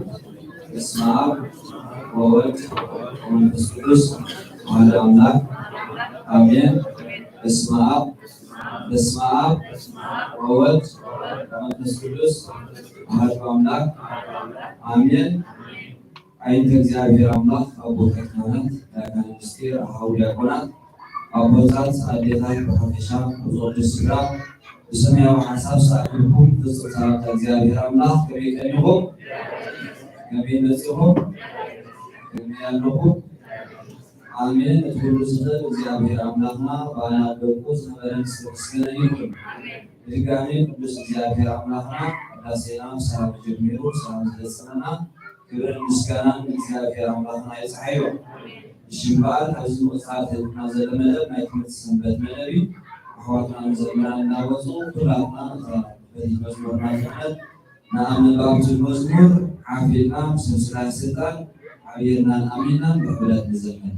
በስመ አብ ወወልድ ወመንፈስ ቅዱስ አሐዱ አምላክ አሜን። በስመ አብ፣ በስመ አብ ወወልድ ወመንፈስ ቅዱስ አሐዱ አምላክ አሜን። አይንተ እግዚኣብሔር አምላክ፣ አቦታት ካህናት፣ ዳይቃን ምስጢር፣ አሃው ዲያቆናት፣ አቦታት፣ አዴታት፣ ብሓፈሻ ብፁዕ ቅዱስ ስድራ ብሰማያዊ ሓሳብ ዝኣክልኩም ፍጹም ሰላምታ እግዚኣብሔር ኣምላኽ ከመይ ቀኒኹም? ከመይ መጺኹም? ከመይ ኣለኹም? ኣሜን። እቲ ኩሉ ዝኽእል እግዚኣብሔር ኣምላኽና ባና ደቁ ዝነበረን ዝተመስገነ ይኹን። ብድጋሜ ቅዱስ እግዚኣብሔር ኣምላኽና ቅዳሴና ብሰላም ጀሚሩ ብሰላም ዝፈጸመና ክብርን ምስጋናን ንእግዚኣብሔር ኣምላኽና ይጽሓዮ። እሺ፣ እምበኣር ኣብዚ ምቕጻል ተልዩና ዘሎ መደብ ናይ ትምህርቲ ሰንበት መደብ እዩ። ኣሕዋትና መዘምራን እናወጹ ኩላትና እታ በቲ መዝሙርና ዝሕነት ንኣምን ብኣብቲ መዝሙር ሓፊልና ብስም ስራሕ ስልጣን ሓቢርናን ኣሚንናን ብሕብረት ንዘምር።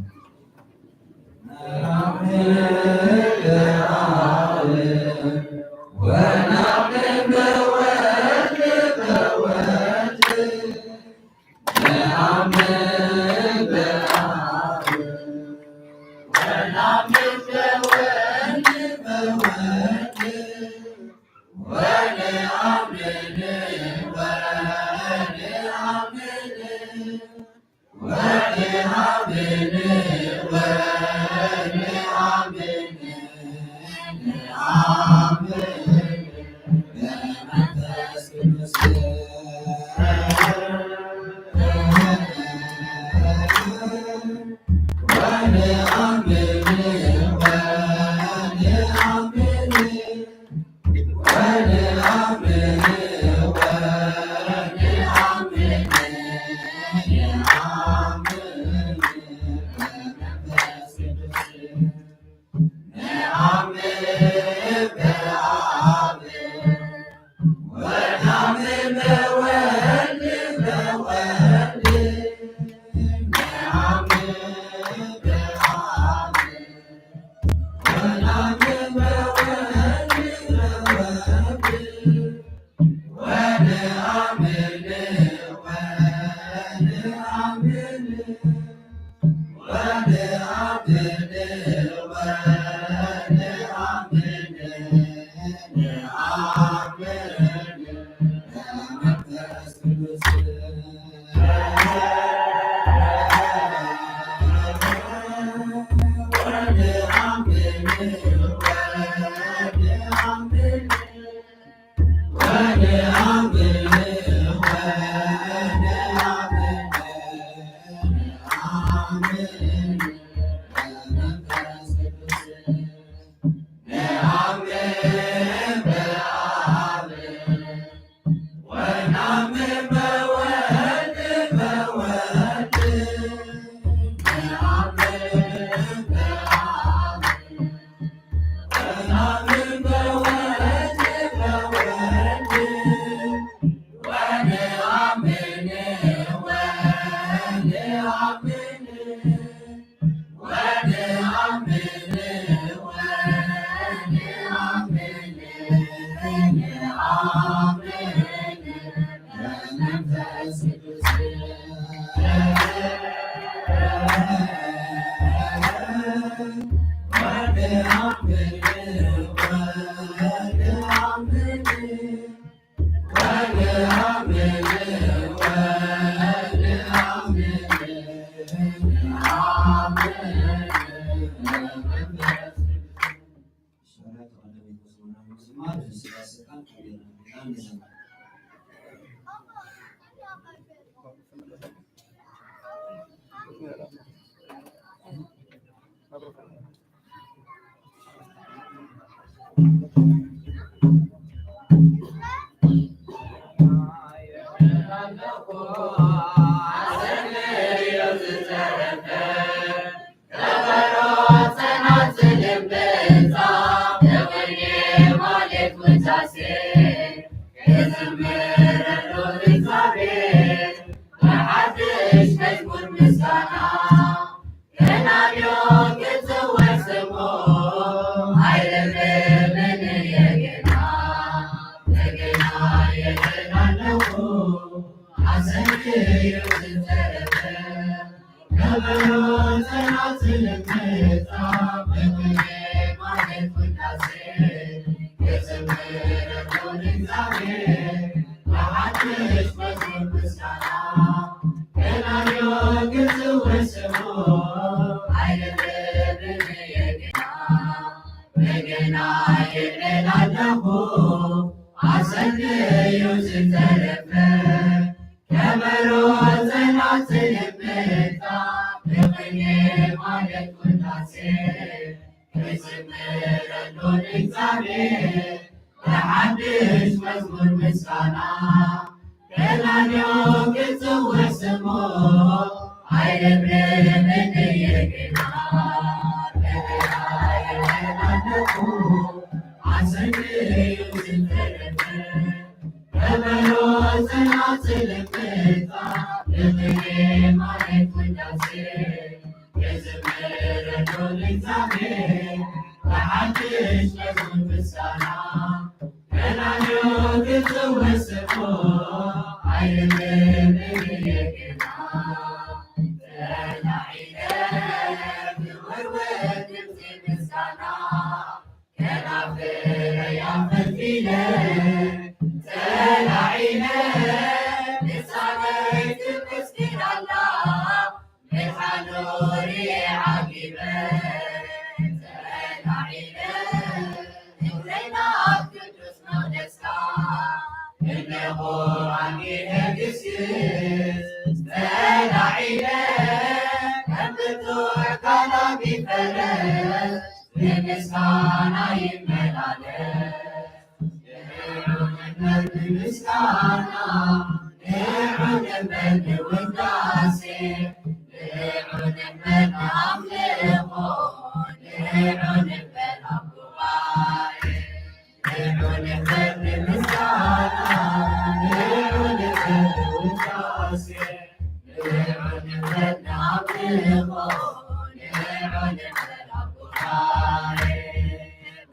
ኣካላዊ ፈረስ ብምስጋና ይመላለስ። ንዑ ንበል ብምስጋና፣ ንዑ ንበል ንውዳሴ፣ ንዑ ንበል ንኣምልኾ፣ ንዑ ንበል ኣብ ጉባኤ። ንዑ ንበል ንምስጋና፣ ንዑ ንበል ንውዳሴ፣ ንዑ ንበል ንኣምልኾ፣ ንዑ ንበል ኣብ ጉባኤ።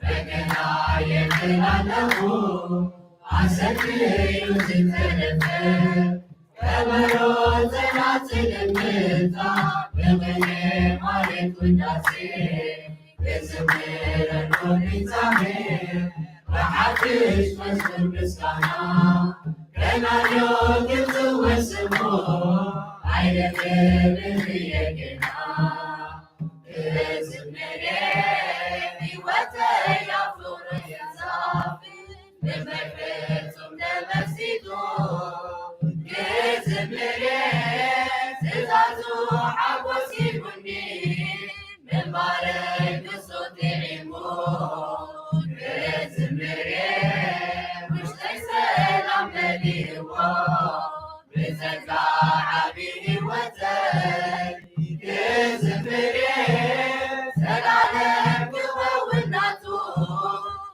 በገና የድል ኣለኹ፣ ኣሰክዩ ዝተረፈ ከበሮ ጸናጽል እምብልታ፣ ብቕኔ ማህሌት ውዳሴ፣ ክዝምረሉ ንጻሜ፣ ብሓድሽ መዝሙር ምስጋና፣ ከናንዮ ክጽወ ስሙ፣ ኣይደክምን እየ ገና። ክዝምር እየ ህይወተይ ኣብ ፍቕሩ ክዛፍን፣ ልበይ ፍጹም ተመሲጡ፣ ክዝምር እየ ትእዛዙ ሓጎስ ሂቡኒ፣ ምንባረይ ንሱ ጥዒሙ፣ ክዝምር እየ ውሽጠይ ሰላም መሊእዎ፣ ብጸጋ ዓቢ ህይወተይ ክዝምር እየ፣ ዘላለም ክኸውን ናቱ፣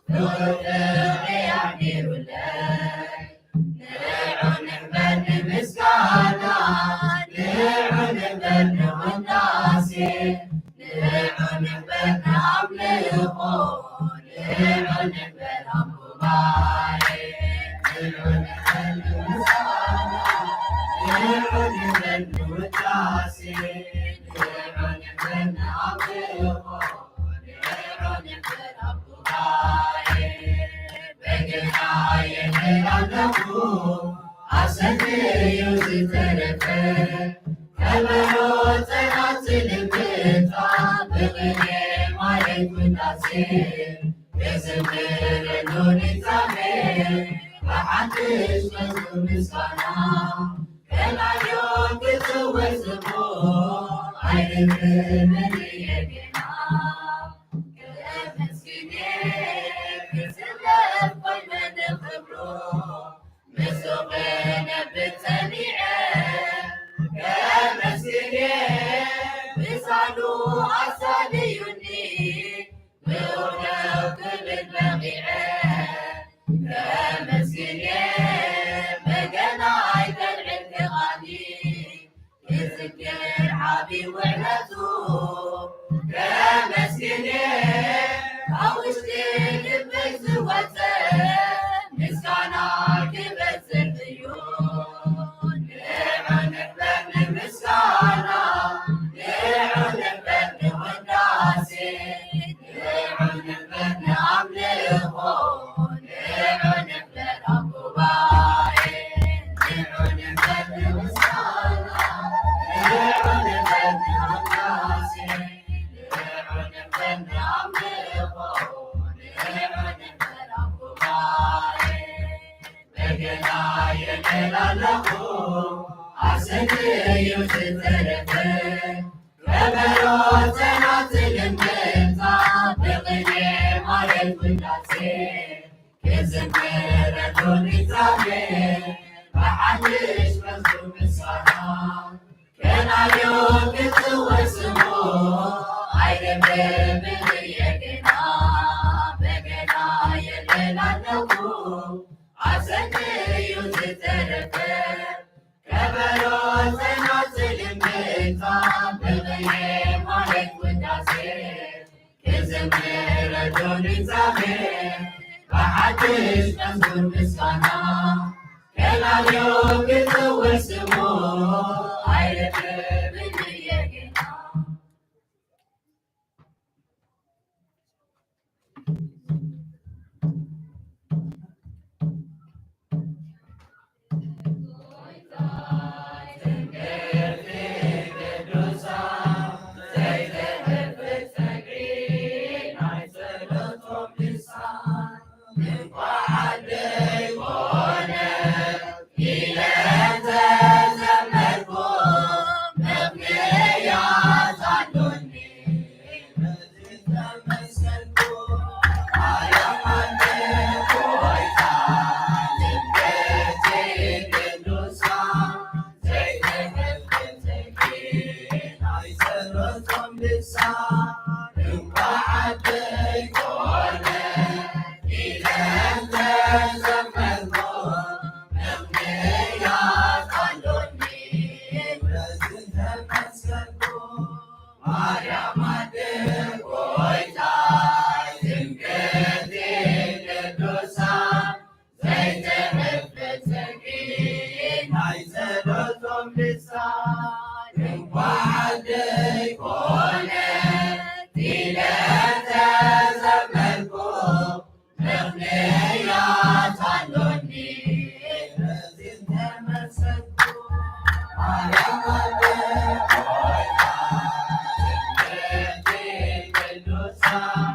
ፍቕሪ ኣሕዲሩለይ። ንዑ ንበል ንምስጋና፣ ንዑ ንበል ንውዳሴ፣ ንዑ ንበል ንኣምልኾ፣ ንዑ ንበል ኣብ ጉባኤ። ንዑ ንበል ንምስጋና፣ ንዑ ንበል ንውዳሴ፣ ንዑ ንበል ንኣምልኾ፣ ንዑ ንበል ኣብ ጉባኤ። በገና የድል ኣለኹ፣ ኣሰክዩ ዝተረፈ ከበሮ ጸናጽል እምብልታ፣ ብቕኔ ማህሌት ውዳሴ፣ ክዝምረሉ ንጻሜ፣ ብሓድሽ መዝሙር ምስጋና፣ ከናንዮ ክጽወ ስሙ፣ ኣይደክምን እየ ገና። ከመስግን እየ ክዝለፍ ኮይነ ንኽብሩ፣ ምስኡ ክነብር ጸኒዐ፣ ከመስግን እየ ምሳሉ ኣሳልዩኒ፣ ብእኡ ደው ክብል በቒዐ። ከመስግን እየ በገናይ ከልዕል ክቓኒ፣ ክዝክር ዓቢ ውዕለቱ፣ ከመስግን እየ ካብ ውሽጢ ልበይ ዝወጸ፣ ምስጋና ክበጽሕ እዩ። ንዑ ንበል ንምስጋና፣ ንዑ ንበል ንውዳሴ፣ ንዑ ንበል ንኣምልኾ፣ ንዑ ንበል ኣብ ጉባኤ፣ ንዑ ንበል ንምስጋና፣ ንዑ ንበል ንውዳሴ፣ ንዑ ንበል ንኣምልኾ፣ ንዑ ንበል ኣብ ጉባኤ። በገና የድል ኣለኹ፣ ኣሰክዩ ዝተረፈ ከበሮ ጸናጽል እምብልታ፣ ብቕኔ ማህሌት ውዳሴ፣ ክዝምረሉ ንጻሜ፣ ብሓድሽ መዝሙር ምስጋና፣ ከናንዮ ክጽወ ስሙ፣ ኣይደክምን እየ ገና። በገና የድል ኣለኹ፣ ኣሰክዩ ዝተረፈ ከበሮ ጸናጽል እምብልታ፣ ብቕኔ ማህሌት ውዳሴ፣ ክዝምረሉ ንጻሜ፣ ብሓድሽ መዝሙር ምስጋና፣ ከናንዮ ክጽወ ስሙ፣ ኣይደክምን እየ ገና። እንኳዕ ዓደይ ኮነ ኢለ እንተዘመርኩ፣ ምኽንያት ኣሎኒ በዚ እንተመስገንኩ። ማርያም ኣደ ጎይታይ፣ ትምክሕቲ ቅዱሳን፣ ዘይትሕፍር ጽድቂ ናይ ጸሎቶም ልሳን። እንኳዕ ዓደይ ኮነ ኢለ ተዘመርኩ፣ ምኽንያት ኣሎኒ በዚ እንተመሰልኩ። ማርያም ኣደ ጎይታ፣ ትምክሕቲ ቅዱሳን፣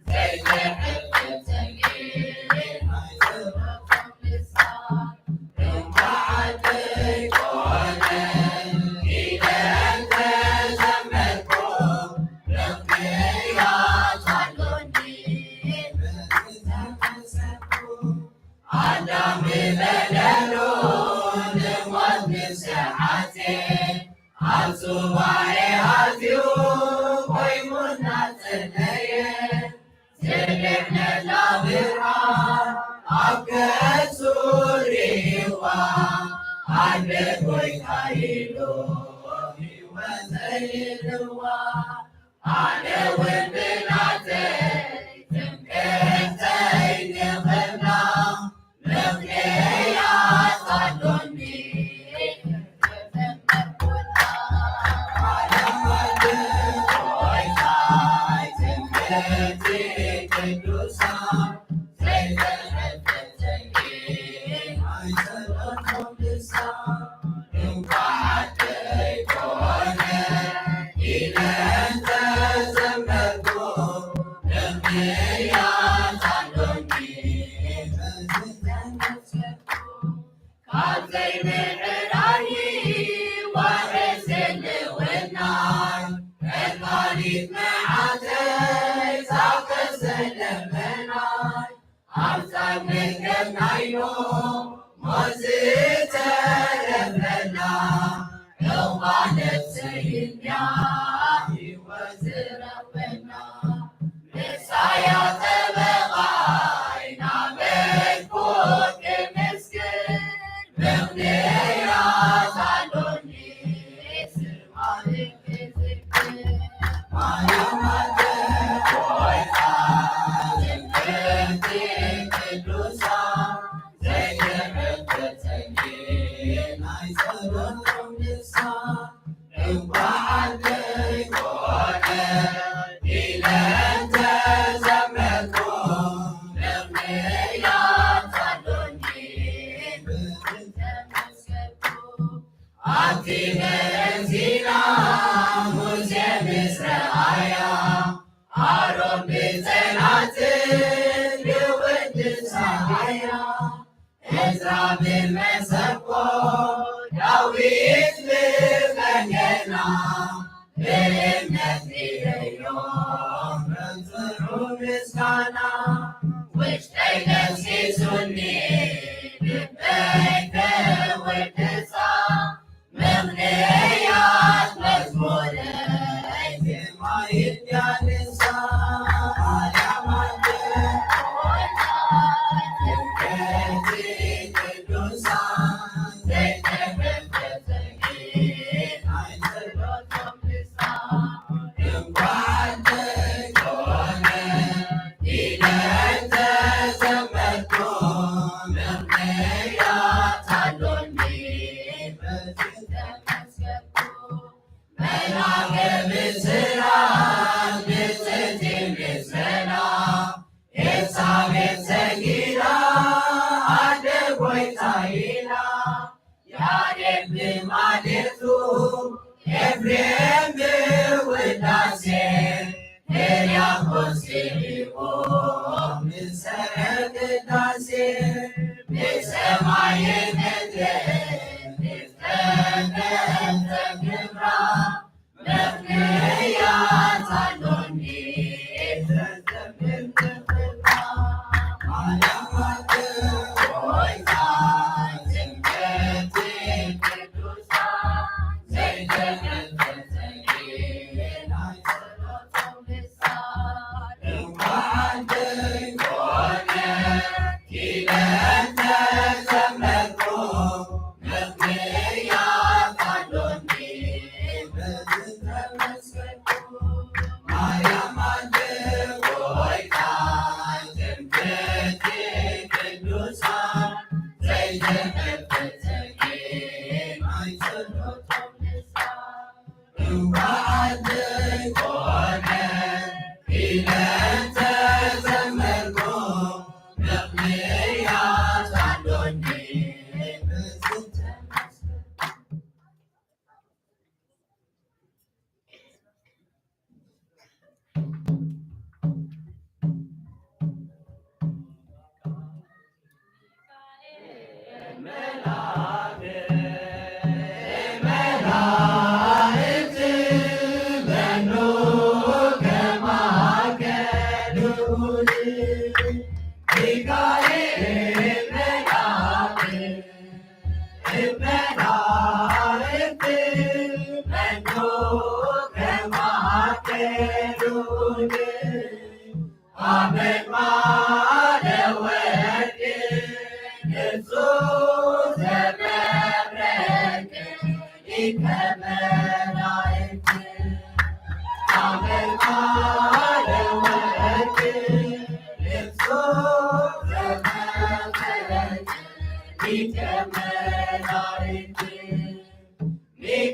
ዘይትሕፍር ጽድቂ ናይ ጸሎቶም ልሳን። እንኳዕ ዓደይ ኮነ ኢለ እንተዘመርኩ፣ ምኽንያት ኣሎኒ በዚ እንተመሰልኩ። ኣዳም ብበደሉ ንሞት ምስ ተሓትየ፣ ኣብ ሱባኤ ኣትዩ ቆይሙ እናጸለየ፣ ዝድሕነትና ብርሃን ኣብ ገጹ ርእይዋ፣ ኣደ ጎይታ ኢሉ ህይወተይ ኢልዋ። ኣነ እውን ብናተይ ትምክሕተይ ንኽብላ ምኽንያት ኣሎኒ። ማርያም ኣደ ጎይታይ ትምክሕቲ ቅዱሳን ዘይተረፈተኒ ናይ ጸሎቶም ልሳን። እንኳዕ ዓደይ ኮነ ኢለ እንተዘመርኩ፣ ምኽንያት ኣሎኒ በዚ እንተመስገንኩ። ካብ ዘይምዕራይ ዋዕስ ህልውናይ፣ ዕርቃኒት መዓተይ ዛተሰለመናይ፣ ኣብታ መገናይኖ ሞት ዝተረፈላ፣ ዕቑባ ነፍሰይ እንድያ ህይወት ዝረኽበላ። ንሳያ ጠበቓይ ናበይኩ ክምስክር፣ ምኽንያት ኣሎኒ ስርዓይ ክዝክር። ማርያም ኣደ ጎይታ፣ ትምክሕቲ ቅዱሳን፣ ዘይትሕፍር ጽድቂ ናይ ጸሎቶም ልሳን። እንኳዕ ዓደይ ኮነ ኢለ እንተዘመርኩ፣ ምኽንያት ኣሎኒ በዚ እንተመስገንኩ። ኣብቲ ደረቕ ሲና ሙሴ ምስ ረኣያ፣ ኣሮን ብጸናጽል ክውድሳ ኣያ። ዕዝራ ብመሰንቆ፣ ዳዊት ብበገና፣ ብእምነት ርእየዮ፣ በጽሑ ምስጋና። ውሽጠይ ደምሲሱኒ፣ ልበይ ክውድሳ፣ ምኽንያት መዝሙረይ ዜማ ይዳንሳ። ማርያም ኣደ ትምክሕቲ ቅዱሳን፣ ዘይተፈተኒ ናይ ጸሎቶም ልሳን። እንኳዕ ዘይኮነ ኢለ እንተዘመርኩ፣ ምኽንያት ኣሎኒ በዚ ተመስገንኩ። መልኣከ ብስራት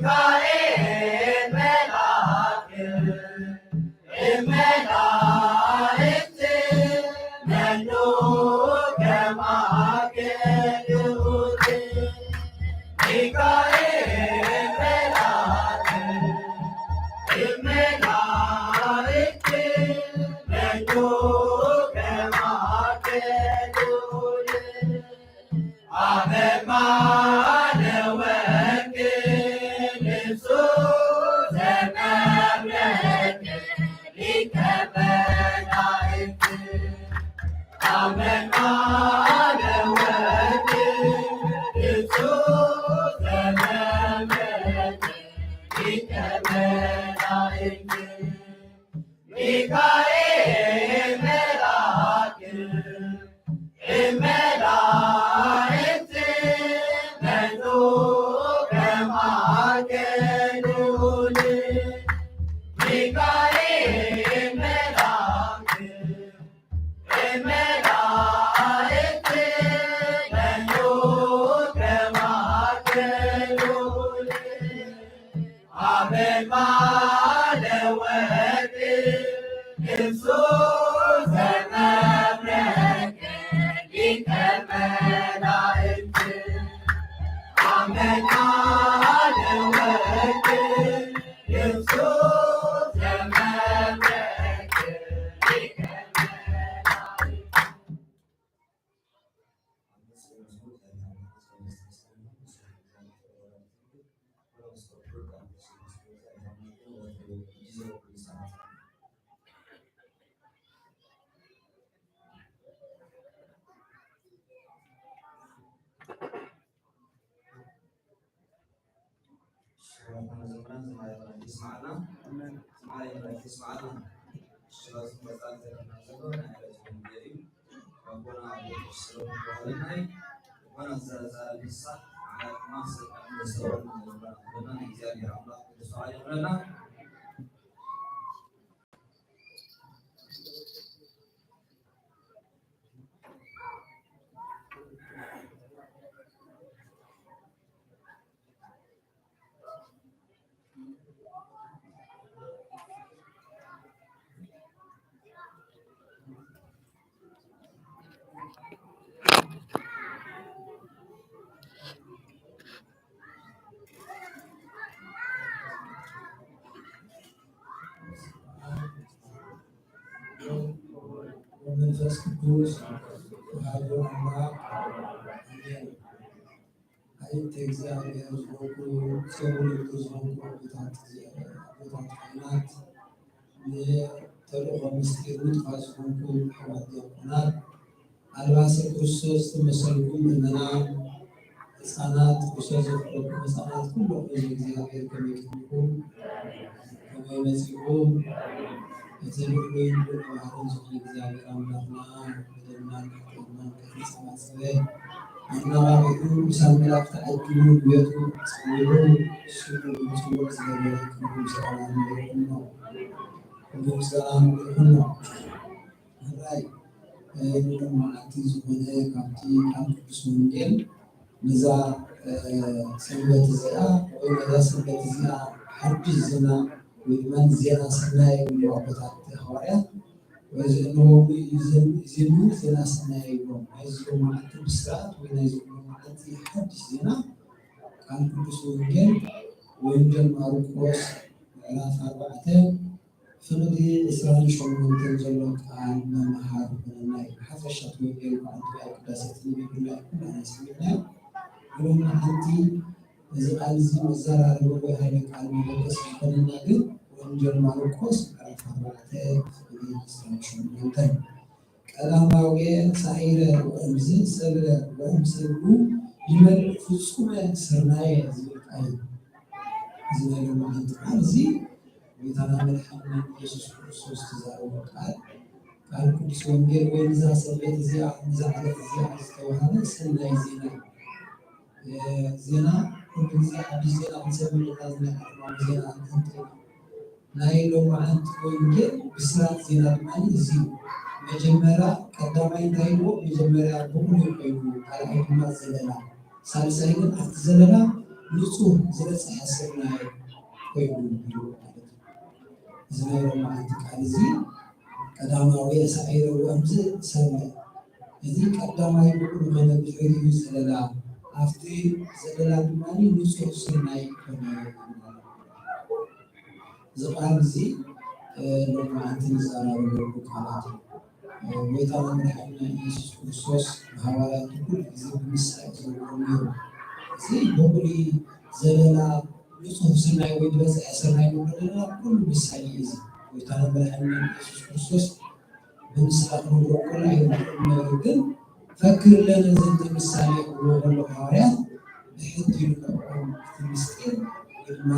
ሚካኤል መልአክ እመላእክት መኑ ከማከ ልዑል ሚካኤል መልአክ እመላእክት መኑ ከማከ ልዑል አበባ ለወርቅ ልብሱ ዘመብረቅ ሊቀ መላእክት። አበባ ለወርቅ ልብሱ ዘመብረቅ ሊቀ መላእክት። ሚካኤል መልአክ እመላእክት መኑ ከማከ ልዑል ሚካኤል መልአክ እመላእክት መኑ ከማከ ልዑል አበባ ለወርቅ ልብሱ ዘመብረቅ ሊቀ መላእክት። አበባ ለወርቅ ልብሱ ዘመብረቅ ሊቀ መላእክት። መንፈስ ቅዱስ ኣሐዱ ኣምላክ ኣሜን። ኣይንተ እግዚኣብሔር ዝኾንኩ፣ ሰብ ወለዱ ዝኾንኩ ኣቦታት፣ ኣቦታት ካህናት፣ ንተልእኾ ምስጢር ንጡፋት ዝኾንኩ ኣሕዋት ዲያቆናት፣ ኣልባሰ ክርስቶስ ዝተመሰልኩም ምእመናን፣ ህፃናት፣ ክርስቶስ ዘፍቀርኩም ህፃናት፣ ኩልኹም ህዝቢ እግዚኣብሔር ከመይ ቀኒኹም? ከመይ መፂኹም? እቲ ልዑልን ልዑል ባህርን ዝኾነ እግዚኣብሔር ኣምላኽና በደልናን ሓጢኣትናን ከይፈፀመ ኣናባቢዑ ቅዱሳን መላእክት ተዓጂቡ ንቤቱ ኣፀዊዑ ስሙ ብፅቡቅ ዝገበረ ክብሩ ምስጋና ንበልኩሞ። ክብሩ ምስጋና ንበልኩሞ። ሕራይ ንሎም መዓልቲ ዝኾነ ካብቲ ቃል ቅዱስ ወንጌል ነዛ ሰንበት እዚኣ ወይ ነዛ ሰንበት እዚኣ ሓድሽ ዜና ወይ ድማ ዜና ሰናይ ይብሉ ኣቦታት ሃዋርያት። በዚ እንሆ ይዘን-፣ ይዜኑ ዜና ሰናይ ይብሎም። ናይዚ ሎማዓንቲ ብስራት ወይ ናይዚ ሎማዓንቲ ሓድሽ ዜና ቃል ቅዱስ ወንጌል፣ ወንጌል ማርቆስ ምዕራፍ ኣርባዕተ ፍቕዲ ዕስራን ሸሞንተን ዘሎ ቃል መምሃር ይኾነና እዩ። ሓፈሻ እቲ ወንጌል እኳ እንተበል ቅዳሴ ትንቢት ብላይ ኩላና ሰሚዕናዮ። ሎማዓንቲ እዚ ቃል እዚ መዘራረቢ ወይ ሃይለ ቃል መበገሲ ዝኾነና ግን ወንጌል ማርቆስ ምዕራፍ ኣርባዕተ ፍቕዲ ዕስራን ሸሞንተን። ቀዳማዊ ሳዒረ ወእምዝ ሰብለ ወእምሰብሉ ይመልእ ፍጹመ ስርናየ ዝብል ቃል እዩ። እዚ ናይ ሎማዓንቲ ቃል እዚ ጎይታና መድሓኒና ኢየሱስ ክርስቶስ ትዛረቦ ቃል፣ ቃል ቅዱስ ወንጌል ወይ ንዛ ሰንበት እዚኣ፣ ንዛ ዕለት እዚኣ ዝተዋህበ ሰናይ ዜና እዩ። እ፣ ዜና ኩሉ ግዜ ሓድሽ ዜና ክንሰምዕ ኢና፣ ዝናይ ዓለማዊ ዜና ክንሰምዕ ኢና። ናይ ሎማዓንቲ ወንጌል ብስራት ዜና ድማ እዚ እዩ። መጀመርያ ቀዳማይ እንታይ ኢልዎ? መጀመርያ ብቑሊ ኮይኑ፣ ካልኣይ ድማ ዘለላ፣ ሳልሳይ ግን ኣብቲ ዘለላ ንጹህ ዝበጽሐ ስርናይ ኮይኑ ኢሉ ማለት እዩ። እዚ ናይ ሎማዓንቲ ቃል እዚ ቀዳማዊ ኣሳዒርዎ ኣብዚ ሰብለ። እዚ ቀዳማይ ብቑሊ ኮነ ብድሕሪኡ ዘለላ፣ ኣብቲ ዘለላ ድማ ንጹህ ስርናይ ኮነ። እዚ ቃል እዚ፣ እ፣ ሎማዓንቲ ንዘራረበሉ ቃላት እዩ። እ፣ ጎይታና መድሓኒና ኢየሱስ ክርስቶስ ንሃዋርያቱ ኩሉ ግዜ ብምሳሌ ዝነግሮም ነይሩ። እዚ ብቑሊ ዘለላ ንጹህ ስርናይ ወይ ዝበጽሐ ስርናይ ንብሎ ዘለና ኩሉ ምሳሌ እዩ። እዚ ጎይታና መድሓኒና ኢየሱስ ክርስቶስ ብምሳሌ ክነግሮ ከሎ ኣይንፈልጥን ነይሩ፣ ግን ፈክር ለነ ዘንተ ምሳሌ ክብሎ ከሎ ሃዋርያት ብሕት ኢሉ ንዕኦም እቲ ምስጢር ወይ ድማ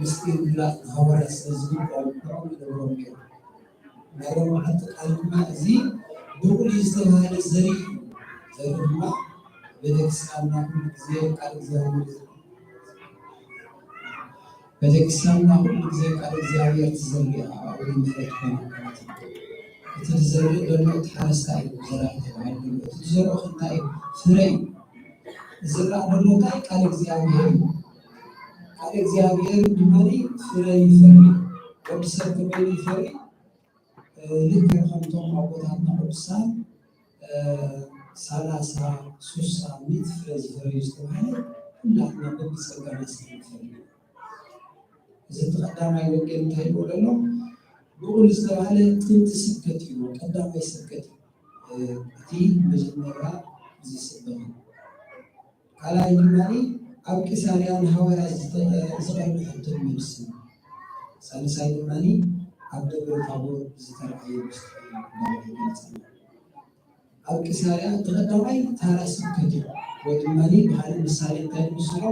ምስጢር ምግላጽ ንሃዋርያት ስለ ዝግብኦም ንዕኦም ይነግሮም ነይሩ። ናይ ሎማዓንቲ ቃል ድማ እዚ ብቑሊ ዝተባህለ ዘርኢ እዩ። ዘርኢ ድማ ቤተክርስትያንና ኩሉ ግዜ ቃል እግዚኣብሔር እዩ። ቤተክርስትያንና ኩሉ ግዜ ቃል እግዚኣብሔር ትዘሪ እያ፣ ኣብ ምሕረት ኮይና ማለት እዩ። እቲ ዝዘርእ ዘሎ እቲ ሓረስታይ እዩ፣ ዘራኢ ተባሂሉ ዘሎ። እቲ ዝዘርኦ እንታይ እዩ? ፍረ እዩ። ዝዘራእ ዘሎ እንታይ? ቃል እግዚኣብሔር እዩ። ቃል እግዚኣብሔር ድማ ፍረ ይፈሪ። ወዲ ሰብ ከመይ ይፈሪ? እ፣ ልክዕ ከምቶም ኣቦታትና ቅዱሳን፣ እ፣ ሰላሳ፣ ስሳ፣ ሚእቲ ፍረ ዝፈርዩ ዝተባህለ፣ ኩላትና በብጸጋና ስለ ንፈሪ። እዚ እቲ ቀዳማይ ወንጌል እንታይ ይብሎ ኣሎ? ብቑል ዝተባህለ ጥንቲ ስብከት እዩ፣ ቀዳማይ ስብከት እዩ። እ፣ እቲ መጀመርያ ዝስበኽ። ካልኣይ ድማ ኣብ ቂሳርያ ንሃዋርያት ዝተ-፣ ዝቐረበ ሕቶ መልሲ። ሳልሳይ ድማ ኣብ ደብረ ታቦር ዝተራእየ ምስጢር እንዳበለ ይገልጽ። ኣብ ቂሳርያ እቲ ቀዳማይ ታራ ስብከት እዩ። ወይ ድማ ብኻልእ ምሳሌ እንታይ ንመስሎ?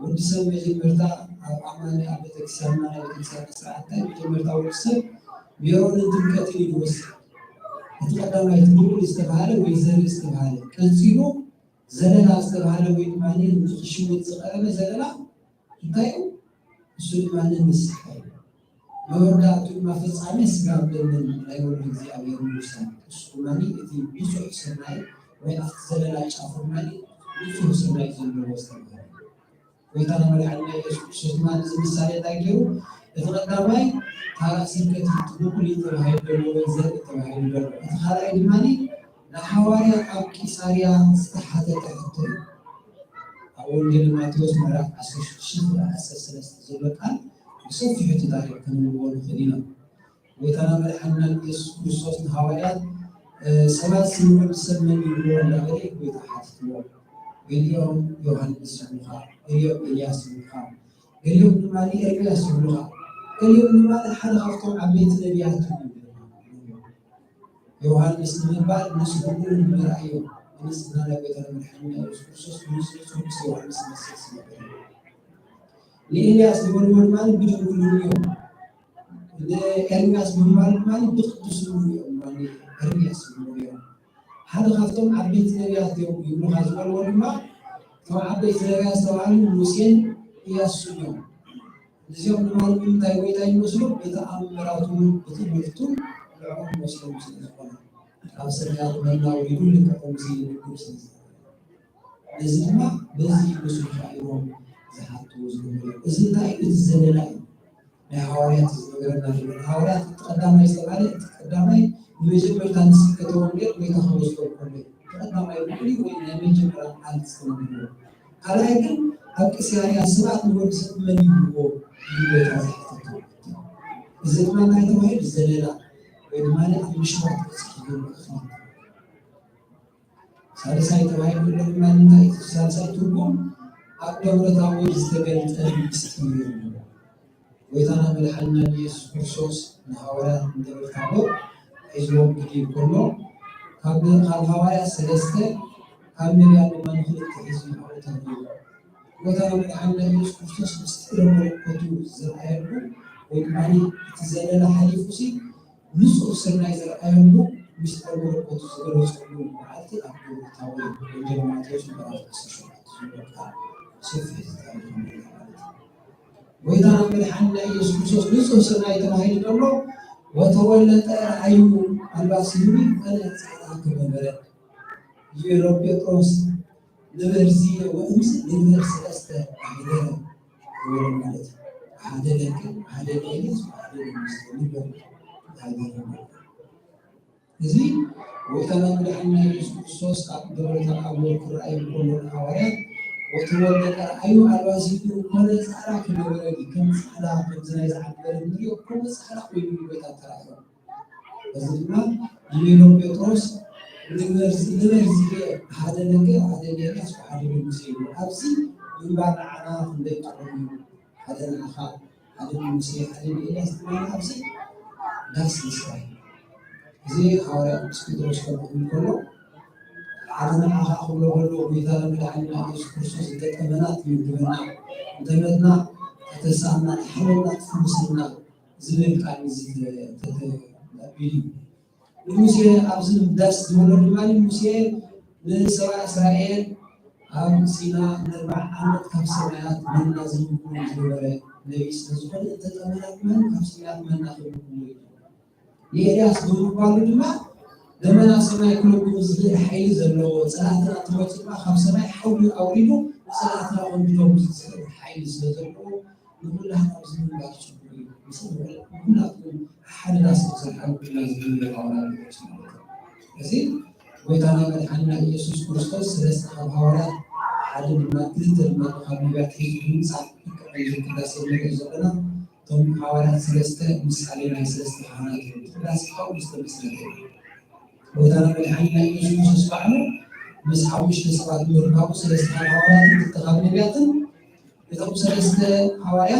ወዲ ሰብ መጀመርታ ኣብ ኣማኒ ኣብ ቤተክርስትያንና ናይ ቤተክርስትያን ስርዓት እንታይ መጀመርታ ወዲ ሰብ ሜሮንን ጥምቀትን እዩ ዝወስድ። እቲ ቀዳማይ እቲ ብቑል ዝተባህለ ወይ ዘርኢ ዝተባህለ፣ ቀጺሉ ዘለላ ዝተባህለ ወይ ድማ ንኽሽውት ዝቐረበ ዘለላ እንታይ እዩ? እሱ ድማ ንስሓ እዩ። መወዳእቱ ድማ ፍጻሜ ስጋ ደምን ናይ ወልድ እግዚኣብሔር ምውሳድ። እሱ ድማ እቲ ብጹሕ ስርናይ ወይ ኣብቲ ዘለላ ጫፉ ድማ ንጹህ ስርናይ ዘለዎ ዝተባህለ። ጎይታና መድሓኒና ኢየሱስ ክርስቶስ ድማ እዚ ምሳሌ እንታይ ገይሩ? እቲ ቀዳማይ ታራ ስብከት እዩ፣ እቲ ብቑል ተባሂሉ ዘሎ ወይ ዘርኢ ተባሂሉ ዘሎ። እቲ ካልኣይ ድማ ንሓዋርያት ኣብ ቂሳርያ ዝተሓተተ ሕቶ እዩ። ኣብ ወንጌል ማቴዎስ ምዕራፍ ዓሰርተ ሽዱሽተ ዓሰርተ ሰለስተ ዘሎ ቃል ብሰፊሑ እቲ ታሪኽ ክንብዎ ንኽእል ኢና። ጎይታና መድሓኒና ኢየሱስ ክርስቶስ ንሃዋርያት፣ እ፣ ሰባት ስም ወዲ ሰብ መን ይብልዎ እንዳበለ ጎይታ ሓቲትዎ። ገሊኦም ዮሃንስ ይብሉኻ፣ ገሊኦም ኤልያስ ይብሉኻ፣ ገሊኦም ድማ ኤርምያስ ይብሉኻ፣ ገሊኦም ድማ ሓደ ካብቶም ዓበይቲ ነቢያት እዮም ይብሉኻ። ዮሃንስ ንምባል ንጽህኡ ንምርኣዮ፣ ንጽህና ናይ ጎይታና መድሓኒና ኢየሱስ ክርስቶስ ብንጽህኡ ምስ ዮሃንስ ዝመስል ዝነበረ እዩ። ንኤልያስ ዝበልዎ ድማ ብድንግልንኡ እዮም። ንኤርምያስ ብምባል ድማ ብቅዱስንኡ እዮም ድማ ኤርምያስ ዝበልዎ እዮም። ሓደ ካብቶም ዓበይቲ ነቢያት እዮም ይብሉኻ ዝበልዎ ድማ፣ እቶም ዓበይቲ ነቢያት ዝተባህሉ ሙሴን ኢያሱን እዮም። እዚኦም ድማ ንምንታይ ጎይታ ይመስሉ? ብተኣምራቱ ብትምህርቱ ንዕኦም ይመስሎም ስለ ዝኾነ፣ ካብ ሰማያት መና ኣውሪዱ ልክዕ ከምዚ ይነግሮም ስለ ዝነበረ። እዚ ድማ በዚ ይመስሉኻ ኢሎም ዝሓትዎ ዝነበሩ። እዚ እንታይ እዩ? እቲ ዘለላ እዩ። ናይ ሃዋርያት ዝነገረና ዘሎ። ሃዋርያት እቲ ቀዳማይ ዝተባህለ፣ እቲ ቀዳማይ ንመጀመርታ ንስብከተ ወንጌል ጎይታ ክወስዶ ከሎ፣ እቲ ቀዳማይ ብቑሊ ወይ ናይ መጀመርያ ቃል ዝተነገረ። ካልኣይ ግን ኣብ ቂሳርያ ሰባት ንወዲ ሰብ መን ይብልዎ? ኢሉ ጎይታ ዝሓተቶ። እዚ ድማ እንታይ ተባሂሉ? ዘለላ ወይ ድማ ኣብ ምሽዋት በፂሑ ዘሎ እኽሊ። ሳልሳይ ተባሂሉ ዘሎ ድማ እንታይ? ሳልሳይ ትርጉም ኣብ ደብረ ታቦር ዝተገልጠ ምስጢር እዩ። ጎይታና መድሓኒና ኢየሱስ ክርስቶስ ንሃዋርያት ንደብረ ታቦር ሒዝዎም ክድይብ ከሎ፣ ካብ፣ ካብ ሃዋርያት ሰለስተ፣ ካብ ነቢያት ድማ ንኽልተ ሒዙ ኣብኡ ተርዲሩ። ጎይታና መድሓኒና ኢየሱስ ክርስቶስ ምስጢረ መለኮቱ ዝረኣየሉ ወይ ድማ እቲ ዘለለ ሓሊፉ ሲ ንጹር ስርናይ ዘርኣየሉ ምስጢር መለኮቱ ዝገለጸሉ መዓልቲ ኣብ ግብሪ ታቦት ወንጌል ማቴዎስ ምዕራፍ ዓሰርተ ሸውዓተ ዘሎ ቃል ሰፊሕ ታሪኽ ማለት እዩ። ጎይታና መድሓኒና ኢየሱስ ክርስቶስ ንጹህ ሰማይ ተባሂሉ ዘሎ ወተወለጠ ረኣዩ ኣልባሲሁ ፈለጥ ጻዕዳ ከመ በረድ። ኢዮብ ጴጥሮስ ንብር ዝየ ወእምዝ ንብር ሰለስተ ኣግደረ ይበሎ ማለት እዩ። ሓደ ለክዕ፣ ሓደ ሌሊት፣ ሓደ ለምስ ንብር ኣግደረ ማለት እዩ። እዚ ጎይታና መድሓኒና ኢየሱስ ክርስቶስ ኣብ ደብረ ታቦር ክረኣዩ ከሎ ንሃዋርያት ወተወለጠ ረኣዩ ኣልባሲሁ ኮነ ጻዕዳ ከመ በረድ፣ ከም ጻዕዳ ከምዚ ናይ ዝዓቢ በረድ ንሪኦ ከምኡ ጻዕዳ ኮይኑ እዩ ጎይታ ተራእዮም። እዚ ድማ ንቤሎ ጴጥሮስ ንበርዚ ንበርዚ ሓደ ነገር ሓደ ሌላስ ሓደ ንጉስ እዩ። ኣብዚ ምንባር ንዓና ክንደይ ጥዑም እዩ። ሓደ ንዓኻ ሓደ ንሙሴ ሓደ ንኤልያስ ድማ ኣብዚ ዳስ ምስራይ እዚ ሃዋርያ ቅዱስ ጴጥሮስ ከምኡ እንከሎ ሓደ ንዓኻ ክብሎ ከሎ ጎይታ መድሓኒና ኢየሱስ ክርስቶስ እንተጠመና ትምግበና፣ እንተመትና ተተሳእና፣ ተሓመምና ትፍውሰና ዝብል ቃል እዚ ተተቢሉ እዩ። ንሙሴ ኣብዚ ዳስ ዝበሎ ድማ ሙሴ ንሰብኣ እስራኤል ኣብ ሲና ንኣርብዓ ዓመት ካብ ሰማያት መና ዝምግቡ ዝነበረ ነቢይ ስለ ዝኾነ እንተጠመና ድማ ካብ ሰማያት መና ክምግቡ እዩ። ንኤልያስ ብምባሉ ድማ ደመና ሰማይ ክለጉም ዝኽእል ሓይሊ ዘለዎ፣ ጸላእትና እንትመጹ ድማ ካብ ሰማይ ሓዊ ኣውሪዱ ንጸላእትና ከንድዶም ዝኽእል ሓይሊ ስለ ዘለዎ ንኹላህና ኣብዚ ምንባር ጽቡቕ እዩ። ንኹላትኩም ሓደ ዳስ ክሰርሓ ኩላ ዝብል ኣዋላጆች ማለት እዩ። እዚ ጎይታና መድሓኒና ኢየሱስ ክርስቶስ ሰለስተ ካብ ሃዋርያት ሓደ ድማ ክልተ ድማ ካብ ነቢያት ሒዙ ብምምጻእ ልክዕ ከምዚ ቅዳሴ ንሪኦ ዘለና እቶም ሃዋርያት ሰለስተ ምሳሌ ናይ ሰለስተ ካህናት እዮም። ቅዳሴ ካብኡ ዝተመስረተ እዩ። ጎይታና መድሓኒና ኢየሱስ ክርስቶስ ባዕሉ ምስ ሓሙሽተ ሰባት ምርካቡ ሰለስተ ካብ ሃዋርያትን ክልተ ካብ ነቢያትን እቶም ሰለስተ ሃዋርያ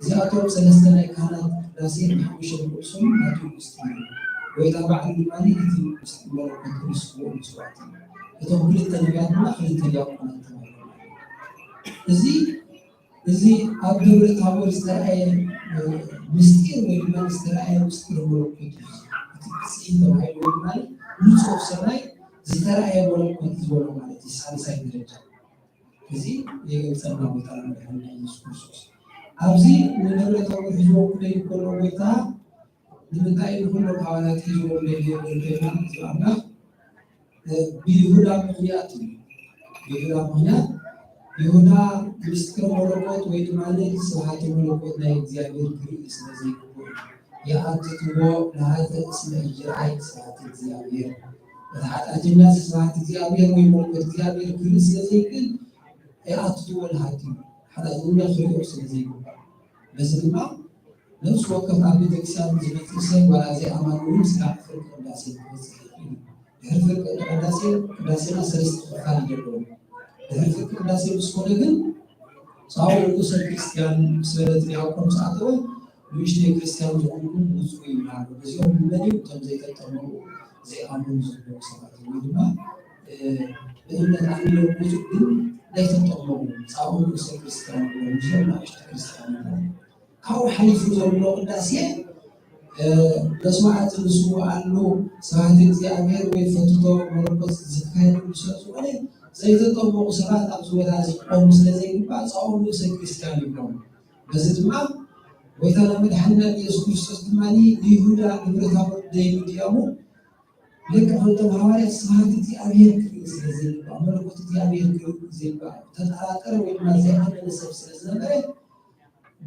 እዚኣቶም ሰለስተ ናይ ካህናት ቅዳሴ ንሓሙሽተ ንቅዱሶም ናቱ ምስጢር እዩ። ጎይታ ባዕሉ ድማ እቲ ምስጢር መለኮት ሪስክዎ መስዋዕቲ እዩ። እቶም ክልተ ነቢያት ድማ ክልተ ዲያቆናት ተባሂሎም። እዚ እዚ ኣብ ደብረ ታቦር ዝተረኣየ ምስጢር ወይ ድማ ዝተረኣየ ምስጢር መለኮት እዩ። እቲ ብፅሒት ተባሂሉ ወይ ድማ ንፁር ሰማይ ዝተረኣየ መለኮት ዝበሎ ማለት እዩ። ሳልሳይ ደረጃ እዚ የገልፀልና ጎይታና መድሓኒና ኢየሱስ ክርስቶስ ኣብዚ ንደብረ ታቦር ሒዝዎ ክደይ ከሎ ጎይታ ንምንታይ ንኩሎም ሃዋርያት ሒዝዎም ደልዮ ደልዮና እዚ ኣምላኽ ብይሁዳ ምኽንያት እዩ። ብይሁዳ ምኽንያት ይሁዳ ምስጢር መለኮት ወይ ድማ ስብሃተ መለኮት ናይ እግዚኣብሔር ክርኢ ስለ ዘይግብኦ ይኣትትዎ ለሃተ እስመ ኢይርኣይ ስብሃተ እግዚኣብሔር። እቲ ሓጢኣተኛ ስብሃት እግዚኣብሔር ወይ መለኮት እግዚኣብሔር ክርኢ ስለ ዘይክእል ይኣትትዎ ለሃቲ ሓጢኣተኛ ክርእዮ ስለ ዘይግባእ። በዚ ድማ ነፍሲ ወከፍ ኣብ ቤተክርስትያን ዝመጽእ ሰብ ዋላ ዘይኣማኒ እውን ስጋዕ ፍርቂ ቅዳሴ ክበጽሕ ይኽእል እዩ። ድሕሪ ፍርቂ ቅዳሴ ቅዳሴና ሰለስተ ክፋል እዩ ዘለዎ። ድሕሪ ፍርቂ ቅዳሴ ምስ ኮነ ግን ጻውዕ ንኡሰ ክርስቲያን ምስ በለ እቲ ዲያቆን ምስ ኣተወ ንእሽተይ ክርስቲያን ዝኾንኩም ውጽኡ ይብላሉ። እዚኦም መን እዮም? እቶም ዘይተጠመቑ ዘይኣምኑ ዘለዉ ሰባት እዮም። ወይ ድማ ብእምነት ኣሚኖም ብዙሕ ግን ዘይተጠመቑ ጻውዕ ንኡሰ ክርስቲያን እዮም። እዚኦም ንእሽተ ክርስቲያን እዮም። ካብኡ ሓሊፉ ዘሎ ቅዳሴ መስዋዕቲ ንስውኣሉ ስብሐት እግዚኣብሔር ወይ ፈትቶ መለኮት ዝካየደሉ ስለ ዝኾነ ዘይተጠመቑ ሰባት ኣብዚ ቦታ እዚ ክቆሙ ስለ ዘይግባእ ጻውዕ ንኡሰ ክርስቲያን ይብሎም። በዚ ድማ ጎይታና መድሓኒና ኢየሱስ ክርስቶስ ድማ ንይሁዳ ንብረታዊ ደይኑ ድያሙ ልክዕ ከምቶም ሃዋርያት ስብሐት እግዚኣብሔር ክርኢ ስለ ዘይግባእ መለኮት እግዚኣብሔር ክርኢ ዘይግባእ ተጠራጠረ ወይ ድማ ዘይኣመነ ሰብ ስለ ዝነበረ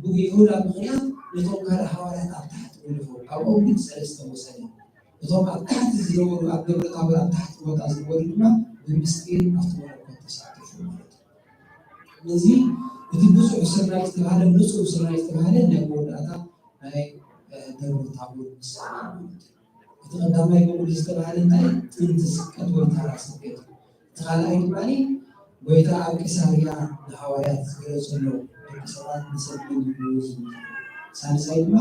ብይሁዳ ምኽንያት ነቶም ካልእ ሃዋርያት ኣብ ታሕቲ ገደፎም። ካብኦም ግን ሰለስተ ወሰደ። እቶም ኣብ ታሕቲ ዝነበሩ ኣብ ደብረ ታቦር ኣብ ታሕቲ ቦታ ዝነበሩ ድማ ብምስጢር ኣብቲ መለኮት ተሳተፉ ማለት እዩ። ስለዚ እቲ ብፁዕ ስርናይ ዝተባህለ ብፁዕ ስርናይ ዝተባህለ ናይ መወዳእታ ናይ ደብረ ታቦር ምሳሌ ማለት እዩ። እቲ ቀዳማይ ብቑል ዝተባህለ እንታይ ጥንቲ ስብከት ወይ ተራ ስብከት እዩ። እቲ ካልኣይ ድማ ጎይታ ኣብ ቂሳርያ ንሃዋርያት ዝገለጸሎም ደቂ ሰባት ንሰብ መን ይብሉ ዝብል። ሳልሳይ ድማ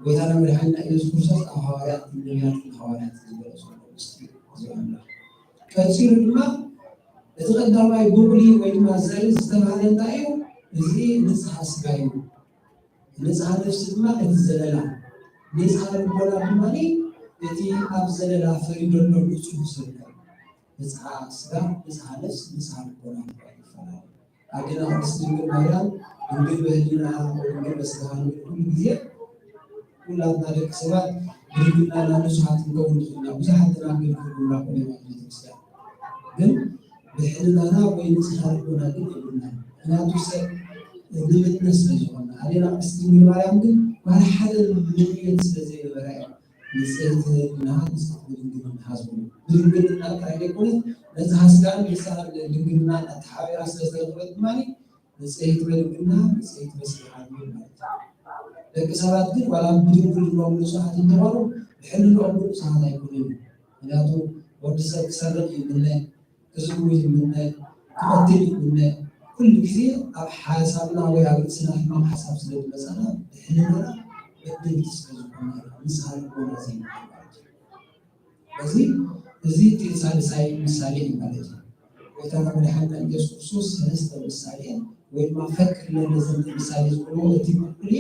ጎይታና መድሓኒና ኢየሱስ ክርስቶስ ኣብ ሃዋርያት ነቢያት ንሃዋርያት ዝገለጸሎም ምስጢር እዚ ኣምላኽ። ቀጺሉ ድማ እቲ ቀዳማይ ብቑሊ ወይ ድማ ዘርኢ ዝተባህለ እንታይ እዩ? እዚ ንጽሓ ስጋ እዩ። ንጽሃ ነፍሲ ድማ እቲ ዘለና፣ ንጽሃ ልቦና ድማ እቲ ኣብ ዘለና ፈሪዶ ኣሎ ንጹህ ሰብ። ንጽሃ ስጋ፣ ንጽሃ ነፍሲ፣ ንጽሃ ልቦና ተባሂሉ ይፈላለ። ኣዴና ቅድስት ድንግል ማርያም ድንግል በህሊናሃ ወድንግል በስጋሃ ንብል ኩሉ ግዜ ኩላትና ደቂ ሰባት ብድንግልናና ንጹሃት ክንከውን ንኽእል ኢና። ብዙሓት ደናግል ክህልውና ይኽእሉ እዮም ኣብ ቤተክርስትያን። ግን ብሕልናና ወይ ንጽሃ ልቦና ግን የብልናን። ምኽንያቱ ሰብ ንምትነ ስለ ዝኾንና። ኣዴና ቅድስት ድንግል ማርያም ግን ዋላ ሓደ ምንየት ስለ ዘይነበራ እያ ንጽሕቲ ህሊና ንጽሕቲ ድንግልናሃ ዝብሉ። ብድንግልና ጥራይ ዘይኮነት ነጽሃ ስጋን ንጽሃ ድንግልናን ኣተሓባቢራ ስለ ዝተረኸበት ድማ ንጽሕቲ በድንግልና ንጽሕቲ በስጋ ሓቢሩ ማለት እዩ። ደቂ ሰባት ግን ዋላ ብድንግልናኦም ንጹሃት እንተኾኑ ብሕልናኦም ግን ንጹሃት ኣይኮኑን። ምኽንያቱ ወዲ ሰብ ክሰርቕ ይምነ፣ ክዝሙ ይምነ፣ ክቐትል ይምነ። ኩሉ ግዜ ኣብ ሓሳብና ወይ ኣብ ርእስና ሕማቕ ሓሳብ ስለ ዝመጻና ብሕልናና በደልቲ ስለ ዝኾንና ንስሓ ልቦና ዘይብልና ማለት እዩ። እዚ እዚ እቲ ሳልሳይ ምሳሌ እዩ ማለት እዩ። ጎይታና መድሓኒና ኢየሱስ ክርስቶስ ሰለስተ ምሳሌ ወይ ድማ ፈክ ለነ ዘንተ ምሳሌ ዝብልዎ እቲ ምዕቡል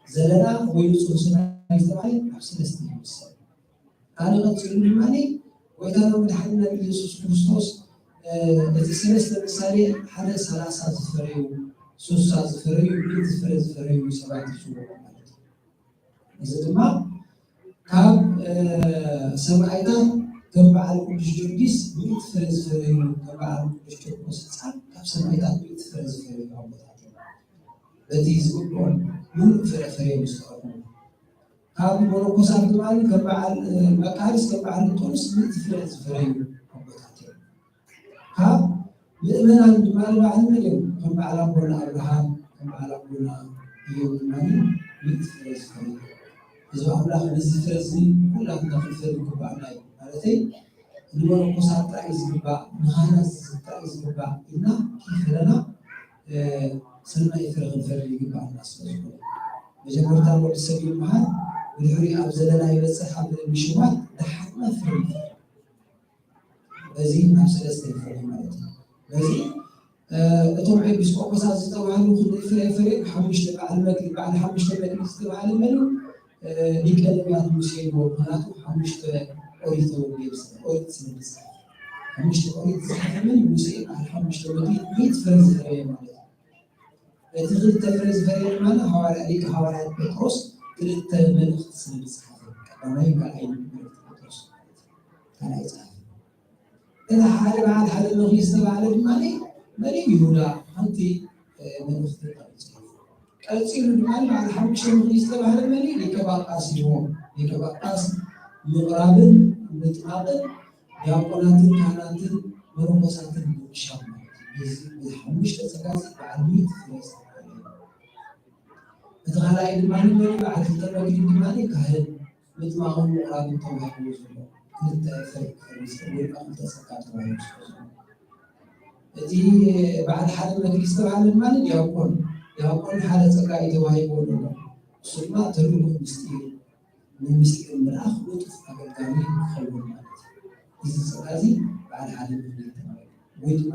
ዘለና ወይ ንጹህ ስጋ ዝተባህለ ኣብ ሰለስተ ይምሰል። ካልእ ቀጺሉ ድማ ጎይታና መድሓኒና ኢየሱስ ክርስቶስ እቲ ሰለስተ ምሳሌ ሓደ ሰላሳ ዝፈረዩ፣ ስሳ ዝፈረዩ፣ ሚእቲ ፍረ ዝፈረዩ ሰባት ይሽወሩ ማለት እዩ። እዚ ድማ ካብ ሰብኣይታት ከም በዓል ቅዱስ ጊዮርጊስ ሚእቲ ፍረ ዝፈረዩ፣ ከም በዓል ቅዱስ ቂርቆስ ህፃን ካብ ሰብኣይታት ሚእቲ ፍረ ዝፈረዩ ኣቦታት እዮም። በቲ ዝግብኦም ምሉእ ፍረ ፈርዮም ዝተረፉ። ካብ መነኮሳት ድማ ከም በዓል መቃርስ ከም በዓል እንጦንስ ሚእቲ ፍረ ዝፈረዩ ኣቦታት እዮም። ካብ ምእመናን ድማ በዓል መን እዮም? ከም በዓል ኣቦና ኣብርሃም፣ ከም በዓል ኣቦና እዮም ድማ ሚእቲ ፍረ ዝፈረዩ። እዚ ኣምላኽ ነዚ ፍረ እዚ ኩላትና ክንፈሪ ይግባኣና እዩ። ማለተይ ንመነኮሳት ጥራይ እዩ ዝግባእ፣ ንኻህናት ጥራይ እዩ ዝግባእ ኢልና ከይፈለና ሰናይ ፍረ ክንፈሪ ይግባኣና ስለ ዝኾነ መጀመርታ ወዲ ሰብ ይመሃር፣ ብድሕሪኡ ኣብ ዘለና ይበፅሕ፣ ኣብ ምሽዋት ደሓርና ፍረ ይፈሪ። በዚ ኣብ ሰለስተ ይፈሪ ማለት እዩ። በዚ እቶም ኤጲስቆጶሳት ዝተባህሉ ክንደይ ፍረ ፈርዮም? ሓሙሽተ በዓል መግቢ፣ በዓል ሓሙሽተ መግቢ ዝተባህለ መን እዩ? ሊቀ ነቢያት ሙሴ እዩ። ምኽንያቱ ሓሙሽተ ኦሪት ወንጌል ስለ ኦሪት ስለ ዝጸሓፈ። ሓሙሽተ ኦሪት ዝጸሓፈ መን እዩ? ሙሴ። በዓል ሓሙሽተ መግቢ ሚእቲ ፍረ ዝፈረየ ማለት እዩ። እቲ ክልተ ፍረ ዝፈረየ ድማ ሃዋርያ ሊቀ ሃዋርያት ጴጥሮስ ክልተ መልእኽቲ ስለ ዝጸሓፈ ቀዳማይ ካልኣይ መልእኽቲ ጴጥሮስ ማለት እዩ። ካልኣይ ጸሓፈ። እቲ ሓደ በዓል ሓደ መኽሊት ዝተባህለ ድማ መን እዩ? ይሁዳ ሓንቲ መልእኽቲ ካብ ዝጸሓፈ። ቀጺሉ ድማ በዓል ሓሙሽተ መኽሊት ዝተባህለ መን እዩ? ሊቀ ጳጳስ እዩ። ሊቀ ጳጳስ ምቕራብን ምጥማቕን ዲያቆናትን ካህናትን መነኮሳትን ምምሻው ማለት እዩ። በዚ ሓሙሽተ ጸጋ እዚ በዓል ሚእቲ ፍረ ዝተባህለ እዩ። እቲ ካልኣይ ድማ ንመን በዓል ክልተ መክሊት ድማ ካህን ምጥማቕን ምቕራብን ተዋሂብዎ ዘሎ ክልተ ፍረ ክፍሪ ዝኽእል ወይ ከዓ ክልተ ጸጋ ተዋሂቡ ስለ ዘሎ። እቲ በዓል ሓደ መክሊት ዝተባህለ ድማ ዲያቆን፣ ዲያቆን ሓደ ጸጋ እዩ ተዋሂብዎ ዘሎ። እሱ ድማ ተልእኮ ምስጢር፣ ንምስጢር ምልኣኽ ንጡፍ ኣገልጋሊ ክኸውን ማለት እዩ። እዚ ጸጋ እዚ በዓል ሓደ መክሊት ተባሂሉ ወይ ድማ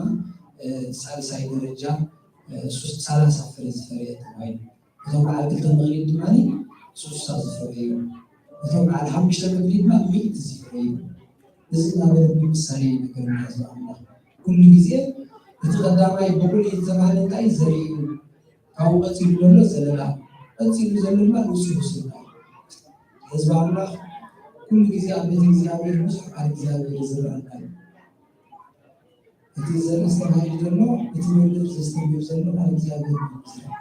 ሳልሳይ ደረጃ ሰላሳ ፍረ ዝፈረየ ተባሂሉ። እቶም በዓል ክልተ መክሊት ድማ ስሳ ዝፈረዩ፣ እቶም በዓል ሓሙሽተ መክሊት ድማ ሚእቲ ዝፈረዩ። እዚ እናበለ ብምሳሌ ይነገረና ህዝቢ ኣምላኽ። ኩሉ ግዜ እቲ ቀዳማይ ብቑል እዩ ዝተባህለ እንታይ ዘርኢ እዩ? ካብኡ ቀጺሉ ዘሎ ዘለላ፣ ቀጺሉ ዘሎ ድማ ንጹህ ስጋ። ህዝቢ ኣምላኽ ኩሉ ግዜ ኣብ ቤተ እግዚኣብሔር ብዙሕ ቃል እግዚኣብሔር ይዝረኣና እዩ። እቲ ዘርኢ ዝተባሂሉ ዘሎ፣ እቲ መምህር ዘስተምህር ዘሎ ቃል እግዚኣብሔር እዩ ዝዝረእ።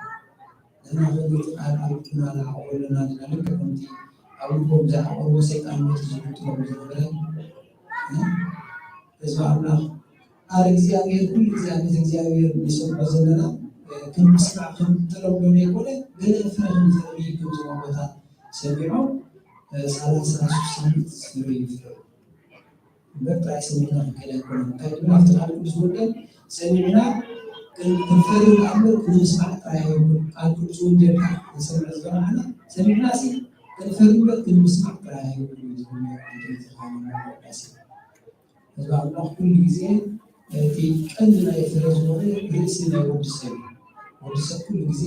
ንሕና ግን እቲ ቃል ኣብ ልብና ንዓቕቦ ኣለና ዲና? ልክዕ ከምቲ ኣብ ልቦም ዝዓቐብዎ ሰይጣን ነቲ ዝግጥሞም ዝነበረ ህዝቢ ኣምላኽ ቃል እግዚኣብሔር ኩሉ ግዜ ኣብ ቤተ እግዚኣብሔር ንሰምዖ ዘለና ከም ምስማዕ ከም ተለምዶ ዘይኮነ ገለ ፍረ ክንፈሪ ከም ዝመጎታት ሰሚዖም ሳላሳ ስሳ ሚእቲ ዝፍረ ይፍረ እምበር ጥራይ ሰሚዕና ክንከይድ ኣይኮነን። እንታይ ድማ ኣብቲ ቃል ቅዱስ ወንጌል ሰሚዕና ክንፈሪ እምበር ክንስማዕ ጥራይ ኣይኮነን። ቃል ቅዱስ ወንጌል ክንሰምዕ ዝበቃዕና ሰሚዕና ሲ ክንፈሪ እምበር ክንስማዕ ጥራይ ኣይኮነን። ህዝቢ ኣምላኽ ኩሉ ግዜ እቲ ቀንዲ ናይ ፍረ ዝኾነ ርእሲ ናይ ወዲ ሰብ እዩ። ወዲ ሰብ ኩሉ ግዜ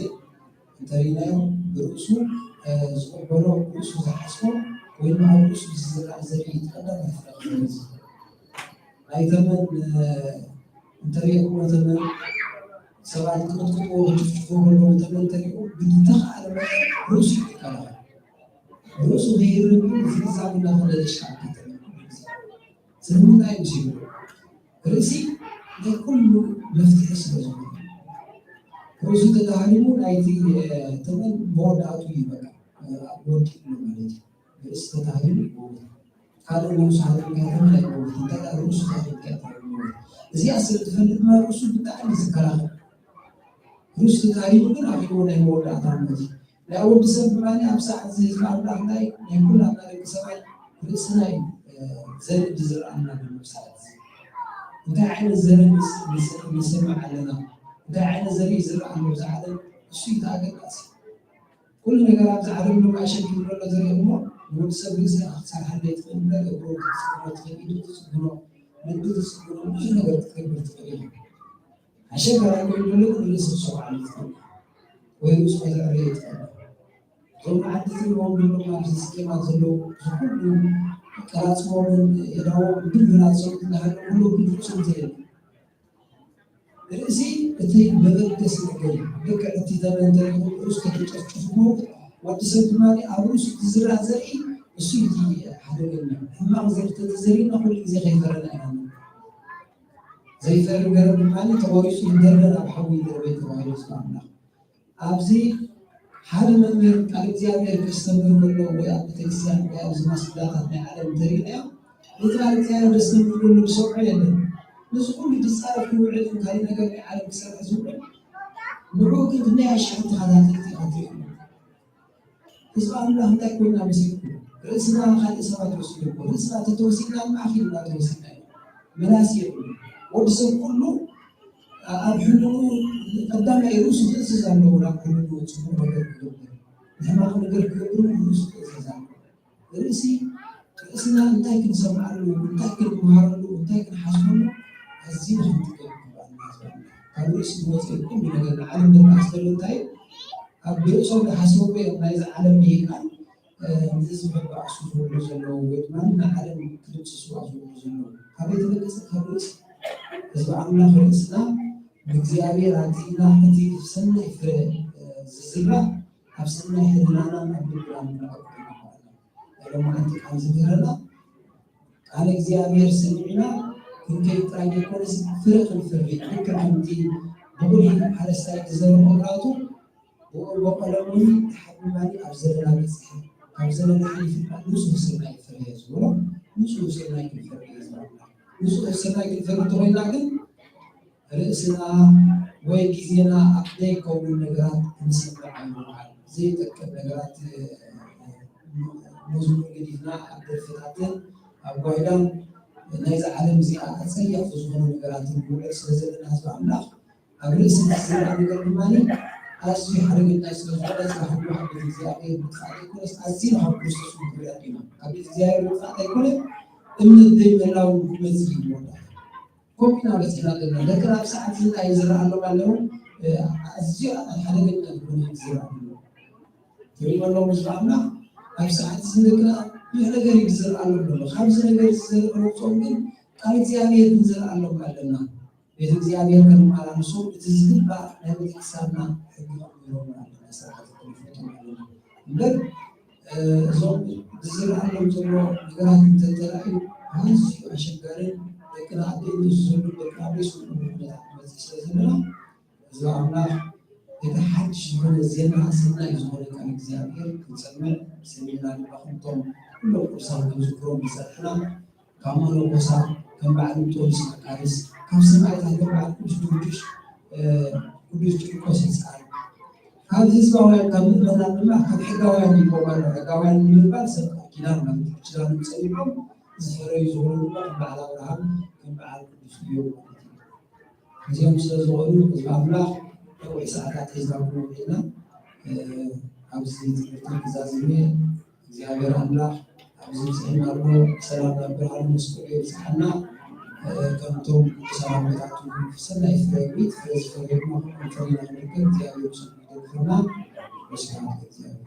እንተሪእናዮ ብርእሱ ዝቕበሎ፣ ብርእሱ ዝሓስቦ ወይ ኣብ ርእሱ ዝዝራእ ዘርኢ ቀዳማይ ፍረ ክኸውን እዩ። ናይ ተመን እንተሪእኩሞ፣ ተመን ሰባት ክቕጥቅጥዎ ክጭፍጭፍዎ ከለዉ ተመን እንተሪኡ ብዝተኻእለ መጠን ርእሱ ይከላኸል። ርእሱ ከይርብ ግን ዝግዛብ እናኸለለ ይሽካከል ተመን ኩሉ ግዜ። ስለምንታይ ምስ ይብሉ ርእሲ ናይ ኩሉ መፍትሒ ስለ ዝኾነ፣ ርእሱ ተተሃሪሙ ናይቲ ተመን መወዳእቱ እዩ። በቃ ወዲእሉ ማለት እዩ። ርእሲ ተታሂሉ ይመውት። ካልእ ርእሱ ሃሪምካ ተመን ኣይመውት። እንታይ ደኣ ርእሱ ሃሪምካ ተመን ይመውት። እዚኣ ስለ ዝፈልጥ ድማ ርእሱ ብጣዕሚ ዝከላኸል። ርእሱ ተታሂሉ ግን ኣኺልዎ ናይ መወዳእታ ሞት እዩ። ናይ ወዲ ሰብ ድማ ኣብ ሰዓት እዚ ህዝቢ ኣምላኽ ናይ ናይ ኩላትና ደቂ ሰባት ርእስና እዩ ዘርኢ ዝረኣና ዘሎ ሰዓት እዚ። እንታይ ዓይነት ዘርኢ ንሰምዕ ኣለና? እንታይ ዓይነት ዘርኢ ዝረኣ ኣሎ እዚ ዓለም? እሱ እዩ ተኣገዳሲ። ኩሉ ነገር ኣብዚ ዓለም ድማ ሸኪሙ ዘሎ ዘርኢ እሞ ንወዲ ሰብ ርእሲ ክትሰርሓለይ ትኽእል እምበር እግሩ ክትጽግኖ ትኽእል፣ ኢዱ ክትጽግኖ፣ ልቢ ክትጽግኖ፣ ብዙሕ ነገር ክትገብር ትኽእል ኢኻ። ኣሸጋሪ ኮይኑ ዘሎ ግን ርእሲ ክትሰርሓሉ ትኽእል ወይ ርእሱ ከተዕርዮ ትኽእል። እዞም መዓልቲ ትሪእዎም ዘለኹም ኣብዚ ስኬማት ዘለዉ እዚ ኩሉ ቀላጽሞምን የዳዎም ድብራት ሰብኡት እናሃለዉ ኩሉ ግን ፍጹም ዘየለ ርእሲ እቲ መበገሲ ነገር እዩ። ልክዕ እቲ ዘመን እንተሪእኹም ርእሱ ከተጨፍጭፍዎ፣ ወዲ ሰብ ድማ ኣብ ርእሱ ዝዝራእ ዘርኢ እሱ እዩ እቲ ሓደገኛ። ሕማቕ ዘርኢ ተተዘሪእና ኩሉ ግዜ ከይፈረና ኢና ንብል። ዘይፈሪ ገረብ ድማ ተቖሪጹ ይደርበን ኣብ ሓዊ ይደርበን ተባሂሉ ህዝቢ ኣምላኽ። ኣብዚ ሓደ መምህር ቃል እግዚኣብሔር ከስተምህር ከሎ ወይ ኣብ ቤተክርስትያን ወይ ኣብዚ ማስሚድያታት ናይ ዓለም እንተሪእናዮ፣ ነቲ ቃል እግዚኣብሔር ዘስተምህር ዘሎ ዝሰምዖ የለን። ነዚ ኩሉ ዝጻረፍ ክውዕልን ካልእ ነገር ናይ ዓለም ክሰርሕ ዝውዕል ንዕኡ ግን ክንደይ ኣሽሓት ተኸታተልቲ ኢኻ ትሪኦ። ህዝቢ ኣምላኽ እንታይ ኮይና መሲልኩም? ርእስና ካልእ ሰባት ወሲዶሞ። ርእስና ተተወሲድና ድማ ኣኺልና ተወሲድና ኢና። መላሲ የብሉ። ወዲ ሰብ ኩሉ ኣብ ሕልንኡ ቀዳማይ ርእሱ ትእዝዝ ኣለዎ ናብ ሕልንኡ ጽቡቕ ነገር ክገብር። ንሕማቕ ነገር ክገብር እውን ርእሱ ትእዝዝ ኣለዎ። ርእሲ ርእስና እንታይ ክንሰምዓሉ፣ እንታይ ክንመሃረሉ፣ እንታይ ክንሓስበሉ ኣዝዩ ክንጥቀም ይግባኣና። ካብ ርእሲ ዝወፀ ኩሉ ነገር ንዓለም ድማ ኣስተሉ እንታይ ኣብ ርእሶም ዝሓስበሉ እዮም ናይዚ ዓለም ምሂር ቃል ንህዝቢ ክበኣሱ ዝውዕሉ ዘለዉ ወይ ድማ ንዓለም ክድምስስዋ ዝውዕሉ ዘለዉ። ካበይ ተበገሰ? ካብ ርእሲ። ህዝቢ ኣምላኽ ርእስና ብእግዚኣብሔር ኣግዚእና እቲ ሰናይ ፍረ ዝዝራእ ኣብ ሰናይ ሕልናናን ኣብ ልብናን ንረኸቦ ኢና ማለት እዩ። ናይ ሎማዓንቲ ቃል ዝምህረና ቃል እግዚኣብሔር ሰሚዕና ክንከይድ ጥራይ ዘይኮነስ ፍረ ክንፈሪ ልክዕ ከምቲ ብቑሊ ሓረስታይ ዝዘርኦ ግራቱ ብኡ በቆለ እውን ተሓቢባኒ ኣብ ዘለና በፅሐ ካብ ዘለና ሓሊፉ ከዓ ንፁህ ስርናይ ፍረ ዝበሎ ንፁህ ስርናይ ክንፈሪ እዩ ዝበለና። ንፁህ ስርናይ ክንፈሪ እንተኮይና ግን ርእስና ወይ ግዜና ኣብ ዘይከውን ነገራት ክንስምዕ ኣይንውዓል። ዘይጠቅም ነገራት መዝሙር ገዲፍና ኣብ ደርፍታትን ኣብ ጓይላን ናይዚ ዓለም እዚኣ ኣፀያፊ ዝኾኑ ነገራትን ንውዕል ስለ ዘለና ህዝቢ ኣምላኽ ኣብ ርእስና ዝረኣ ነገር ድማ ኣዝዩ ሓደገኛ ስለ ዝኾነ ስራሕ ድማ ቤት እግዚኣብሔር ምጥፋእ ኣይኮነስ ኣዝዩ ካብ ክርስቶስ ንክርያ ኢና ካብ ቤት እግዚኣብሔር ምጥፋእ ኣይኮነ እምነት ዘይምህላው ክመፅእ እዩ መወዳእታ። ኮፒና በፂሕና ዘለና ደቂ ኣብ ሰዓት እዚ እንታይ ዝረኣሎም ኣለዉ ኣዝዩ ሓደገኛ ዝኾነ ዝረኣሉ ትሪእዎ ኣለዉ ምስ ኣምላኽ ኣብ ሰዓት እዚ ደቅና ብዙሕ ነገር እዩ ዝረኣሎም ዘሎ ካብዚ ነገር ዝዘርእ ነውፅኦም ግን ቃል እግዚኣብሔር ክንዝረኣሎም ኣለና ቤተ እግዚኣብሔር ከንመላለሶም እቲ ዝግባእ ናይ ቤተክርስትያንና ሕጊ ከቕሚሮም ኣለና ስርዓት ክንፈቶም ኣለና እምበር እዞም ዝዝረኣሎም ዘሎ ነገራት እንተተራእዩ ኣዝዩ ኣሸጋርን ደቅና ኣብ ዘይንእሱ ዘሎ ደቅና ኣብ ዘይስምዑሉ ኩነታት ንመፅእ ስለ ዘለና ህዝቢ ኣምላኽ እቲ ሓድሽ ዝኾነ ዜና ሰናይ ዝኾነ ቃል እግዚኣብሔር ክንሰምዕ ሰሚዕና ድማ ከምቶም ኩሎም ቅዱሳን ክንዝክሮም ዝፀናሕና ካብ መነኮሳት ከም በዓል እንጦንዮስ መቃርስ ካብ ሰማዕታት ከም በዓል ቅዱስ ጊዮርጊስ ቅዱስ ቂርቆስ ይፅኣል ካብ ህዝባውያን ካብ ምእመናን ድማ ካብ ሕጋውያን ይቆም ኣሎ ሕጋውያን ንምባል ሰብ ቃል ኪዳን ማለት እዩ ኪዳኖም ፀኒዖም ዝፈረዩ ዝኾኑ ድማ ከም በዓል ኣብርሃም ከም በዓል ቅዱስ እዮም ማለት እዩ እዚኦም ስለ ዝኾኑ ህዝቢ ኣምላኽ ነዊሕ ሰዓታት ሒዝናኩም ውዒልና ኣብዚ ትምህርቲ ክዛዝም እየ እግዚኣብሔር ኣምላኽ ኣብዚ ብፅሕና ኣሎ ሰላም ናብ ብርሃን መስቀሉ የብፅሓና ከምቶም ቅዱሳን ኣቦታቱ ሰናይ ፍረ ፍረ ዝፈረዩ ድማ ከምፈሪና ክንርከብ እግዚኣብሔር ስሙ ይደግፈና ስብሐት ለእግዚኣብሔር።